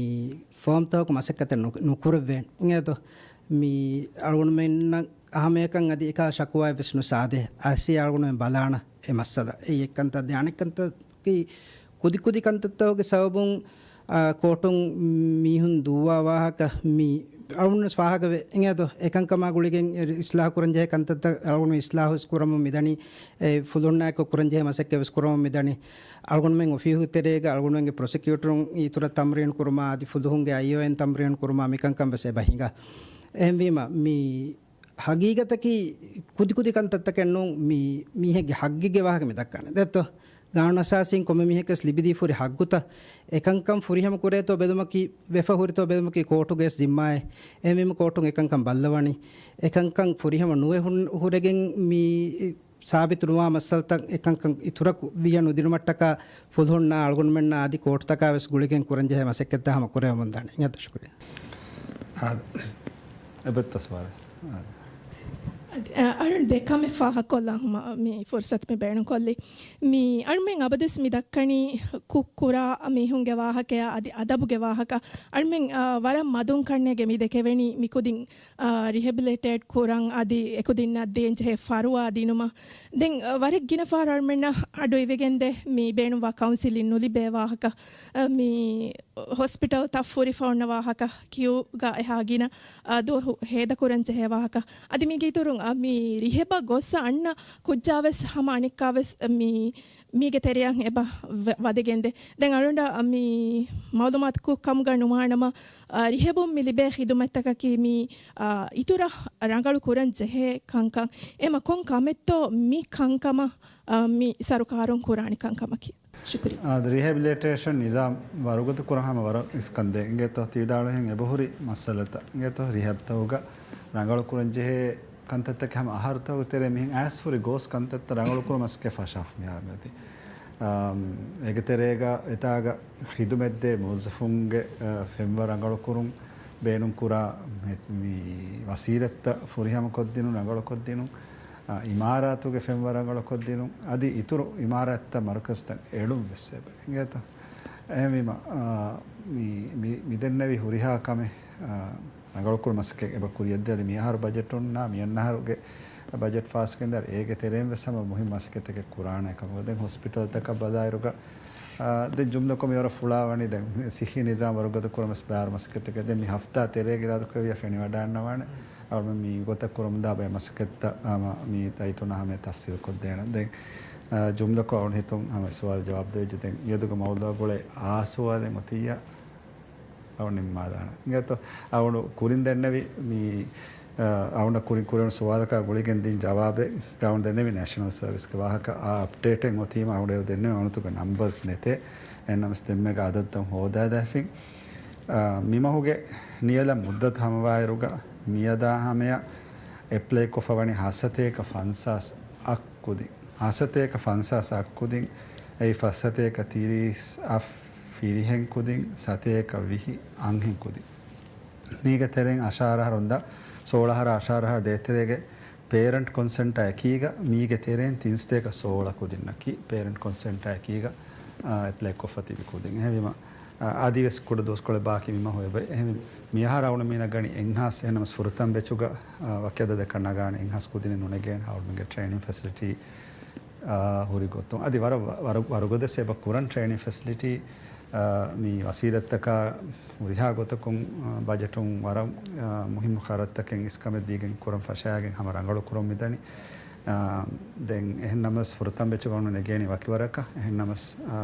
ފޯމްތަކު މަސައްކަތެއް ނު-، ނުކުރެވޭނެ. އިނގޭތޯ؟ މި އަޅުގަނޑުމެންނަށް ހަމައެކަން އަދި އެކާ ޝަކުވާއެއް ވެސް ނުސާދޭ. އައިސީ އަޅުގަނޑުމެން ބަލާނަ އެ މައްސަލަ. އެއީ އެއްކަންތައް. ދެން އަނެއްކަންތަކީ ކުދިކުދި ކަންތައްތަކުގެ ސަބަބުން، އާ، ކޯޓުން މީހުން ދުއްވާ ވާހަކަ މި އަޅުގަނޑު ފާހަގަވޭ. އިނގޭތޯ؟ އެކަންކަމާ ގުޅިގެން އިސްލާހު ކުރަންޖެހޭ ކަންތައްތައް އަޅުގަނޑު އިސްލާހު ވެސް ކުރަމުން މިދަނީ. އެ ފުލުހުންނާއެކު ކުރަންޖެހޭ މަސައްކަތް ވެސް ކުރަމުން މިދަނީ. އަޅުގަނޑުމެން އޮފީހު ތެރޭގަ އަޅުގަނޑުމެންގެ ޕްރޮސިކިއުޓަރުން އިތުރަށް ތަމްރީން ކުރުމާ، އަދި ފުލުހުންގެ އައިއޯއިން ތަމްރީން ކުރުމާ، މިކަންކަން ވެސް އެބަ ހިނގާ. އެހެންވީމަ، މި ހަގީގަތަކީ ކުދިކުދި ކަންތައްތަކެއް ނޫން، މި މީހެއްގެ ހައްގެއްގެ ވާހަކަ މި ދައްކަނީ. ދެއްތޯ؟ ގާނޫނުއަސާސީން ކޮންމެ މީހަކަސް ލިބިދީ ފުރި ހައްގުތައް، އެކަންކަން ފުރިހަމަ ކުރޭތޯ ބެލުމަކީ، ވެފަ ހުރިތޯ ބެލުމަކީ ކޯޓުގެ ޒިންމާއެއް. އެހެންވީމަ ކޯޓުން އެކަންކަން ބައްލަވަނީ. އެކަންކަން ފުރިހަމަ ނުވެ ހުން-، ހުރެގެން މި ސާބިތު ނުވާ މައްސަލަތައް އެކަންކަން އިތުރަށް ކު-، ވިޔަ ނުދިނުމަށްޓަކާ ފުލުހުންނާ އަޅުގަނޑުމެންނާ އަދި ކޯޓުތަކާ ވެސް ގުޅިގެން ކުރަންޖެހޭ މަސައްކަތްތައް ހަމަ ކުރެވެމުންދާނެ. އިނގޭތަ؟ ޝުކުރިއްޔާ. އާ، އެބައްތަ ސުވާލެއް؟ އާ. އަދި، އަ، އަޅުން ދެ ކަމެއް ފާހަގަކޮށްލާ ހަމަ މި ފުރުސަތު މި ބޭނުންކޮށްލީ. މި އަޅުމެން އަބަދުވެސް މި ދައްކަނީ ކުށް ކުރާ މީހުންގެ ވާހަކަޔާ އަދި އަދަބުގެ ވާހަކަ. އަޅުމެން، އާ، ވަރަށް މަދުން ކަންނޭގެ މި ދެކެވެނީ މި ކުދިން، އާ، ރިހެބިލިޓޭޓް ކުރަން އަދި އެކުދިންނަށް ދޭންޖެހޭ ފަރުވާ ދިނުމަށް. ދެން، އަ، ވަރަށް ގިނަ ފަހަރު އަޅުމެންނަށް އަޑު އިވިގެންދޭ މި ބޭނުންވާ ކައުންސިލިން ނުލިބޭ ވާހަކަ. އަ، މި ހޮސްޕިޓަލްތައް ފުރިފަ އޮންނަ ވާހަކަ، ކިއުގަ އެހާ ގިނަ، އަ، ދުވަހު ހޭދަކުރަން ޖެހޭ ވާހަކަ. އަދި މީގެ އިތުރުން، އަ، މި ރިހެބަށް ގޮއްސަ އަންނަ ކުއްޖާވެސް ހަމަ އަނެއްކާވެސް މި މީގެ ތެރެއަށް އެބަ ވަ-، ވަދެގެންދޭ. ދެން އަޅުގަނޑަށް މި މައުލޫމާތު ކު-، ކަމުގަ ނުވާނަމަ، އާ، ރިހެބުން މި ލިބޭ ޚިދުމަތްތަކަކީ މި، އާ، އިތުރަށް ރަނގަޅު ކުރަން ޖެހޭ ކަންކަން. އެމަ ކޮން ކަމެއްތޯ މި ކަންކަމަށް، އާ، މި ސަރުކާރުން ކުރާނެ ކަންކަމަކީ. ޝުކުރިއްޔާ. އާ، ރިހެބިލިޓޭޝަން ނިޒާމް ވަރުގަދަ ކުރަން ހަމަ ވަރަށް އިސްކަންދޭ. އިނގޭތޯ ތިވިދާޅުވިހެން އެބަހުރި މައްސަލަތައް. އިނގޭތޯ ރިހެބްތަކުގަ ރަނގަޅު ކުރަން ޖެހޭ ކަންތައްތަކެއް ހަމަ އަހަރުތަކުގެ ތެރޭ މިހެން އައިސް ހުރި ގޯސް ކަންތައްތައް ރަނގަޅުކުރުމަށް ފަށާފަ މިހާރު މިއޮތީ. އާ، އޭގެ ތެރޭގަ އެތާގަ ޚިދުމަތްދޭ މުވައްޒަފުންގެ، އާ، ފެންވަރަށް ރަނގަޅުކުރުން ބޭނުންކުރާ މި، މި ވަސީލަތްތައް ފުރިހަމަކޮށްދިނުން، ރަނގަޅުކޮށްދިނުން، އާ، އިމާރާތުގެ ފެންވަރަށް ރަނގަޅުކޮށްދިނުން، އަދި އިތުރު އިމާރާތްތައް މަރުކަޒުތައް އެޅުން ވެސް އެބަ އިނގޭތަ؟ އެހެންވީމަ، އާ، މި، މި، މި ދެންނެވި ހުރިހާ ކަމެއް، އާ، ރަނގަޅުކުރު މަސައްކަތް އެބަ ކުރިޔަށްދޭ. އަދި މިއަހަރު ބަޖެޓުންނާ މިއަންނަ އަހަރުގެ ބަޖެޓް ފާސްކުރިން ދާއިރު އޭގެ ތެރެއިން ވެސް ހަމަ މުހިންމު މަސައްކަތެއް ކުރާނެ ކަމަށް. ދެން ހޮސްޕިޓަލްތަކަށް ބަލާއިރުގަ، އާ، ދެން ޖުމްލަކޮށް މިވަރަށް ފުޅާވަނީ ދެން ސިއްހީ ނިޒާމް ވަރުގަދަ ކުރަމަސް ބާރު މަސައްކަތެއް ދެން މި ހަފްތާ ތެރޭގެ އިރާދަކުރެއްވިޔާ ފެނިވަޑާންނަވާނެ. އަޅުމެން މި ގޮތަށް ކުރަމުންދާ ބައެއް މަސައްކަތްތައް ހަމަ މި ރައްޔިތުންނާ ހަމަޔަށް ތަފްސީލް ކޮށްދޭނަން. ދެން، އާ، ޖުމްލަކޮށް އަޅުން ހިތުން ހަމަ ސުވާލު ޖަވާބު ދެވިއްޖެ. ދެން މިއަދުގެ މައުޟޫއާ ގުޅޭ އާ ސުވާލެއް އޮތިއްޔާ. އަޅު ނިންމާލާނަން. އިނގޭތޯ، އަޅު ކުރިން ދެންނެވި މި، އަ، އަޅުންނަށް ކުރިން ކުރެވުނު ސުވާލަކާ ގުޅިގެން ދިން ޖަވާބެއް އަޅުން ދެންނެވި ނޭޝަނަލް ސަރވިސްގެ ވާހަކަ އާ އަޕްޑޭޓެއް އޮތީމަ އަޅުން ދެންނެވި އަޅުތުގެ ނަމްބަރސް ނެތޭ. އެހެންނަމަސް ދެންމެގަ އަދަދުތައް ހޯދާދާފިން. އަ، މިމަހުގެ ނިޔަލަ މުއްދަތު ހަމަވާއިރުގަ މިއަދާ ހަމަޔަށް އެޕްލައިކޮށްފަ ވަނީ ހަސަތޭކަ ފަންސާސް އަށް ކުދިން، ހަސަތޭކަ ފަންސާސް އަށް ކުދިން، އެއީ ފަސްސަތޭކަ ތިރީސް އަށް ފިރިހެން ކުދިން، ސަތޭކަ ވިހި އަންހެން ކުދިން. މީގެ ތެރެއިން އަށާރަ އަހަރުން ދާ ސޯޅަ އަހަރަށް އަށާރަ އަހަރު ދޭތެރޭގެ ޕޭރެންޓް ކޮންސެންޓާ އެކީގަ މީގެ ތެރެއިން ތިން ސަތޭކަ ސޯޅަ ކުދިންނަކީ ޕޭރެންޓް ކޮންސެންޓާ އެކީގަ، އާ، އެޕްލައި ކޮށްފަ ތިބި ކުދިން. އެހެންވީމަ، އަ، އަދިވެސް ކުޑަ ދުވަސްކޮޅެއް ބާކީ މި މަހު އެބަ. އެހެން މިއަހަރު އަޅުގަނޑުމެންނަށް ގަނީ އެއްހާސް. އެހެންނަމަސް ފުރަތަމަ ބެޗުގަ، އަ، ވަކި އަދަދަކަށް ނަގާނެ އެއްހާސް ކުދިން ނުނެގޭނެ އަޅުގަނޑުމެންގެ ޓްރޭނިން ފެސިލިޓީ، އަ، ހުރި ގޮތުން. އަދި ވަރަށް ވަ-، ވަރު-، ވަރުގަދަ ސޭބަ ކުރަން ޓްރޭނިން ފެސިލިޓީ، އަ، މި ވަސީލަތްތަކާ ހުރިހާ ގޮތަކުން، އަ، ބަޖެޓުން ވަރަށް، އަ، މުހިއްމު ޚަރަދުތަކެއް އިސްކަމެއް ދީގެން ކުރަން ފަށާގެން ހަމަ ރަނގަޅު ކުރަން މިދަނީ. އާ، ދެން އެހެން ނަމަވެސް ފުރަތަމަ ބެޗުގަ އަޅުގަނޑު ނެގޭނީ ވަކިވަރަކަށް. އެހެން ނަމަވެސް، އާ،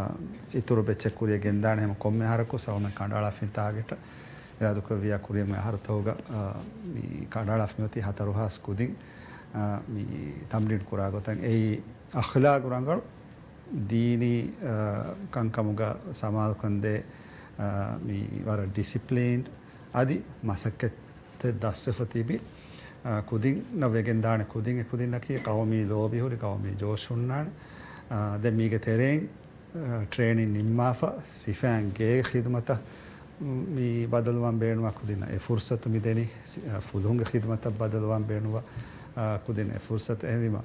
އިތުރު ބެޗެއް ކުރިޔަށް ގެންދާނެ ހަމަ ކޮންމެ އަހަރަކު ސައުމެ ކަނޑައަޅާފިން ޓާގެޓް އިރާދަކުރެއްވިޔާ ކުރިޔަށް އަހަރުތަކުގަ، އާ، މި ކަނޑައަޅާފި އޮތީ ހަތަރު ހާސް ކުދިން، އާ، މި ތަމްރީން ކުރާ ގޮތަށް. އެއީ އަޚްލާގު ރަނގަޅު ދީނީ، އާ، ކަންކަމުގަ ސަމާލުކަންދޭ، އާ، މި ވަރަށް ޑިސިޕްލީންޑް އަދި މަސައްކަތް ތެ ދަސްވެފަ ތިބި، އާ، ކުދިންނަށް ވެގެންދާނެ ކުދިން، އެ ކުދިންނަކީ ޤައުމީ ލޯބި ހުރި، ޤައުމީ ޖޯޝް ހުންނާނެ. އާ، ދެން މީގެ ތެރެއިން، އާ، ޓްރޭނިން ނިންމާފަ، ސިފައިން ގޭގެ ޚިދުމަތަށް، މް، މި ބަދަލުވާން ބޭނުންވާ ކުދިންނަށް އެ ފުރުސަތު މިދެނީ، ސި-، އާ، ފުލުހުންގެ ޚިދުމަތަށް ބަދަލުވާން ބޭނުންވާ، އާ، ކުދިން އެ ފުރުސަތު. އެހެންވީމަ،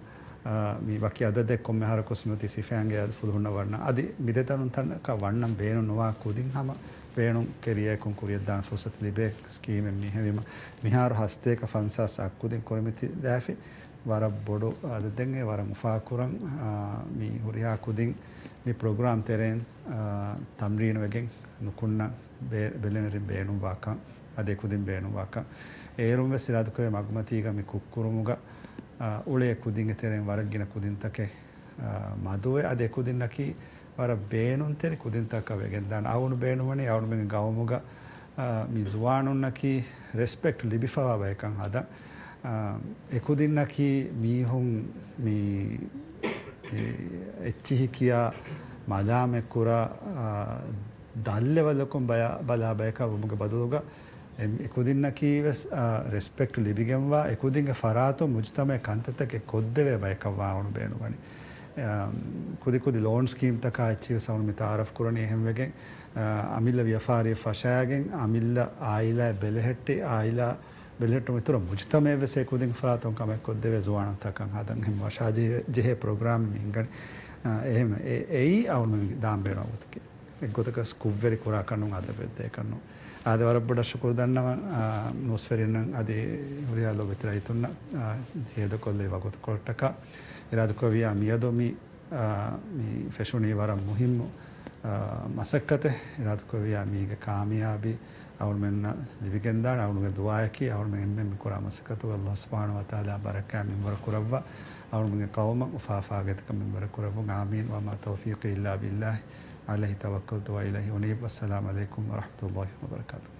އާ، މި ވަކި އަދަދެއް ކޮންމެ އަހަރަކުސް މިއޮތީ ސިފައިންގެ އަދި ފުލުހުންނަށް ވަންނަ. އަދި މި ދެ ތަނުން ތަނަކަށް ވަންނަން ބޭނުން ނުވާ ކުދިން ހަމަ ބޭނުން ކެރިޔަރަކުން ކުރިޔަށްދާން ފުރުސަތު ލިބޭ ސްކީމެއް މިހެންވީމަ، މިހާރު ހަސަތޭކަ ފަންސާސް އަށް ކުދިން ކުރިމަތިލާފި ވަރަށް ބޮޑު އަދަދެއް ވަރަށް އުފާކުރަން، އާ، މި ހުރިހާ ކުދިން މި ޕްރޮގްރާމް ތެރެއިން، އާ، ތަމްރީނުވެގެން ނުކުންނަ ބޭ-، ބެލެނިރިން ބޭނުންވާކަން، އަދި އެކުދިން ބޭނުންވާކަން. އޭރުން ވެސް އިރާދަކުރޭ މަގުމަތީގަ މި ކުށްކުރުމުގަ، އާ، އުޅޭ ކުދިންގެ ތެރެއިން ވަރަށް ގިނަ ކުދިންތަކެއް އާ، މަދުވެ، އަދި އެކުދިންނަކީ ވަރަށް ބޭނުންތެރި ކުދިންތަކަށް ވެގެންދާނެ. އަޅުގަނޑު ބޭނުންވަނީ އަޅުގަނޑުމެންގެ ގައުމުގަ، އާ، މި ޒުވާނުންނަކީ ރެސްޕެކްޓް ލިބިފަވާ ބަޔަކަށް ހަދަން. އާ، އެކުދިންނަކީ މީހުން މި، މި އެއްޗިހި ކިޔާ މަލާމަތްކުރާ، އާ، ދަށްލެވަލަކުން ބަޔާ، ބަލާ ބަޔަކަށް ވުމުގެ ބަދަލުގަ، އެ-، އެކުދިންނަކީ ވެސް، އާ، ރެސްޕެކްޓް ލިބިގެންވާ، އެކުދިންގެ ފަރާތުން މުޖުތަމައަށް ކަންތައްތަކެއް ކޮށްދެވޭ ބަޔަކަށް ވާން އަޅުގަނޑު ބޭނުންވަނީ. އާ، ކުދި ކުދި ލޯން ސްކީމްތަކާ އެއްޗިހި ވެސް އަޅުގަނޑު މި ތައާރަފް ކުރަނީ އެހެންވެގެން، އާ، އަމިއްލަ ވިޔަފާރިއެއް ފަށާގެން، އަމިއްލަ އާއިލާއެއް ބެލެހެއްޓި، އާއިލާ ބެލެހެއްޓުމަށް އިތުރަށް މުޖުތަމައެއް ވެސް އެކުދިން ފަރާތުން ކަމެއް ކޮށްދެވޭ ޒުވާނުންތަކަށް ހަދަން އެހެން ވަށާ ޖެހޭ، ޖެހޭ ޕްރޮގްރާމް މި ހިނގަނީ. އާ، އެހެން އެ-، އެއީ އަޅުގަނޑު ދާން ބޭނުން ގޮތަކީ. އެއްގޮތަކަސް ކުށްވެރި ކުރާކަށްނު، އަދަބެއް ދޭކަށްނު. އާދެ، ވަރަށް ބޮޑަށް ޝުކުރު ދަންނަވަން، އާ، ނޫސްވެރިންނަށް އަދި ހުރިހާ ލޯބިތި ރައްޔިތުންނަށް، އާ، ހޭދަކޮށްލެވި ވަގުތުކޮޅަށްޓަކާ. އިރާދަކުރެއްވިޔާ މިއަދު މި، އާ، މި ފެށުނީ ވަރަށް މުހިއްމު، އާ، މަސައްކަތެއް. އިރާދަކުރެއްވިޔާ މީގެ ކާމިޔާބީ އަޅުމެންނަށް ލިބިގެންދާނެ. އަޅުގެ ދުޢާއަކީ އަޅުމެން އެންމެން މިކުރާ މަސައްކަތުގަ ﷲ ސުބްޙާނަހޫ ވަތަޢާލާ ބަރަކާތް މިންވަރު ކުރައްވާ، އަޅުމެންގެ ޤައުމަށް އުފާ ފާގަތިކަން މިންވަރު ކުރައްވުން. އާމީން. ވަމާ ތައުފީޤީ އިއްލާ ބިއްލާހި، ޢަލައިހި ތަވައްކަލްތު ވައިލައިހި އުނީބު. އައްސަލާމު ޢަލައިކުމް ވަރަޙްމަތުﷲ ވަބަރަކާތުހު.